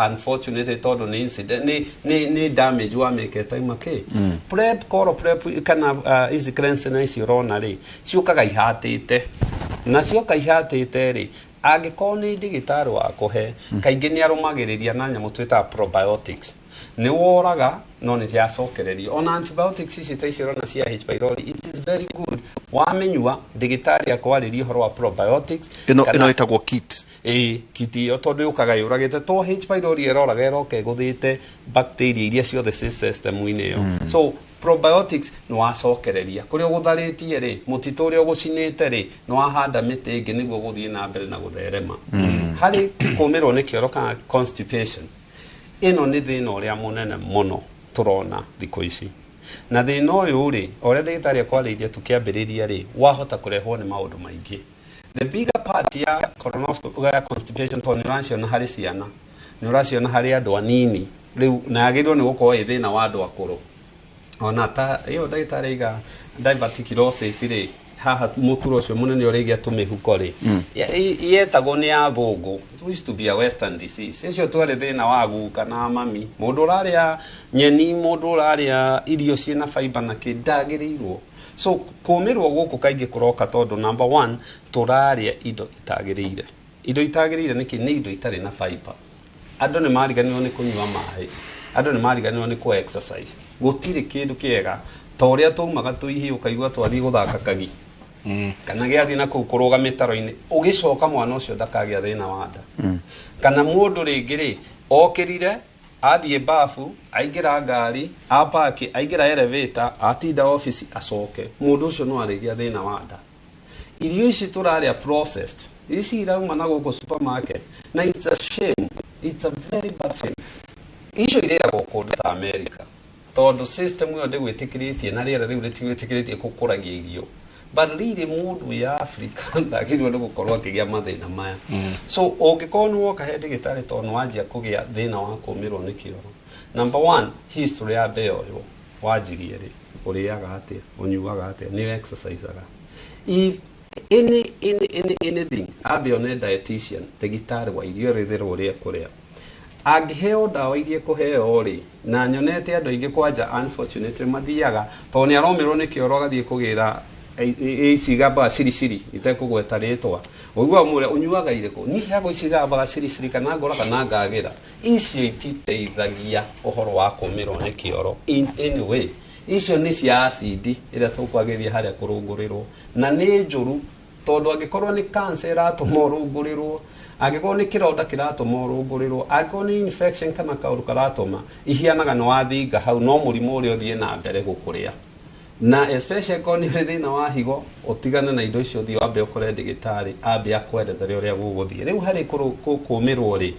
unfortunately, tondũ nĩ incident, nĩ damage wamĩkĩte ima kĩ. Prep, coral prep kana ici cleansing na ici ũrona rĩ, ciũkaga ihatĩte, na cioka ihatĩte rĩ, angĩkorwo nĩ ndagĩtarĩ wa kũhe, kaingĩ nĩ arũmagĩrĩria na nyamũ twĩtaga probiotics. Nĩ woraga no nĩ yacokererio. Ona antibiotics ici ta icio ũrona cia H pylori, it is very good wamenyua ndagĩtarĩ akwarĩria ũhoro wa probiotics. Ĩno ĩno ĩtagwo kit. Ĩĩ, kit ĩyo, tondũ yũkaga yũragĩte to H pylori ĩroraga, ĩroka ĩgũthĩte bacteria iria ciothe ciĩ system-inĩ ĩyo. So probiotics nĩ wacokereria kũrĩa ũgũtharĩtie rĩ, mũtitũ ũrĩa ũgũcinĩte rĩ, nĩ wahanda mĩtĩ ĩngĩ nĩguo gũthiĩ na mbere na gũtherema. Harĩ kũmĩrwo nĩ kĩoro kana constipation, ĩno nĩ thĩna ũrĩa mũnene mũno tũrona thikũ ici. Na thĩna ũyũ rĩ, o ũrĩa ndagĩtarĩ akwarĩirie tũkĩambĩrĩria rĩ, wahota kũrehwo nĩ maũndũ maingĩ. The bigger part ya colonoscopy ya constipation, tondũ nĩ ũraciona harĩ ciana, nĩ ũraciona harĩ andũ anini rĩu, na yagĩrĩirwo nĩ gũkorwo ĩ thĩna wa andũ akũrũ. Ona ta ĩyo ndagĩtarĩ aiga diverticulosis rĩ, haha mũturo ũcio mũnene ũrĩgĩa tũmĩhuko rĩ, yetagwo nĩ ya thũngũ. It used to be a western disease. Ũcio twarĩ thĩna wa guka na mami. Mũndũ ũrarĩa nyeni, mũndũ ũrarĩa irio ciĩna fiber na kĩ, ndagĩrĩirwo. So kũmĩrwo gũkũ kaingĩ kũroka tondũ, number one, tũrarĩa indo itagĩrĩire. Indo itagĩrĩire nĩkĩ? Nĩ indo itarĩ na fiber. Andũ nĩ mariganĩrwo nĩ kũnyua maĩ, andũ nĩ mariganĩrwo nĩ kũ exercise. Gũtirĩ kĩndũ kĩega ta ũrĩa twaumaga tũihi, ũkaigua twathiĩ gũthaka kagi kana gĩathiĩ na kũu kũrũga mĩtaro-inĩ, ũgĩcoka mwana ũcio ndakagĩa thĩna wa nda. Kana mũndũ rĩngĩ rĩ, okĩrire athiĩ bafu, aingĩra ngari, apaki, aingĩra elevator, atinda ofici, acoke, mũndũ ũcio no arĩgĩa thĩna wa nda. Irio ici tũrarĩa processed, ici irauma na gũkũ supermarket, na it's a shame, it's a very bad shame. Icio irĩagwo kũndũ ta America, tondũ system ĩyo ndĩgwĩtĩkĩrĩtie na rĩera rĩu rĩtigwĩtĩkĩrĩtie gũkũragia irio, but really mũndũ ya Africa ndagĩrĩirwo nĩ gũkorwo akĩgĩa mathĩna maya. So ũngĩkorwo nĩ woka he ndagĩtarĩ tondũ nĩ wanjia kũgĩa thĩna wa kũmĩrwo nĩ kĩoro, number one, history ya mbere ũyũ wanjirie rĩ, ũrĩaga atĩa, ũnyuaga atĩa, nĩ exerciseaga, if any anything, ambe one dietitian, ndagĩtarĩ wa irio, rĩthĩrwo ũrĩa kũrĩa, angĩheo ndawa iria kũheo rĩ. Na nyonete andũ aingĩ kwanja, unfortunately, mathiaga tondũ nĩ aromĩrwo nĩ kĩoro, agathiĩ kũgĩra ici igambaga ciriciri, itekũgweta rĩtwa. Ũiguaga mũrĩa ũnyuaga irĩkũ, niĩ heagwo ici igambaga ciriciri, kana ngora kana ngagĩra. Icio ititeithagia ũhoro wa kũmĩrwo nĩ kĩoro in any way. Icio nĩ cia acidi ĩrĩa tũkwagĩria harĩa kũrũngũrĩrwo, na nĩ njũru, tondũ angĩkorwo nĩ cancer ĩratũma ũrũngũrĩrwo, angĩkorwo nĩ kĩronda kĩratũma ũrũngũrĩrwo, angĩkorwo nĩ infection kana kaũndũ karatũma, ihianaga nĩ wathinga hau, no mũrimũ ũrĩa ũthiĩ na mbere gũkũrĩa. Na especially angĩkorwo nĩ ũrĩ thĩna wa higo, ũtigane na indo icio, ũthiĩ wambe ũkore ndagĩtarĩ, ambe akwerethere ũrĩa gũgũthiĩ. Rĩu harĩ kũmĩrwo rĩ,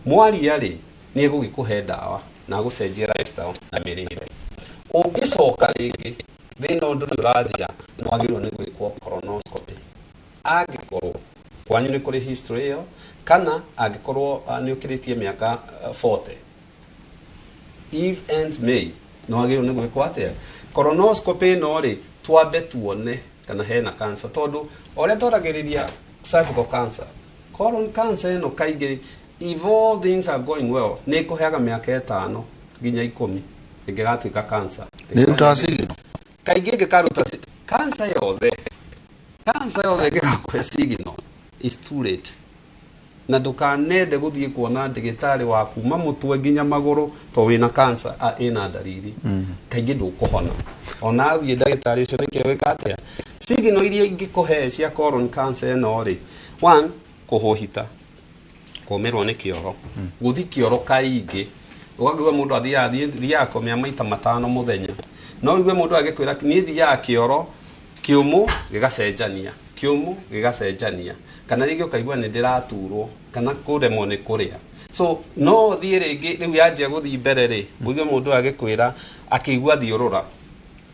mwaria rĩ, nĩ egũgĩkũhe ndawa na agũcenjia lifestyle na mĩrĩre. Ũngĩcoka rĩngĩ thĩna ũndũ nĩ ũrathira, nĩ wagĩrĩirwo nĩ gwĩkwo colonoscopy, angĩkorwo kwanyu nĩ kũrĩ history ĩyo, kana angĩkorwo nĩ ũkĩrĩtie mĩaka 40. If and may Nĩ wagĩrĩirwo nĩ gwĩkwo atĩa? Colonoscopy ĩno rĩ, twambe tuone kana hena cancer, tondũ o ũrĩa twaragĩrĩria cervical cancer, colon cancer ĩno kaingĩ, if all things are going well, nĩ ĩkũheaga mĩaka 5 nginya 10 ĩngĩgatuĩka cancer. Nĩ ĩrutaga signal? Kaingĩ ĩngĩkaruta cancer yothe, cancer yothe ĩngĩgakũhe signal is too late. Na ndũkanende gũthiĩ kuona ndagĩtarĩ wa kuma mũtwe nginya magũrũ to wĩna cancer ĩna ndariri. Kaingĩ ndũkũhona ona athiĩ ndagĩtarĩ ũcio. Nĩkĩo wĩka atĩa? Signal iria ingĩkũhe cia colon cancer ĩno rĩ, one, kũhũhita, kũmĩrwo nĩ kĩoro, gũthi kĩoro kaingĩ, ũkaigua mũndũ athiaga thiaga kũmĩa maita 5 mũthenya. No ũigue mũndũ agĩkwĩra niĩ thiaga kĩoro kĩũmũ gĩgacenjania, kĩũmũ gĩgacenjania, kana rĩngĩ ũkaigua nĩ ndĩraturwo kana kũremwo nĩ kũrĩa. So no ũthiĩ rĩngĩ rĩu yanjia gũthiĩ mbere rĩ, ũigue mũndũ agĩkwĩra akĩigua thiũrũra,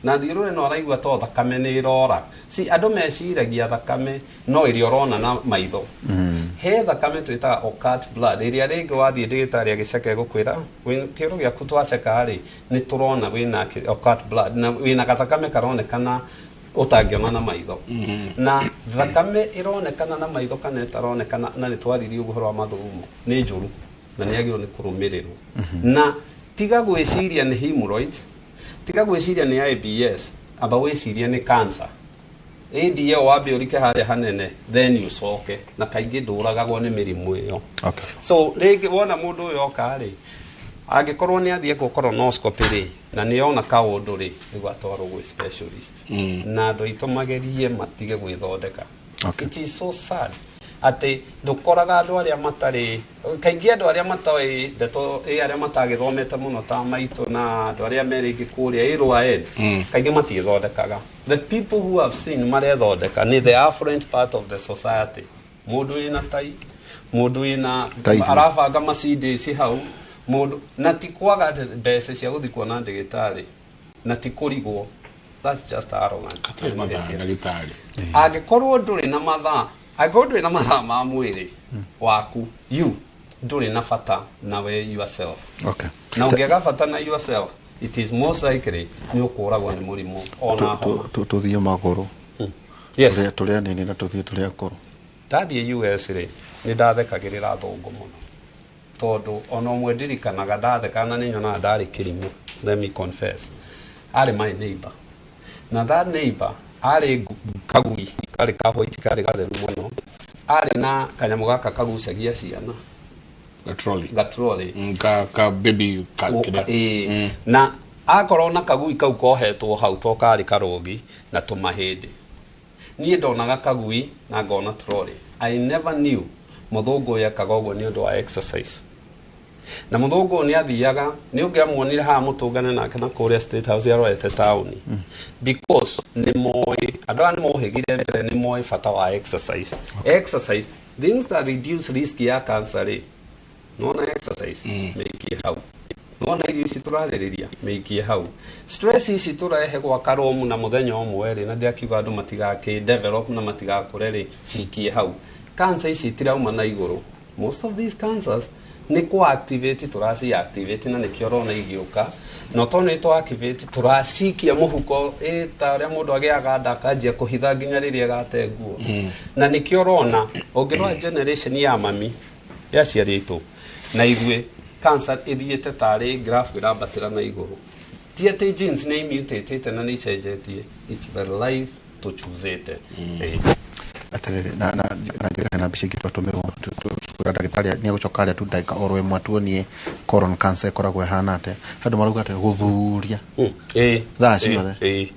na thiũrũra ĩno araigua to thakame nĩ ĩrora. Si andũ meciragia thakame no ĩrĩa ũrona na maitho. He thakame twĩtaga occult blood, ĩrĩa rĩngĩ wathiĩ ndagĩtarĩ agĩceka egũkwĩra kĩoro gĩaku twaceka rĩ, nĩ tũrona wĩna occult blood na wĩna gathakame karonekana ũtangĩona na maitho. Na thakame ĩronekana na maitho kana ĩtaronekana, na nĩ twaririe ũhoro wa mathugumo, nĩ njũru na nĩ yagĩrĩirwo nĩ kũrũmĩrĩrwo. Na tiga gwĩciria nĩ hemorrhoids, tiga gwĩciria nĩ IBS, amba wĩcirie nĩ cancer. ADA wambe ũrike harĩa hanene, then ũcoke, na kaingĩ ndũragagwo nĩ mĩrimũ ĩyo. So rĩngĩ wona mũndũ ũyũ oka rĩ, angĩkorwo nĩ athiĩ ekwo colonoscopy rĩ, na nĩ ona kaũndũ rĩ, nĩguo atwarwo gwĩ specialist. Na andũ aitũ magerie matige gwĩthondeka. It is so sad atĩ ndũkoraga andũ arĩa matarĩ, kaingĩ andũ arĩa matoĩ ndeto, arĩa matagĩthomete mũno ta maitũ na andũ arĩa me rĩngĩ kũrĩa ĩrũa end, kaingĩ matiĩthondekaga. The people who have seen marethondeka nĩ the affluent part of the society. Mũndũ wĩna tai, mũndũ wĩna arabanga Mercedes hau, mũndũ na ti kwaga mbeca cia gũthiĩ kuona ndagĩtarĩ, na ti kũrigwo. That's just arrogance. Ndagĩtarĩ. Angĩkorwo ndũrĩ na mathaa, angĩkorwo ndũrĩ na mathaa ma mwĩrĩ waku, you ndũrĩ na bata nawe yourself. Na ũngĩaga bata na yourself, it is most likely nĩ ũkũragwo nĩ mũrimũ ona homa. Tũthiĩ magũrũ. Yes. Tũrĩa nini na tũthiĩ tũrĩa akũrũ. Ndathiĩ US rĩ, nĩ ndathekagĩrĩra athũngũ mũno, tondũ ona ũmwe ndirikanaga ndathekaga na nĩ nyonaga ndarĩ kĩrimũ. Let me confess, arĩ my neighbor, na that neighbor arĩ kagui karĩ ka white, karĩ gatheru mũno, arĩ na kanyamũ gaka kagucagia ciana. Gatroli. Gatroli. Ka baby ka kĩrĩa. Na akorwo na kagui kau kohetwo hau to karĩ karũgi na tũmahĩndĩ. Niĩ ndonaga kagui na ngona trolley. I never knew mũthũngũ ũyũ ekaga ũguo nĩ ũndũ wa exercise. Na mũthũngũ ũyũ nĩ athiaga, nĩ ũngĩamuonire haha mũtũngane nake na kũrĩa State House arorete taũni. Because nĩ moĩ, andũ aya nĩ mohĩgire mbere, nĩ moĩ bata wa exercise. Exercise, things that reduce risk ya cancer rĩ, nĩwona exercise, mĩikie hau. Nĩwona irio ici tũrarĩrĩria, mĩikie hau. Stress ici tũrehe gwa karomu na mũthenya ũmwe rĩ, na ndiakiuga andũ matigakĩ develop na matigakũre rĩ, cikie hau. Cancer ici itirauma na igũrũ. Most of these cancers nĩ kũ activate, tũraci activate, na nĩkĩo ũrona igĩũka. Na tondũ nĩ twa activate, tũracikia mũhuko, ta ũrĩa mũndũ agĩaga nda akanjia kũhitha nginya rĩrĩa agate nguo. Na nĩkĩo ũrona ũngĩrora generation ya mami, ya aciari aitũ na ithuĩ, cancer ĩthiĩte tarĩ graph ĩrambatĩra na igũrũ. Ti atĩ genes nĩ imutatĩte na nĩ icenjetie, it's the life tũchuzĩte. Atĩrĩrĩ, na njĩra na mbica ingĩ twatũmĩrwo kwĩra ndagĩtarĩ nĩ egũcoka arĩa tu ndagĩka oro ĩmwe tuonie colon cancer ĩkoragwo ĩhana atĩa. Andũ marauga atĩ gũthuria thaa ciothe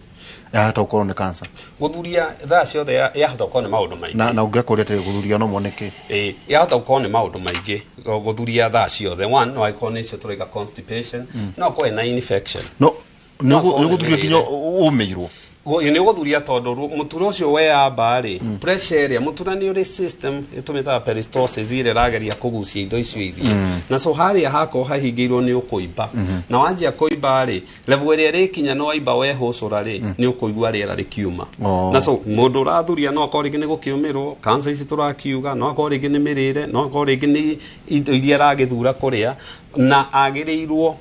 yahota gũkorwo nĩ cancer. Gũthuria thaa ciothe yahota gũkorwo nĩ maũndũ maingĩ. Na ũngĩakũria atĩ gũthuria no mone kĩ? Yahota gũkorwo nĩ maũndũ maingĩ. Gũthuria thaa ciothe, one, no angĩkorwo nĩ icio tũraiga constipation, no akorwo ena infection. No nĩ ũgũthuria nginya ũmĩirwo. Nĩ ũgũthuria tondũ mũtura ũcio weyamba rĩ, pressure ĩrĩa mũtura nĩ ũrĩ system ĩtũmĩtaga peristalsis ĩrĩa ĩrageria kũgucia indo icio ithiĩ. Na so harĩa hakorwo hahingĩirwo nĩ ũkũimba. Na wanjia kũimba rĩ, level ĩrĩa ĩrĩkinya no waimba wehũcũra rĩ, nĩ ũkũigua rĩera rĩkiuma. Na so mũndũ ũrathuria no akorwo rĩngĩ nĩ gũkĩũmĩrwo, cancer ici tũrakiuga, no akorwo rĩngĩ nĩ mĩrĩre, no akorwo rĩngĩ nĩ indo iria aragĩthura kũrĩa, na agĩrĩirwo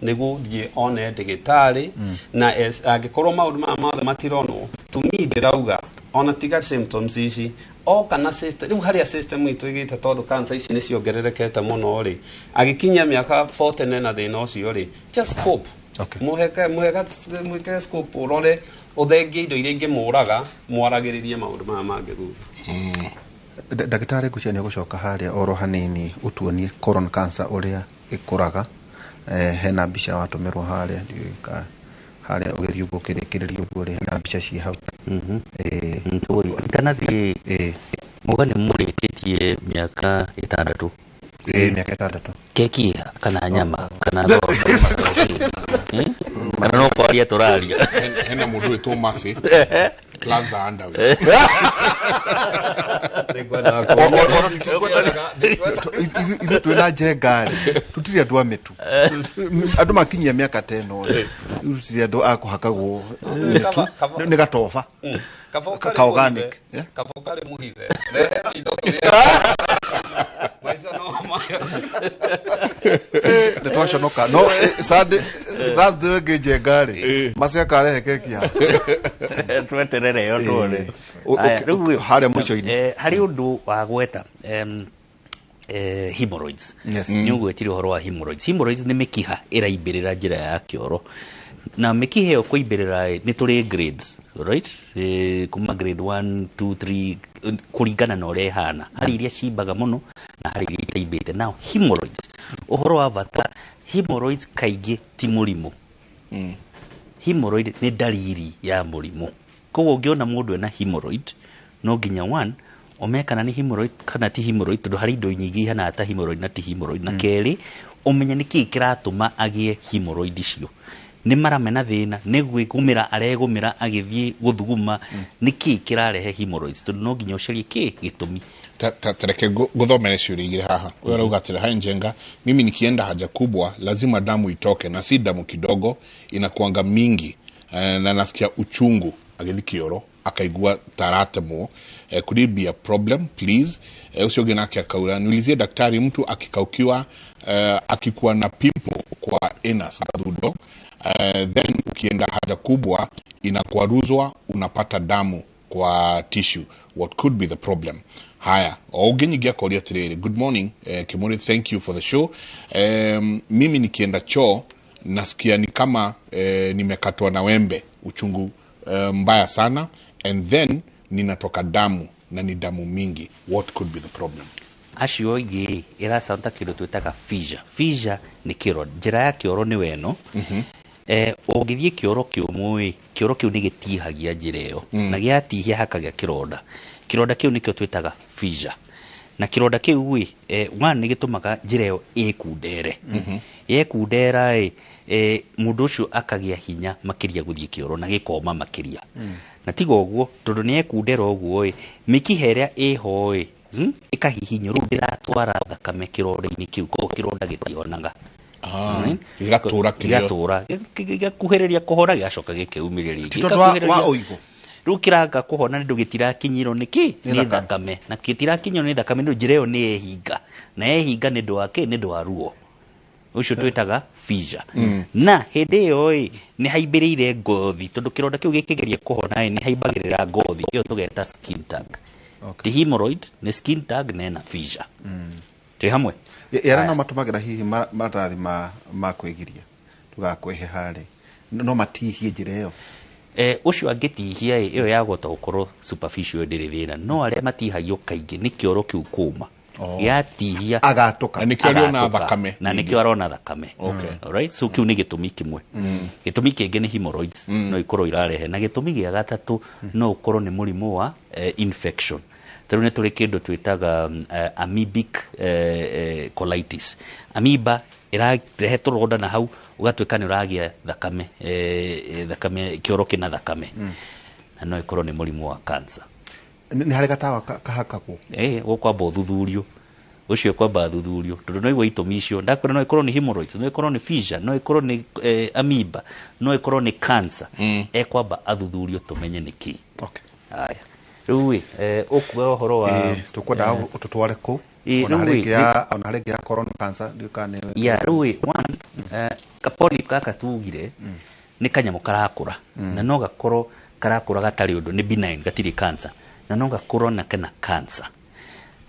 Nĩ gũthiĩ one ndagĩtarĩ na angĩkorwo maũndũ maya mothe matironwo, to me ndĩrauga ona tiga symptoms ici oka na system rĩu harĩa system itũ ĩgĩte, tondũ cancer ici nĩ ciongererekete mũno rĩ, agĩkinyia mĩaka 40 na thĩna ũcio rĩ, just scope mũheke mũheke scope, ũrore ũthengie indo iria ingĩmũraga, mwaragĩrĩrie maũndũ maya mangĩ thutha. Ndagĩtarĩ, ngwĩciria nĩ ũgũcoka harĩa oro hanini ũtuonie colon cancer ũrĩa ĩkũraga. Hena mbica watũmĩrwo harĩa, ndiũĩ harĩa ũgĩthiĩ ũguo ũkĩrĩkĩrĩria ũguo rĩ, hena mbica ciĩ hau. Itanathiĩ muga nĩ mũrĩkĩtie mĩaka 6. Ĩĩ, mĩaka 6. Keki ĩha kana nyama kana thonda, kana no kwaria tũraria? Hena mũndũ wĩtwo Mercy Plaza Underwear. Ithuĩ twĩna njenga rĩ, tũtirĩ andũ a mĩtu. Andũ makinyia mĩaka ta ĩno rĩ, tũtirĩ andũ a kũhakagwo mĩtu nĩ gatoba ka organic. Kaba ũkarĩ mũhithe. Rehe indo tũrĩe. Maica no maya. Nĩ twaconoka no Sunday, Thursday ĩngĩ njenga rĩ, Mercy akarehe keki haha. Tweterere ĩyo tuone. Aya, rĩu harĩa mũico-inĩ. Harĩ ũndũ wa gweta hemorrhoids. Yes. Nĩ ũgwetire ũhoro wa hemorrhoids. Hemorrhoids nĩ mĩkiha ĩraimbĩrĩra njĩra ya kĩoro, na mĩkiha ĩyo kũimbĩrĩra ĩ, nĩ tũrĩ grades, right? Kuma grade 1 2 3 kũringana na ũrĩa ĩhana, harĩ iria cimbaga mũno na harĩ iria itaimbĩte. Now hemorrhoids, ũhoro wa bata, hemorrhoids kaingĩ ti mũrimũ. Hemorrhoid nĩ ndariri ya mũrimũ. Koguo ũngĩona mũndũ ena hemorrhoid, no nginya one ũmenye kana nĩ hemorrhoid kana ti hemorrhoid, tondũ harĩ indo nyingĩ ihanaga ta hemorrhoid na ti hemorrhoid. Na kerĩ, ũmenye nĩkĩĩ kĩratũma agĩe hemorrhoid icio. Nĩ mara mena thĩna, nĩ gwĩgũmĩra aregũmĩra agĩthiĩ gũthuguma, nĩkĩĩ kĩrarehe hemorrhoids, tondũ no nginya ũcarie kĩ gĩtũmi. Tareke nguthomere ciũria igĩrĩ haha. Ũyũ arauga atĩrĩ, "Hi Njenga, mimi nikienda haja kubwa lazima damu itoke na si damu kidogo, inakuanga mingi na nasikia uchungu." Agĩthiĩ kĩoro akaigua taratemwo. Could it be a problem, please? Ũcio ũngĩ nake akaura, "Niulizie daktari, mtu akikaukiwa akikuwa na pimple kwa anus, mathundo, then ukienda haja kubwa inakwaruzwa, unapata damu kwa tissue, what could be the problem?" Haya, o ũngĩ nyingĩ akoria atĩrĩrĩ, "Good morning Kimuri, thank you for the show. Mimi nikienda choo nasikia ni kama nimekatwa na wembe, uchungu mbaya sana, and then ninatoka damu na ni damu mingi. What could be the problem?" Acio ingĩ ĩrasound ta kĩndũ twĩtaga fissure. Fissure nĩ kĩro, njĩra ya kĩoro nĩ weno. Ũngĩthiĩ kĩoro kĩũmũ ĩ, kĩoro kĩu nĩ gĩtihagia njĩra ĩyo. Na gĩatihia hakagĩa kĩronda. Kĩronda kĩu nĩkĩo twĩtaga fissure. Na kĩronda kĩu ĩ, one, nĩ gĩtũmaga njĩra ĩyo ĩkundere. Yekundera ĩ, mũndũ ũcio akagĩa hinya makĩria gũthiĩ kĩoro na gĩkoma makĩria. Na tiga ũguo, tondũ nĩ ekundera ũguo ĩ, mĩkiha ĩrĩa ĩho ĩ, ĩkahihinywo, rĩu ndĩratwara thakame kĩronda-inĩ kĩu, koguo kĩronda gĩtionaga. Gĩgatũra kĩrĩa- Gĩgatũra gĩgakuhĩrĩria kũhona, gĩgacoka gĩkeumĩria rĩngĩ. Ti tondũ wa Gĩgakuhĩrĩria- ũigũ. Rĩu kĩranga kũhona nĩ ũndũ gĩtirakinyĩrwo nĩ kĩ? Nĩ Nĩ thakame. thakame. Na gĩtirakinyĩrwo nĩ thakame nĩ ũndũ njĩra ĩyo nĩ yehinga, na yehinga nĩ ũndũ wa kĩ? Nĩ ũndũ wa ruo. Ũcio twĩtaga fissure. Na hĩndĩ ĩyo ĩ, nĩ haimbĩrĩire ngothi, tondũ kĩronda kĩu gĩkĩgeria kũhona ĩ, nĩ haimbagĩrĩra ngothi ĩyo tũgeta skin tag. Ti hemorrhoid, nĩ skin tag na ĩna fissure. Twĩ hamwe? Yara no matũmagĩra hihi maratathi ma kwĩgiria tũgakwĩhe harĩ no matihie njĩra ĩyo? Ũcio angĩtihia ĩ, ĩyo yagota gũkorwo superficial, ndĩrĩ thĩna, no arĩa matihagio kaingĩ nĩ kĩoro kĩu kũma. Gĩatihia agatũka. Na nĩkĩo arĩona agatũka. Thakame Na nyingĩ. nĩkĩo arona thakame. Alright, so kĩu nĩ gĩtũmi kĩmwe. Gĩtũmi kĩngĩ nĩ hemorrhoids, no ikorwo irarehe. Na gĩtũmi gĩa gatatũ no ũkorwo nĩ mũrimũ wa infection. Ta rĩu nĩ tũrĩ kĩndũ twĩtaga amoebic colitis. Amoeba ĩrarehe tũronda na hau ũgatuĩka nĩ ũragĩa thakame, thakame, kĩoro kĩna thakame. Na no ĩkorwo nĩ mũrimũ wa cancer. Nĩ harĩ gatawa kahakagwo? Ũkwamba ũthuthurio, ũcio kwamba thuthurio, tondũ no igua itũmi icio ndakwĩra, no ĩkorwo nĩ hemorrhoids, no ĩkorwo nĩ fissure, no ĩkorwo nĩ amoeba, no ĩkorwo nĩ cancer. Ekwamba athuthurio tũmenye nĩ kĩ. Haya, rĩu ĩ, ũkuga ũhoro wa Tũkwendaga ũtũtware kũu. Ona rĩu harĩ ĩ, ĩngĩ ya ona harĩ ĩngĩ ya colon cancer, ndiũĩ kana nĩ Ya, rĩu ĩ, one, Kapolyp gaka tugire nĩ kanyamũ karakũra, na no gakorwo karakũra gatarĩ ũndũ, nĩ benign, gatirĩ cancer, na no gakorwo na kena cancer.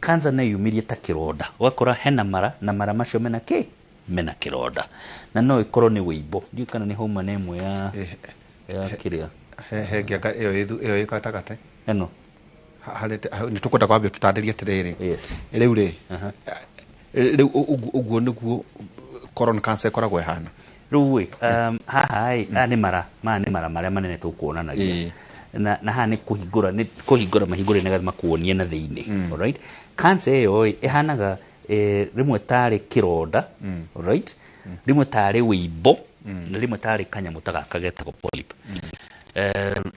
Cancer no yumirie ta kĩronda, ũgakora hena mara na mara macio mena kĩ, mena kĩronda, na no ĩkorwo nĩ wĩimbo. Ndiũĩ kana nĩ hauma na ĩmwe ya kĩrĩa. He ngĩanga ĩyo ĩyo ĩ gatagatĩ. Ĩno. Harĩ nĩ tũkwenda kwambia tũtarĩrie atĩrĩrĩ, rĩu rĩ, rĩu ũguo nĩguo colon cancer ĩkoragwo ĩhana. Rĩu ĩ, haha ĩ, aya nĩ mara, maya nĩ mara marĩa manene tũkuonanagia, na haha nĩ kũhingũra, nĩ kũhingũra mahingũre nĩgetha makuonie na thĩinĩ. Alright, cancer ĩyo ĩ ĩhanaga rĩmwe tarĩ kĩronda, alright, rĩmwe tarĩ wĩimbo, na rĩmwe tarĩ kanyamũ ta gaka getagwo polyp.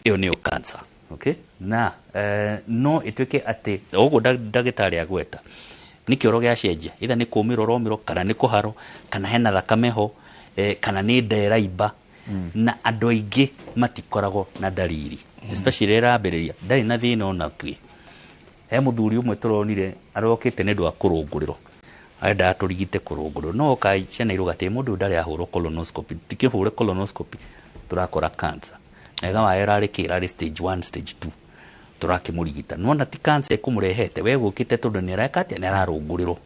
Ĩyo nĩyo cancer. Okay, na no ĩtuĩke atĩ ũguo ndagĩtarĩ agweta nĩ kĩoro gĩacenjia, either nĩ kũmĩrwo ũromĩrwo, kana nĩ kũharwo, kana hena thakame ho, kana nĩ nda ĩraimba. Na andũ aingĩ matikoragwo na ndariri, especially ĩrambĩrĩria ndarĩ na thĩna ona kĩ. He mũthuri ũmwe tũronire arokĩte nĩ ũndũ wa kũrũngũrĩrwo, arendaga tũrigite kũrũngũrĩrwo, no oka ciana irũgatĩe mũndũ ũyũ ndarĩ ahũrwo colonoscopy, tikĩhũre colonoscopy tũrakora cancer. Na ĩgawa ĩrarĩ kĩ, ĩrarĩ stage 1, stage 2, tũrakĩmũrigita. Nĩwona ti cancer ĩkũmũrehete, we gũkĩte tondũ nĩ areka atĩa, nĩ ararũngũrĩrwo.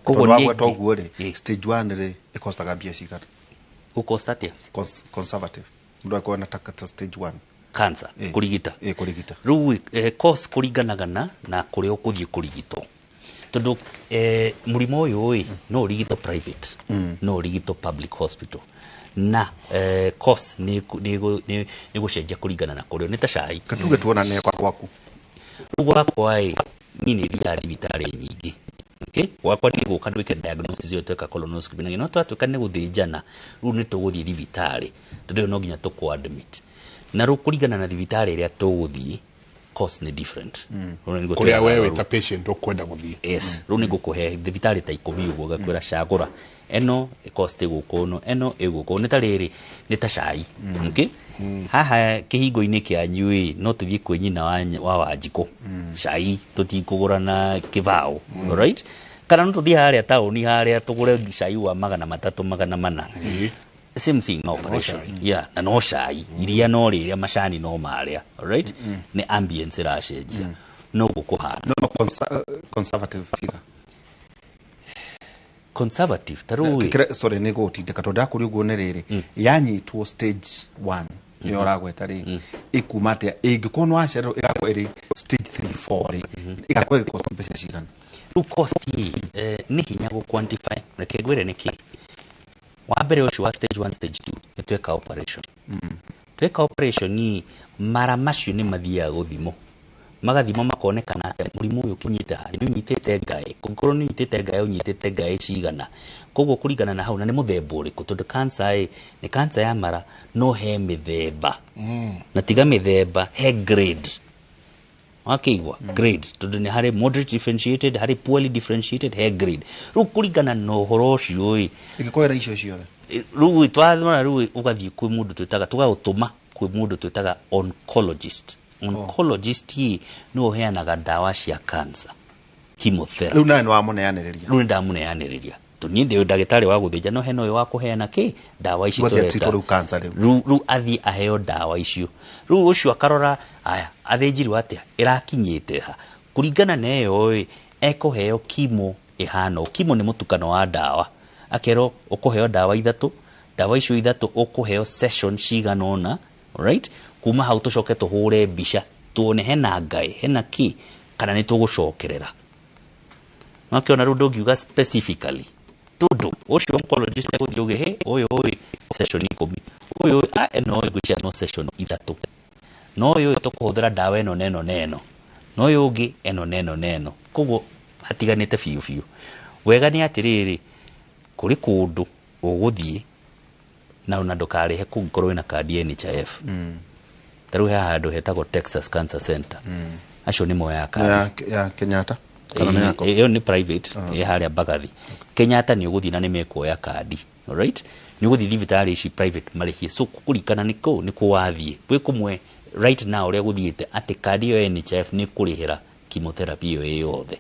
Koguo Tondũ nĩ wagweta ũguo rĩ, stage 1 rĩ ĩkostaga mbia cigana? Gũkosta atĩa? Conservative mũndũ akorwo na ta stage 1 cancer kũrigita. Kũrigita. Rĩu cost kũringanaga na kũrĩa ũkũthiĩ kũrigitwo, tondũ mũrimũ ũyũ ĩ no ũrigitwo private, no ũrigitwo public hospital, na cost nĩ gũcenjia kũringana na kũrĩa. Nĩ ta cai. Katuge tuonane kwa gwaku. Rĩu gwakwa ĩ, niĩ nĩ thiaga thibitarĩ nyingĩ. Okay, gwakwa nĩ gũka ndwĩke diagnosis ĩyo, tweka colonoscopy, na no twatuĩka nĩ gũthĩnjana, rĩu nĩ tũgũthiĩ thibitarĩ, tondũ ĩyo no nginya tũkũ admit. Na rĩu kũringana na thibitarĩ ĩrĩa tũgũthiĩ, cost nĩ different. Rĩu nĩ ngũtwĩra Kũrĩa we rĩu. wĩ ta patient ũkwenda gũthiĩ. Yes, rĩu nĩ ngũkũhe thibitarĩ ta 10 ũguo, ngakwĩra cagũra ĩno cost ĩgũkũ ĩno, ĩno ĩgũkũ, nĩ ta rĩrĩ, nĩ ta cai. Okay, haha kĩhingo-inĩ kĩanyu ĩ, no tũthiĩ kwĩ nyina wa Wanjikũ, cai tũtikũgũra na kĩbaũ. Alright, kana no tũthiĩ harĩa taũni harĩa tũgũre cai wa 300, 400. Same thing no operation. Yeah, na no cai, iria no rĩrĩa, macani no marĩa. Alright, nĩ ambience ĩracenjia, no gũkũhana. No conservative figure. Conservative ta rĩu ĩ. Sorry, nĩ gũgũtindĩka tondũ ndakũria ũguo nĩ rĩrĩ, yanyitwo stage 1 ĩyo ũragweta rĩ, ĩkuma atĩa ĩngĩkorwo nĩ wacererwo ĩgakorwo ĩrĩ stage 3, 4 rĩ, ĩgakorwo ĩgĩkost mbeca cigana? Rĩu cost ĩ, nĩ hinya gũ quantify. Reke ngwĩre nĩkĩ. Wa mbere ũcio wa stage 1, stage 2 nĩ tweka operation. Tweka operation ĩ, mara macio nĩ mathiaga gũthimwo, magathimwo makonekana atĩ mũrimũ ũyũ ũkinyĩte ha, nĩ ũnyitĩte ngaĩ, kũngĩkorwo nĩ ũnyitĩte ngaĩ, ũnyitĩte ngaĩ cigana. Koguo kũringana na hau, na nĩ mũthemba ũrĩkũ, tondũ cancer ĩ nĩ cancer ya mara, no he mĩthemba, na tiga mĩthemba, he grade. Wakĩigua grade, tondũ nĩ harĩ moderate differentiated, harĩ poorly differentiated, he grade. Rĩu kũringana na ũhoro ũcio ĩ, ĩngĩkorwo ĩra icio ciothe. Rĩu twathora, rĩu ũgathiĩ kwĩ mũndũ twĩtaga, tũgagũtũma kwĩ mũndũ twĩtaga oncologist. Oncologist ĩ nĩwe ũheanaga ndawa cia cancer, chemotherapy. Rĩu nawe nĩ wamũneanĩrĩria? Rĩu nĩ ndamũneanĩrĩria, tondũ niĩ ndĩ ndagĩtarĩ wa gũthĩnja, no hena ũyũ wa kũheana kĩ, ndawa ici Rĩu athiĩ tũreta. atreatwo rĩu cancer rĩu. Rĩu athiĩ aheo ndawa icio. Rĩu ũcio akarora aya athĩnjirwo atĩa, ĩrakinyĩte ha, kũringana na ĩyo ĩ, ekũheo chemo ĩhana ũũ. Chemo nĩ mũtukano wa ndawa, akerwo ũkũheo ndawa 3, ndawa icio 3 ũkũheo session cigana ũna. Alright, kuma hau tũcoke tũhũre mbica tuone hena ngaĩ, hena kĩ, kana nĩ tũgũcokerera. Wakĩona rĩu ndũngiuga specifically, tondũ ũcio oncologist egũthiĩ auge, he ũyũ ũyũ session 10, ũyũ ũyũ, ĩno ũyũ ngwĩciria no session 3, no ũyũ ũyũ tũkũhũthĩra ndawa ĩno na ĩno na ĩno, no ũyũ ũngĩ ĩno na ĩno na ĩno. Koguo hatiganĩte biũ biũ. Wega nĩ atĩrĩrĩ, kũrĩ kũndũ ũgũthiĩ na ona ndũkarĩhe kũngĩkorwo wĩna kandi ya NHIF. Ta rĩu he handũ hetagwo Texas Cancer Center. Acio nĩ moyaga kandi. Ya Kenyatta? Kana nĩ yako? Ĩyo nĩ private, ĩ harĩa Mbagathi. Kenyatta nĩ ũgũthiĩ na nĩ mekuoya kandi. Alright? Nĩ ũgũthiĩ thibitarĩ ici private marĩhie. So kũringana nĩ kũ, nĩ kũ wathiĩ. Gwĩ kũmwe right now ũrĩa gũthiĩte atĩ kandi ĩyo ya NHIF nĩ kũrĩhĩra chemotherapy ĩyo ĩ yothe.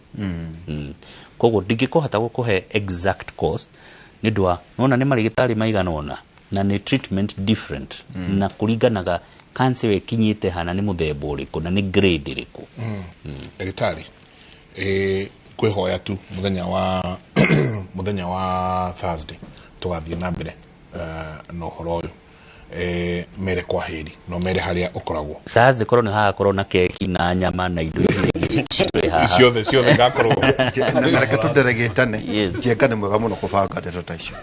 Koguo ndingĩkũhota gũkũhe exact cost, Nĩ ũndũ wa nona nĩ marĩgĩtarĩ maigana ũna na nĩ treatment different na kũringanaga cancer ĩyo ĩkinyĩte hana nĩ mũthemba ũrĩkũ na nĩ grade ĩrĩkũ. Ndagĩtarĩ, kwĩhoya tu mũthenya wa Thursday tũgathiĩ na mbere na ũhoro ũyũ. Mere kwa heri no mere harĩa ũkoragwo. Thursday korwo nĩ hagakorwo na keki na nyama na indo ici ingĩ twĩ haha. Ciothe ngakorwo. Na reke tũderegĩtane. Njenga nĩ mwega mũno kũbanga ndeto ta icio.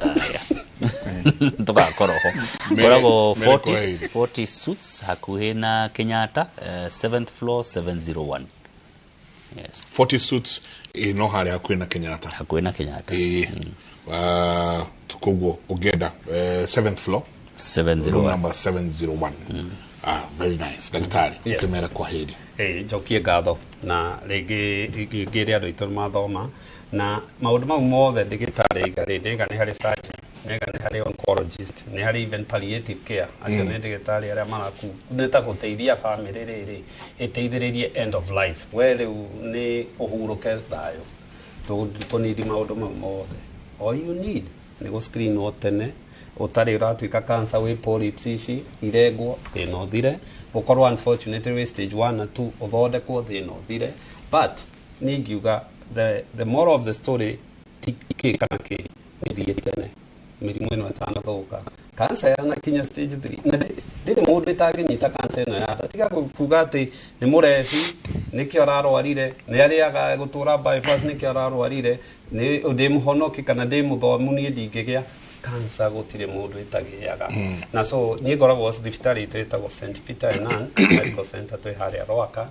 Tũgakorwo ho. Koragwo 40 suits hakuhĩ na Kenyatta, 7th floor 701. Yes. 40 suits no harĩa hakuhĩ na Kenyatta. Hakuhĩ na Kenyatta. Koguo ũngĩenda 7th floor 701. Room number 701. Very nice. Daktari, ukimera kwa heri. Njokie ngatho na rĩngĩ ngĩre andũ aitũ mathoma na maũndũ mau mothe ndĩgĩtarĩ iga rĩ ndĩga nĩ harĩ surgeon, nĩga nĩ harĩ oncologist, nĩ harĩ even palliative care. Acio nĩ ndĩgĩtarĩ arĩa maraku nĩ ta gũteithia family rĩrĩ ĩteithĩrĩrie end of life. We rĩu nĩ ũhurũke thayũ. Ndũkũnidi maũndũ mau mothe. All you need nĩ gũ-screenwo tene ũtarĩ ũratuĩka cancer wĩ polyps ici irengwo thĩna ũthire, ũkorwo unfortunately wĩ stage 1 na 2 ũthondekwo thĩna ũthire. But niĩ ingiuga the moral of the story ti kĩ kana kĩ, nĩ thiĩ tene mĩrimũ ĩno ĩtanathũka. Cancer yanakinya stage 3 na ndĩrĩ mũndũ ĩtangĩnyita cancer ĩno ya nda. Tiga kuga atĩ nĩ mũrebi nĩkĩo ararwarire, nĩ arĩaga gũtũra bypass nĩkĩo ararwarire, nĩ ndĩ mũhonoki kana ndĩ mũthomu niĩ ndingĩgĩa cancer, gũtirĩ mũndũ ĩtagĩaga. Na so niĩ ngoragwo thibitarĩ itũ ĩtagwo St Peter and Ann Medical Center twĩ harĩa Rwaka,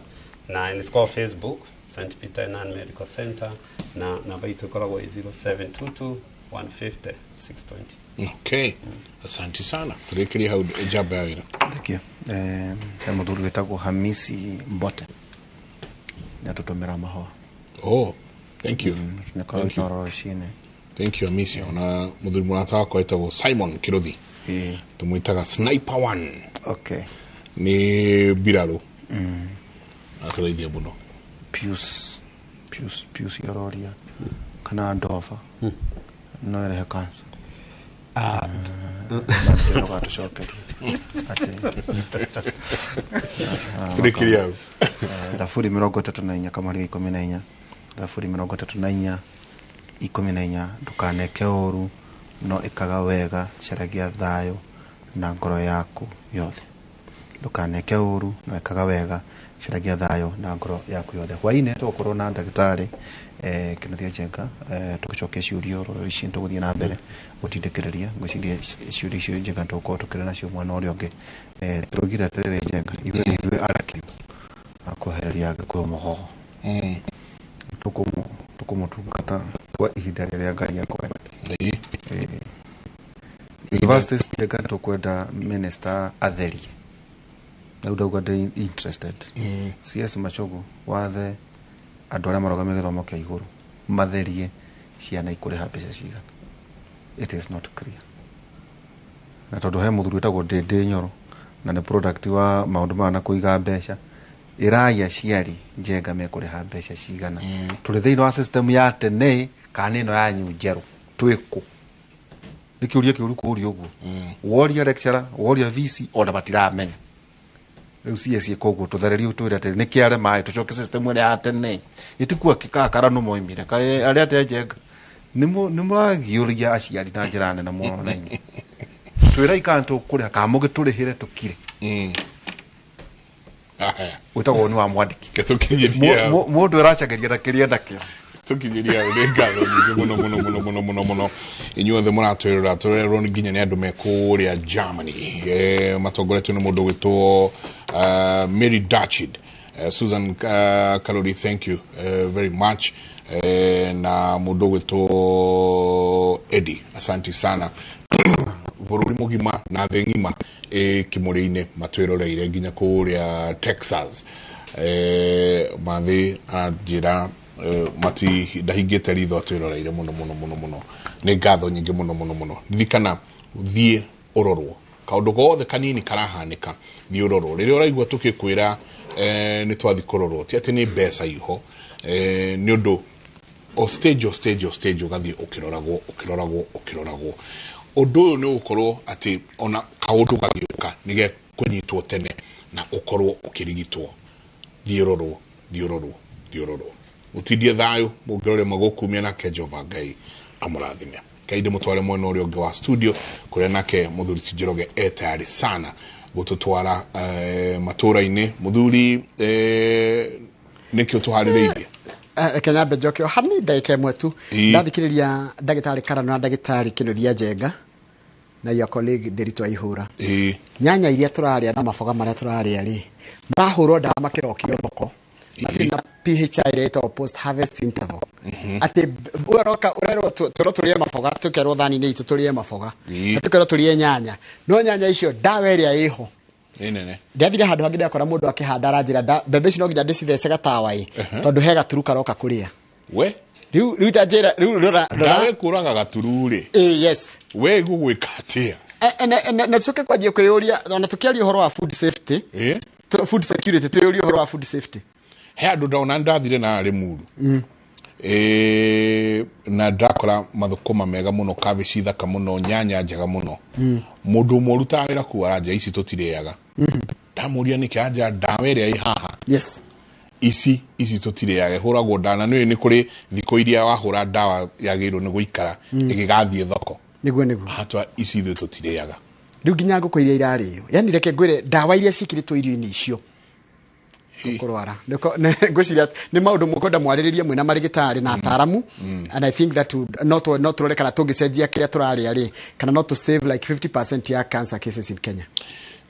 na nĩ tũkoragwo Facebook St Peter and Ann Medical Center, na namba itũ ĩkoragwo ĩ 0722 150 620. Okay. Asante sana. Tũrĩkĩrie hau njamba ya wĩra. Thank you. He mũthuri wĩtagwo Hamisi Mbote nĩ atũtũmĩra mahũa. Oh, thank you. Thank you. Thank you Hamisi. Ona mũthuri mũrata wakwa wĩtagwo Simon Kiruthi. Tũmwĩtaga Sniper One. Okay. Nĩ mbirarũ. Atũraithia mũno. Pius Yororia kana Ndoba no ĩrehe cancer. Tũrĩkĩrie hau. Thaburi 34 kamari 14, Thaburi 34 14, ndũkaneke ũru no ĩkaga wega, caragia thayũ na ngoro yaku yothe. Ndũkaneke ũru no ĩkaga wega, caragia thayũ na ngoro yaku yothe. Hwaĩ-inĩ tũgũkorwo na ndagĩtarĩ Kĩnuthia Njenga, tũgĩcokia ciũria ici tũgũthiĩ na mbere gũtindĩkĩrĩria. Ngwĩciria ciũria icio Njenga tũgũkorwo tũkĩrĩ nacio mwena ũrĩa ũngĩ. Tũraugire atĩrĩrĩ Njenga, ithuĩ nĩ ithuĩ arekio a kwehereria Gĩkũyũ mũgogo. Tũkũmũtungata kwa ihinda rĩrĩa Ngai ekwenda. Universities Njenga tũkwenda minister atherie. Na ndauga ndĩ interested. CS Machogu wathe andũ arĩa marũgamĩrĩire gĩthomo kĩa igũrũ matherie ciana ikũrĩha mbeca cigana. It is not clear. Na tondũ he mũthuri wĩtagwo Ndĩndĩ Nyoro na nĩ product wa maũndũ maya na kũiga mbeca, ĩrai aciari Njenga mekũrĩha mbeca cigana. Tũrĩ thĩinĩ wa system ya tene kana ĩno yanyu njerũ twĩkũ? Nĩ kĩũria kĩũru kũũria ũguo. Woria lecturer, woria VC ona matiramenya. Rĩu CS koguo tũthererie twĩre atĩrĩ nĩ kĩare maĩ tũcoke system ĩrĩa ya tene ĩtikua kĩkakara nũ moimire kaĩ arĩa atĩa Njenga nĩ mũragiũria aciari na njĩra nene mũno na inyuĩ twĩrai kana tũkũrĩha kana mũgĩtũrĩhĩre tũkire. Wĩtagwo nĩ wa mwandĩki mũndũ ĩracageria na kĩrĩa nakĩo. Tũkinyĩria nĩ ngatho nyingĩ mũno mũno mũno mũno mũno mũno inyuothe mũratwĩrora tũrerwo nginya nĩ andũ me kũrĩa Germany matongoretio nĩ mũndũ ũgwĩtwo Mary Dachid, Susan Kalori, thank you very much, na mũndũ ũgwĩtwo Eddie, asante sana. Bũrũri mũgima na thĩ ng'ima kĩmũrĩ-inĩ matwĩroreire nginya kũrĩa Texas. Mathĩ aranjĩra mati ndahingĩte ritho atwĩroreire mũno mũno mũno mũno. Nĩ ngatho nyingĩ mũno mũno mũno. Ririkana thiĩ ũrorwo kaũndũ gothe kanini karahanĩka, thiĩ ũrorwo. Rĩrĩa ũraigua tũkĩkwĩra nĩ twathi kũrorwo, ti atĩ nĩ mbeca iho, nĩ ũndũ O stage o stage o stage ũgathiĩ ũkĩroragwo ũkĩroragwo ũkĩroragwo. Ũndũ ũyũ nĩ ũgũkorwo atĩ ona kaũndũ gagĩũka nĩ gekũnyitwo tene na ũkorwo ũkĩrigitwo. Thiĩ ũrorwo, thiĩ ũrorwo, thiĩ ũrorwo. Mũtindie thayũ mũngĩrore magũkumia nake Jehova Ngai amũrathime. Ngai ndĩmũtware mwena ũrĩa ũngĩ wa studio kũrĩa nake mũthuri ti Njoroge e tayari sana gũtũtwara matũra-inĩ. Mũthuri nĩkĩo tũharĩrĩirie? Reke nyambe njoke o hanini ndagĩka ĩmwe tu. Ndathikĩrĩria ndagĩtarĩ Karano na ndagĩtarĩ Kĩnuthia Njenga na your colleague Ndiritu Aihũra. Nyanya iria tũrarĩa na maboga marĩa tũrarĩa rĩ, marahũrwo ndawa makĩrokio thoko. Matirĩ na PHI ĩrĩa ĩtagwo post harvest interval. Atĩ ũroka ũrerwo tũrwo tũrĩe maboga, tũkerwo thani-inĩ itũ tũrĩe maboga. Na tũkerwo tũrĩe nyanya. No nyanya icio ndawa ĩrĩa ĩho nĩ nene. Ndathire handũ hangĩ ndakora mũndũ akĩhanda aranjĩra mbembe ici no nginya ndĩcithece gatawa ĩ, tondũ he gaturu karoka kũrĩa. We? Rĩu rĩu ta njĩra, rĩu rora, rora. Ndawa ĩkũraga gaturu rĩ. Ĩ, yes. We ĩgũgwĩka atĩa? Na tucoke kwanjia kwĩyũria, ona tũkĩaria ũhoro wa food safety, food security, twĩyũrie ũhoro wa food safety. He andũ ndona ndathire na Limuru. Na ndakora mathũkũma mega mũno, kabici thaka mũno, nyanya njega mũno. Mũndũ ũmwe ũrutaga wĩra kũu aranja ici tũtirĩaga. Ndamũria nĩkĩ, anja ndawa ĩrĩa ĩ haha. Ici ici tũtirĩaga, ĩhũragwo ndawa na nĩũĩ nĩ kũrĩ thikũ iria wahũra ndawa yagĩrĩirwo nĩ gũikara ĩgĩgathiĩ thoko. Nĩguo, nĩguo. Hatwa ici ithuĩ tũtirĩaga. Rĩu nginya ngũkũ iria irarĩo. Yaani reke ngwĩre ndawa iria ciĩkĩrĩtwo irio-inĩ icio. Kũrwara. Ngwĩciria nĩ maũndũ mũkwenda mwarĩrĩrie mwĩna marĩgĩtarĩ na ataaramu. And I think that would, not, not tũrore kana tũngĩcenjia kĩrĩa tũrarĩa rĩ, kana not to save like 50% ya cancer cases in Kenya.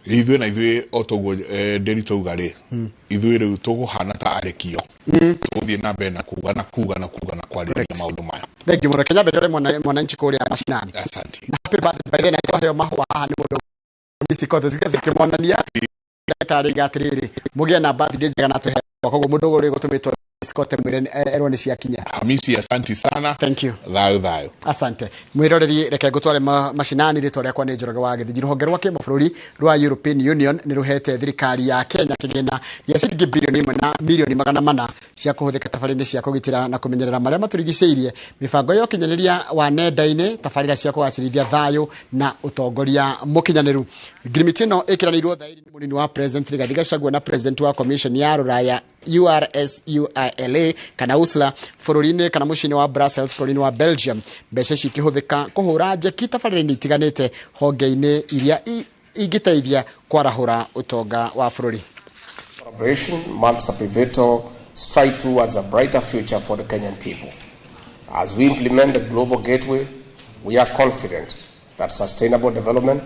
Ithuĩ na ithuĩ o toguo Nderi tauga rĩ, ithuĩ rĩu tũgũhana ta arekio. Tũgũthiĩ na mbere na kuga na kuga na kuga na kwarĩrĩria maũndũ maya. Thank you mũno. Kenya mbere mwananchi kũrĩa mashinani. Asante. Na happy birthday by the way, na twaheo mahũa haha nĩ mũndũ Mr. Koto, zikĩmonania ndagĩtarĩ iga atĩrĩrĩ, mũgĩe na birthday njega na tũheo. Koguo mũndũ ũrĩa ũgũtũmĩtwo Scott mwĩre erwo nĩ ciakinya. Hamisi, asante sana. Thank you. Thayo thayo. Asante. Mwiroreri reke ngũtware mashinani, rĩtwa rĩakwa nĩ Njoroge wa Gĩthĩnji. Rũhonge rwa kĩmabũrũri rwa European Union nĩ rũhete thirikari ya Kenya kĩgĩna gĩa ciringi birioni 1 na mirioni 400 cia kũhũthĩka tabarĩra-inĩ cia kũgitĩra na kũmenyerera marĩa matũrigicĩirie, mĩbango ya ũkinyanĩria wa nenda-inĩ, tabarĩra cia kũgacĩrithia thayũ na ũtongoria mũkinyanĩru. Ngirimiti ĩno ĩkĩranĩirwo thaĩri nĩ mũnini wa President Rigathi Gachagua na President wa Commission ya Rũraya URSUILA kana USLA bũrũri-inĩ kana mũciĩ-inĩ wa Brussels bũrũri-inĩ wa Belgium. Mbeca ici ikĩhũthĩka kũhũra njeki tabarĩra-inĩ itiganĩte honge-inĩ iria ingĩteithia kwarahũra ũtonga wa bũrũri. Collaboration marks a pivotal stride towards a brighter future for the Kenyan people. As we implement the Global Gateway, we are confident that sustainable development,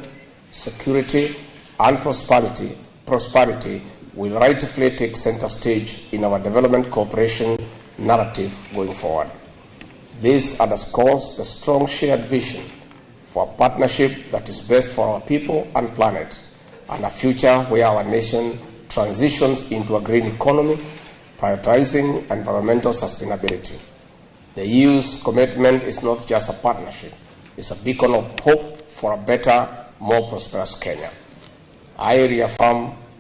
security, and prosperity will rightfully take center stage in our development cooperation narrative going forward. This underscores the strong shared vision for a partnership that is best for our people and planet, and a future where our nation transitions into a green economy, prioritizing environmental sustainability. The EU's commitment is not just a partnership, it's a beacon of hope for a better, more prosperous Kenya. I reaffirm